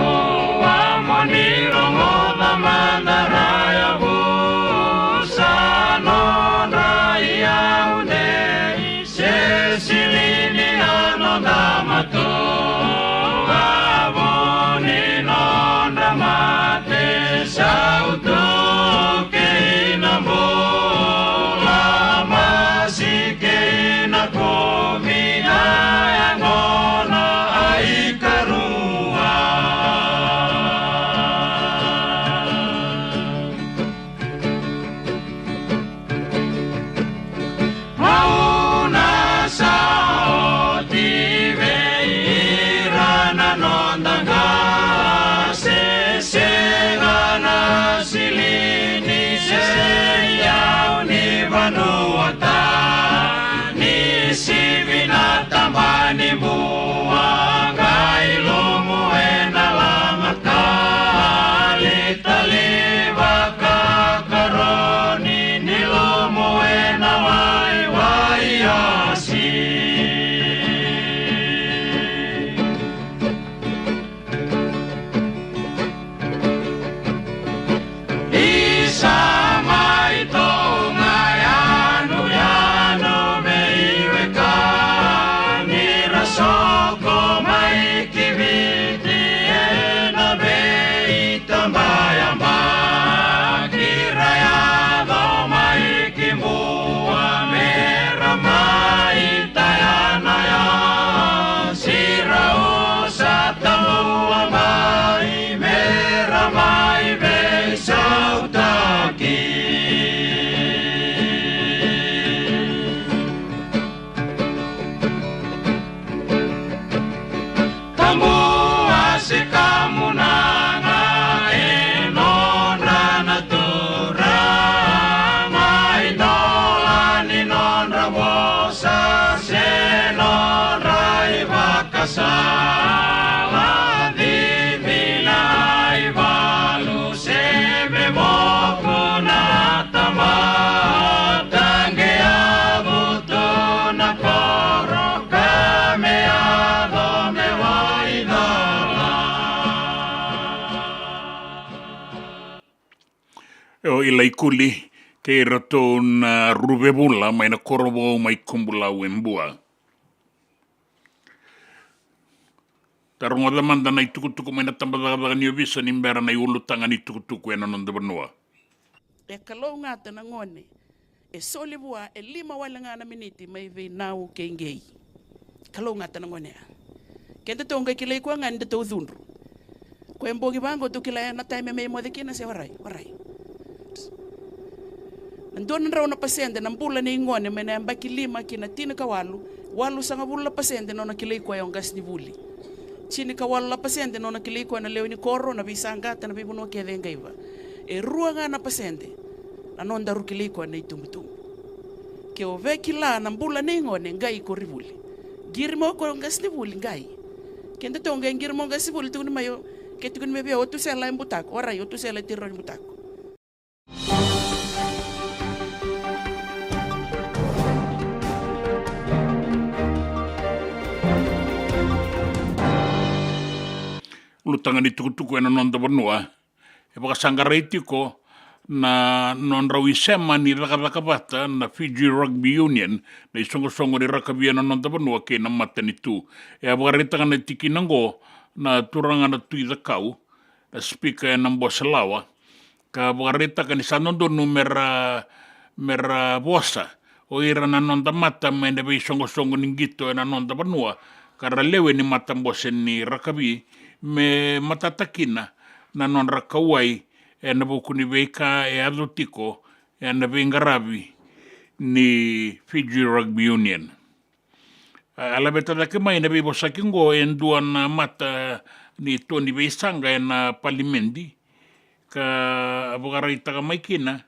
a mo ni rogoca mada ra yavusa nodra iyau nei se silini a noda matua vo ni nodra mate sautu kei na bula masi kei na kumi na yagona a ikarua. Gauna sa oti vei ira na noda qase, sega na silini se iyau ni vanua tani, sivi na taba ni bua, qai lumu ena lama tali, tali vaka karoni, ni lumu ena waiwai asi. Ni sa mai toga yanuyanu vei wekani ra soko mai ki Viti ena veitabayabaki ra yaco mai ki Bua me ra mai tayanaya, si ra usa tabua mai me ra mai veisautaki. Tabua se kamunaga e nodra na turaga, idola ni nodra vosa se nodra ivakasala, cici na ivalu se me moku na tamata, qai yavu tu na koro ka me yaco me waicala. O Ilaikuli kei iratou na Ruvevula mai na koro vou mai Kubulau e Bua. Da rogoca mada na itukutuku mai na tabacakacaka ni ovisa ni bera na iulutaga ni tukutuku ena noda vanua. E kalougata na gone e soli vua e lima wale ga na miniti mai vei Nau kei Qei. Kalougata na gone ya. Kedatou qai kilai koya ga ni datou cudru. Koya e bogi vaqo tou kila ya na taimi me mai moce kina se warai, warai. Na dua na drau na pasede na bula nei gone mai na yabaki lima ki na tinikawalu, walusagavulu na pasede na nona kilai koya o qasenivuli. Tinikawalu na pasede na nona kilai koya na lewe ni koro, na veisaqata, na veivanua kece e qaiva. E rua ga na pasede na nodaru kilai koya na itubutubu. Ke o via kila na bula nei gone, qai koronivuli. Qiri mai o koya o qasenivuli, qai. Kedatou qai qiri mai o qasenivuli, tukuni mai o, Ke tukuni mai vei au o Tusela e butako, warai, o Tusela e tiro ni butako. Ulutaga ni tukutuku ena noda vanua. E vakasaqarai tiko na nodrau isema ni cakacaka vata na Fiji Rugby Union, na isoqosoqo ni rakavi ena noda vanua kei na matanitu. E a vakaraitaka na tikina oqo na turaga na Tui Cakau, na speaker ena Bose Lawa, ka vakaraitaka ni sa dodonu mera, mera vosa o ira na noda mata mai na veisoqosoqo ni qito ena noda vanua, ka ra lewe ni matabose ni rakavi, me matata kina na nodra kauwai ena vuku ni veika e yaco tiko ena veiqaravi ni Fiji Rugby Union. A, a laveta cake mai na veivosaki oqo e dua na mata ni to ni veisaqa ena palimedi, ka vakaraitaka mai kina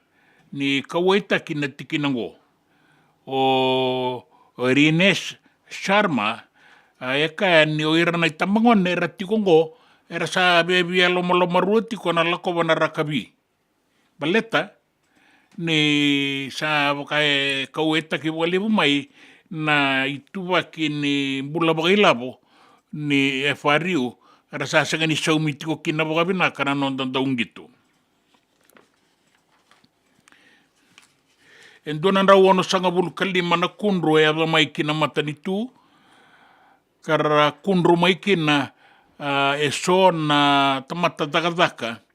ni kauwaitaki na tikina oqo. O, o Rinesh Sharma, a, e kaya ni o ira na itabagone era tiko oqo, era sa via, via lomalomarua tiko na lakova na rakavi. Baleta ni sa vaka e kauwaitaki vakalevu mai na ituvaki ni bula vakailavo ni F R U, era sa sega ni saumi tiko kina vakavinaka na noda dauqito. E dua na drau onosagavulu ka lima na kudru e yaco mai ki na matanitu, ka ra kudru mai kina, a, e so na tamata cakacaka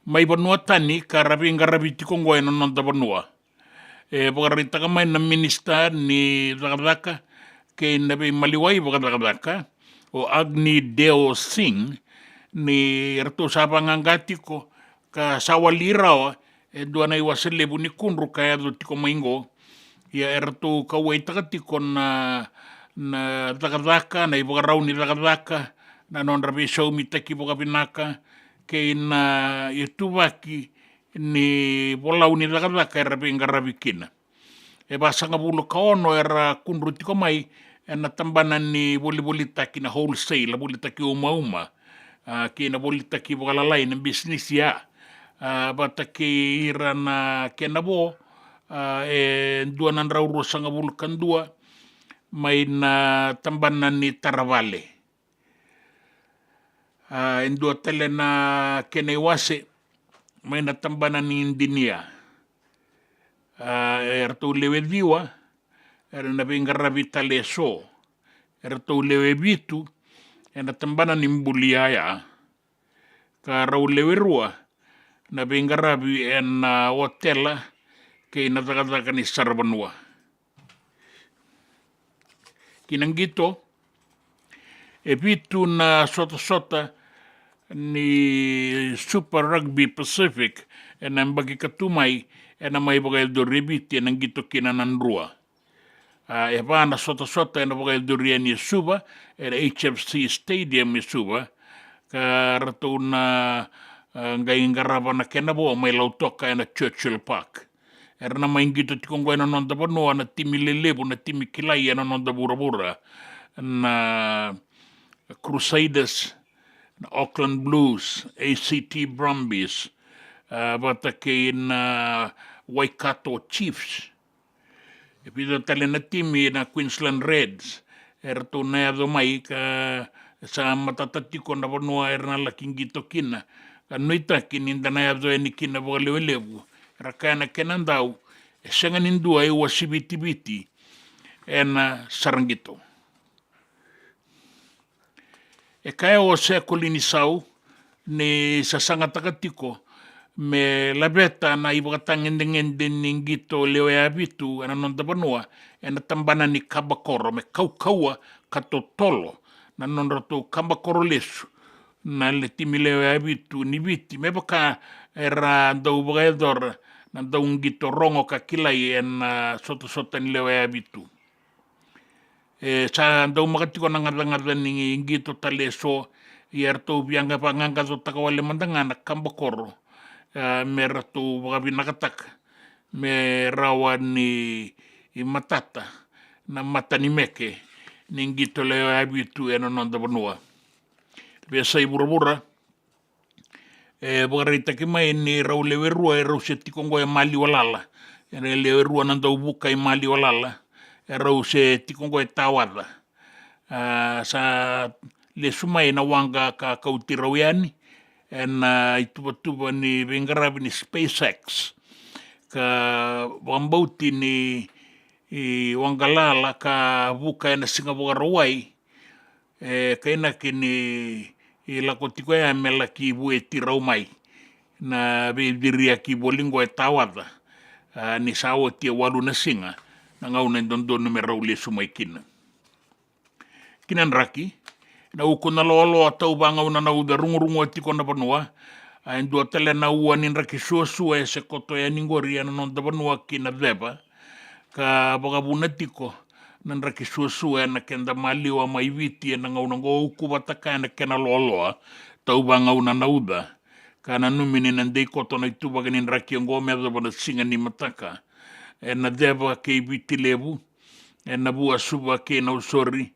mai vanua tani ka ra veiqaravi tiko oqo ena noda vanua. E vakaraitaka mai na minisita ni cakacaka kei na veimaliwai vakacakacaka, o Agni Deo Singh, ni ratou sa vaqaqa tiko ka sa wali rawa e dua na iwase levu ni kudru ka yaco tiko mai oqo. Ia e ratou kauwaitaka tiko na, na cakacaka, na ivakarau ni cakacaka, na nodra veisaumitaki vakavinaka, kei na ituvaki ni volau ni cakacaka era veiqaravi kina. E vasagavulu ka ono era kudru tiko mai ena tabana ni volivolitaki, na wholesale, volitaki umauma, a, kei na volitaki vakalalai, na bisinisi ya, a, vata kei ira na kena vo, a, e dua na drau ruasagavulu ka dua mai na tabana ni taravale. A, e dua tale na kena iwase mai na tabana ni idinia. A, e ratou lewe ciwa era na veiqaravi tale e so. E ratou lewe vitu ena tabana ni buli yaya, ka rau lewe rua na veiqaravi ena otela kei na cakacaka ni saravanua. Ki na qito, e vitu na sotasota ni Super Rugby Pacific ena yabaki ka tu mai ena mai vakayacori e Viti, ena qito kina na drua. A, e va na sotasota ena vakayacori yani e Suva, ena H F C Stadium e Suva, ka ratou na, a, qai qarava na kena vo mai Lautoka ena Churchill Park. Era na mai qito tiko oqo ena noda vanua na timi lelevu, na timi kilai ena noda vuravura, na Crusaders, na Auckland Blues, A C T Brumbies, a, vata kei na Waikato Chiefs. E vica tale na timi, na Queensland Reds, e ratou na yaco mai ka sa matata tiko na vanua era na laki qito kina. Ka nuitaki ni da na yaco yani kina vakalewelevu. Era kaya na kena dau, e sega ni dua e uasivitiviti ena sara qito. E kaya o Jose Kolinisau ni sasagataka tiko me laveta na ivakatagedegede ni qito lewe ya vitu ena noda vanua ena tabana ni kabakoro, me kaukauwa ka totolo na nodratou kabakoro lesu na le timi lewe ya vitu ni Viti, me vaka era dau vakayacora na dau qito rogo ka kilai ena sotasota ni lewe ya vitu. E sa daumaka tiko na gacagaca ni qito tale e so, ia eratou via vaqaqacotaka wale mada ga na kabakoro, e, me ratou vakavinakataka me rawa ni matata na matanimeke ni qito lewe ya vitu ena noda vanua. Veiyasai vuravura, E vakaraitaki mai ni rau lewe rua e rau se tiko oqo e maliwa lala. E rau lewe rua na dauvuka i maliwa lala. E rau se tiko oqo e tawaca. A, sa lesu mai na waqa ka kauti rau yani ena ituvatuva ni veiqaravi ni SpaceX, ka vakabauti ni waqa lala ka vuka ena siga Vakarauwai, e kainaki ni lako tiko ya me laki vueti rau mai na veiciriyaki voli oqo e tawaca. A, ni sa oti e walu na siga na gauna e dodonu me rau lesu mai kina. Kina draki, na uku na loaloa tauvagauna na uca rugurugua tiko na vanua. A, e dua tale na ua ni draki suasua e se koto yani oqori ena noda vanua ki na ceva, ka vakavuna tiko na draki suasua ena keda maliwa mai Viti ena gauna oqo, uku vata ka ena kena loaloa tauvagauna na uca. Ka nanumi ni na dei koto na ituvaki ni draki oqo me yacova na siga ni mataka ena ceva kei Viti Levu, ena vua Suva kei Nausori.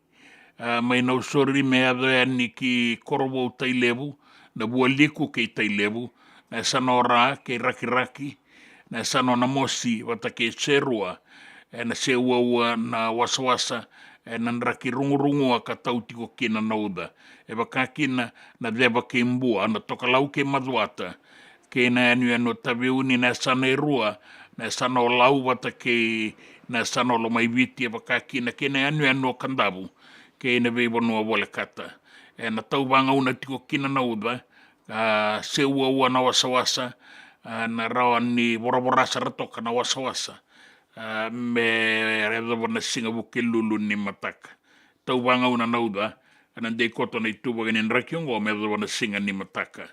A, mai Nausori me yaco yani ki Korovou, Tailevu, na vua Liku kei Tailevu, na yasana o Ra kei Rakiraki, na yasana o Namosi vata kei Serua, ena se uaua na wasawasa ena draki rugurugua ka tau tiko kina na uca. E vaka kina na ceva kei Bua, na Tokalau kei Macuata, kei na yanuyanu o Taveuni, na yasana e rua, na yasana o Lau vata kei na yasana o Lomaiviti, e vaka kina kei na yanuyanu o Kadavu kei na veivanua volekata. Ena tauvagauna tiko kina na uca, a, se uaua na wasawasa, a, na rawa ni voravora sara toka na wasawasa, a, me yacova na siga Vukelulu ni mataka. Tauvagauna na uca, ena dei koto na ituvaki ni draki oqo me yacova na siga ni mataka.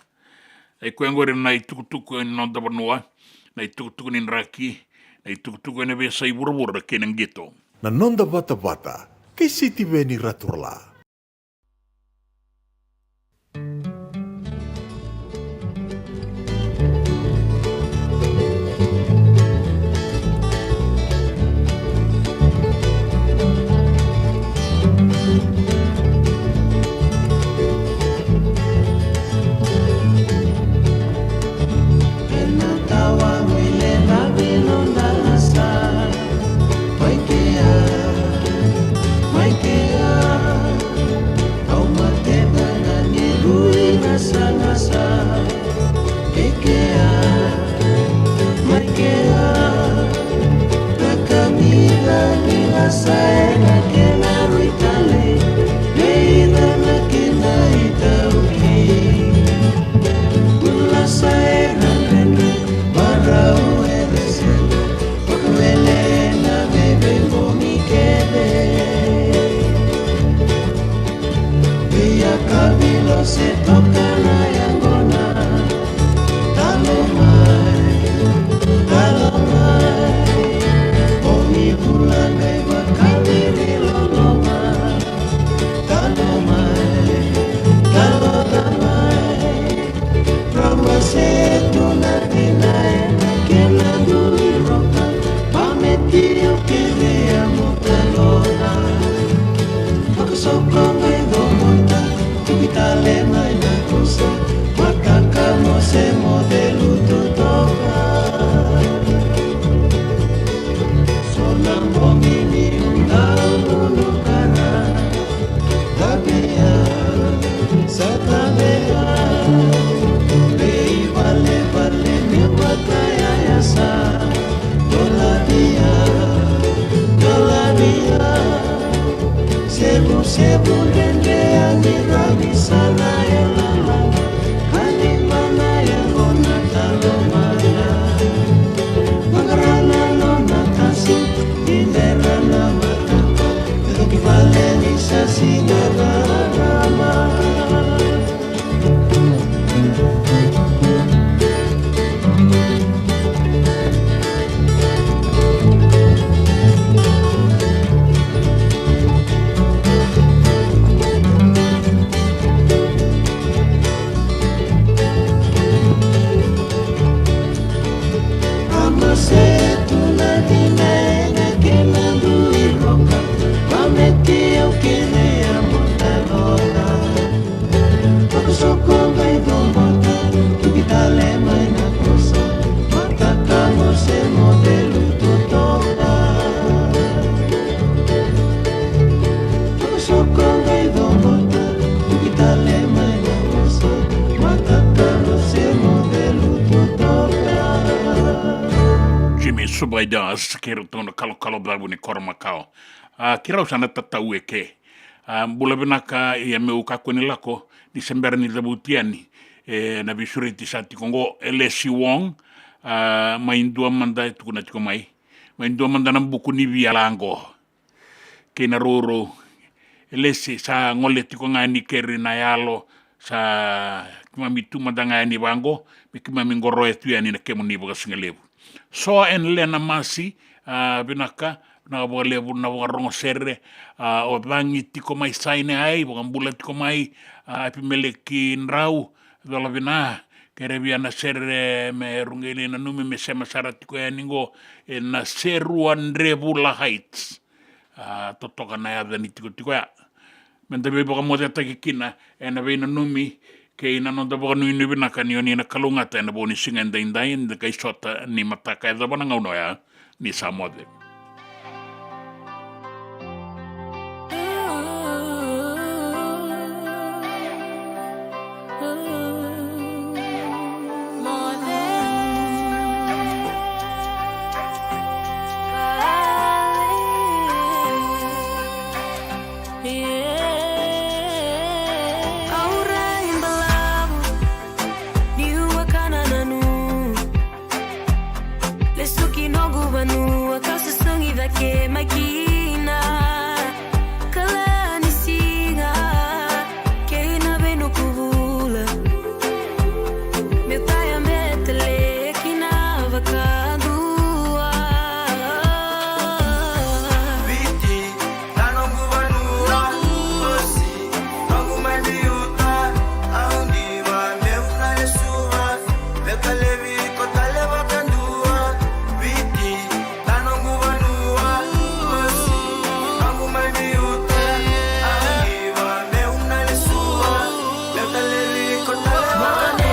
E koya oqori na itukutuku ena noda vanua, na itukutuku ni draki, na itukutuku ena veiyasai vuravura kei na qito. Na noda vatavata kei Sitiveni Raturala. Subai Das kei ratou na kalokalo cavu ni koro makawa. A, keirau sa na tatau eke. A, bula vinaka, ia meu kakua ni lako ni se bera ni cavuti yani e na veisureti sa tiko oqo, e Lesi Wong. A, mai dua mada e tukuna tiko mai, mai dua mada na buku ni via laqo kei na rourou. E Lesi, sa gole tiko ga yani keri na yalo, sa keimami tu mada ga yani vaqo me keimami qoroya tu yani na kemuni vakasigalevu. So and Lena Masi, a, vinaka, vinaka vakalevu na vakarorogo sere. A, o Cagi tiko mai Sinai, vakabula tiko mai, a, Epimeleki Drau, cola vina, kere via na sere me ruqeli nanumi me sema sara tiko yani qo e na Serua Drevula Heights. A, totoka na yaca ni tikotiko ya. Me da veivakamocetaki kina e na veinanumi kei na noda vakanuinui vinaka ni oni na kalougata e na vo ni siga e daidai, da qai sota ni mataka e cava na gauna oya. Ni sa moce. Au rai balavu niu a kana na nu. Lesu ki noqu vanua kau susugi cake mai kina. Kala ni siga kei na vei noqu vula. Meu taya betele kina vakadua. Viti, na noqu vanua, Osi, noqu mai biuta, au diva, meu na lesuva, meu talevi, ko tale vakadua, Viti, na noqu vanua, Osi, noqu mai biuta, au diva, meu na lesuva, meu talevi, ko tale vakadua.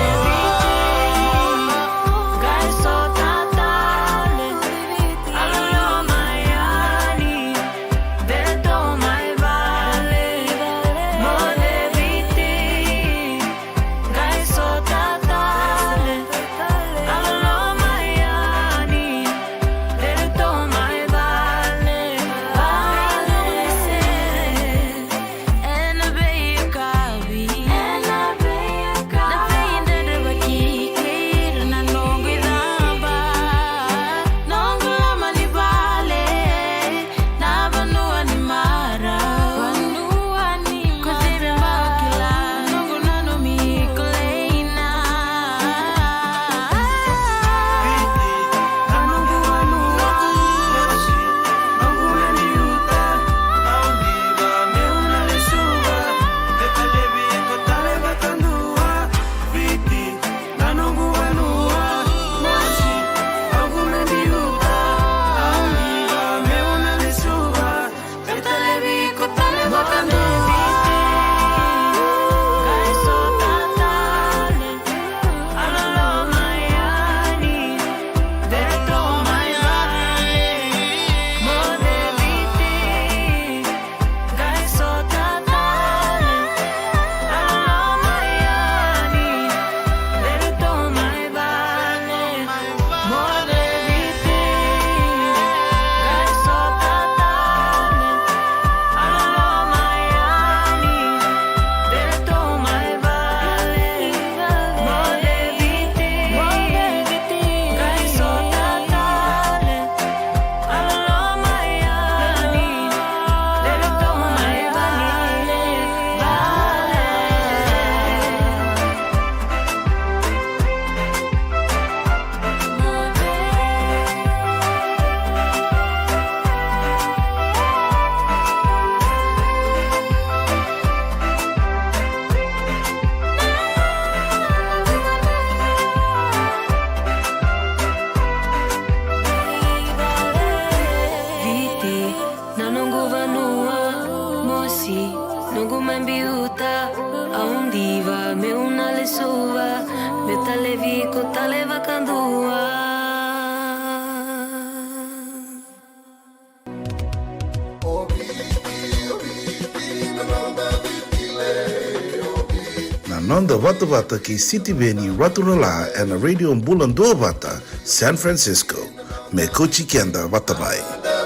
Ena veiyakavi, ena veiyakavi, na veidredrevaki kei ira na noqu icaba, noqu loma ni vale, na vanua ni marau, vanua ni marau. Ko Tevimau kila, noqu nanumi ko Leina. Viti, na noqu vanua, Mosi, noqu mai biuta, au diva meu na lesuva, meu talevi ko tale vakadua. Na Noda vatavata kei Sitiveni Raturala ena Radio Bula Duavata, San Francisco. Me kauti keda vata mai.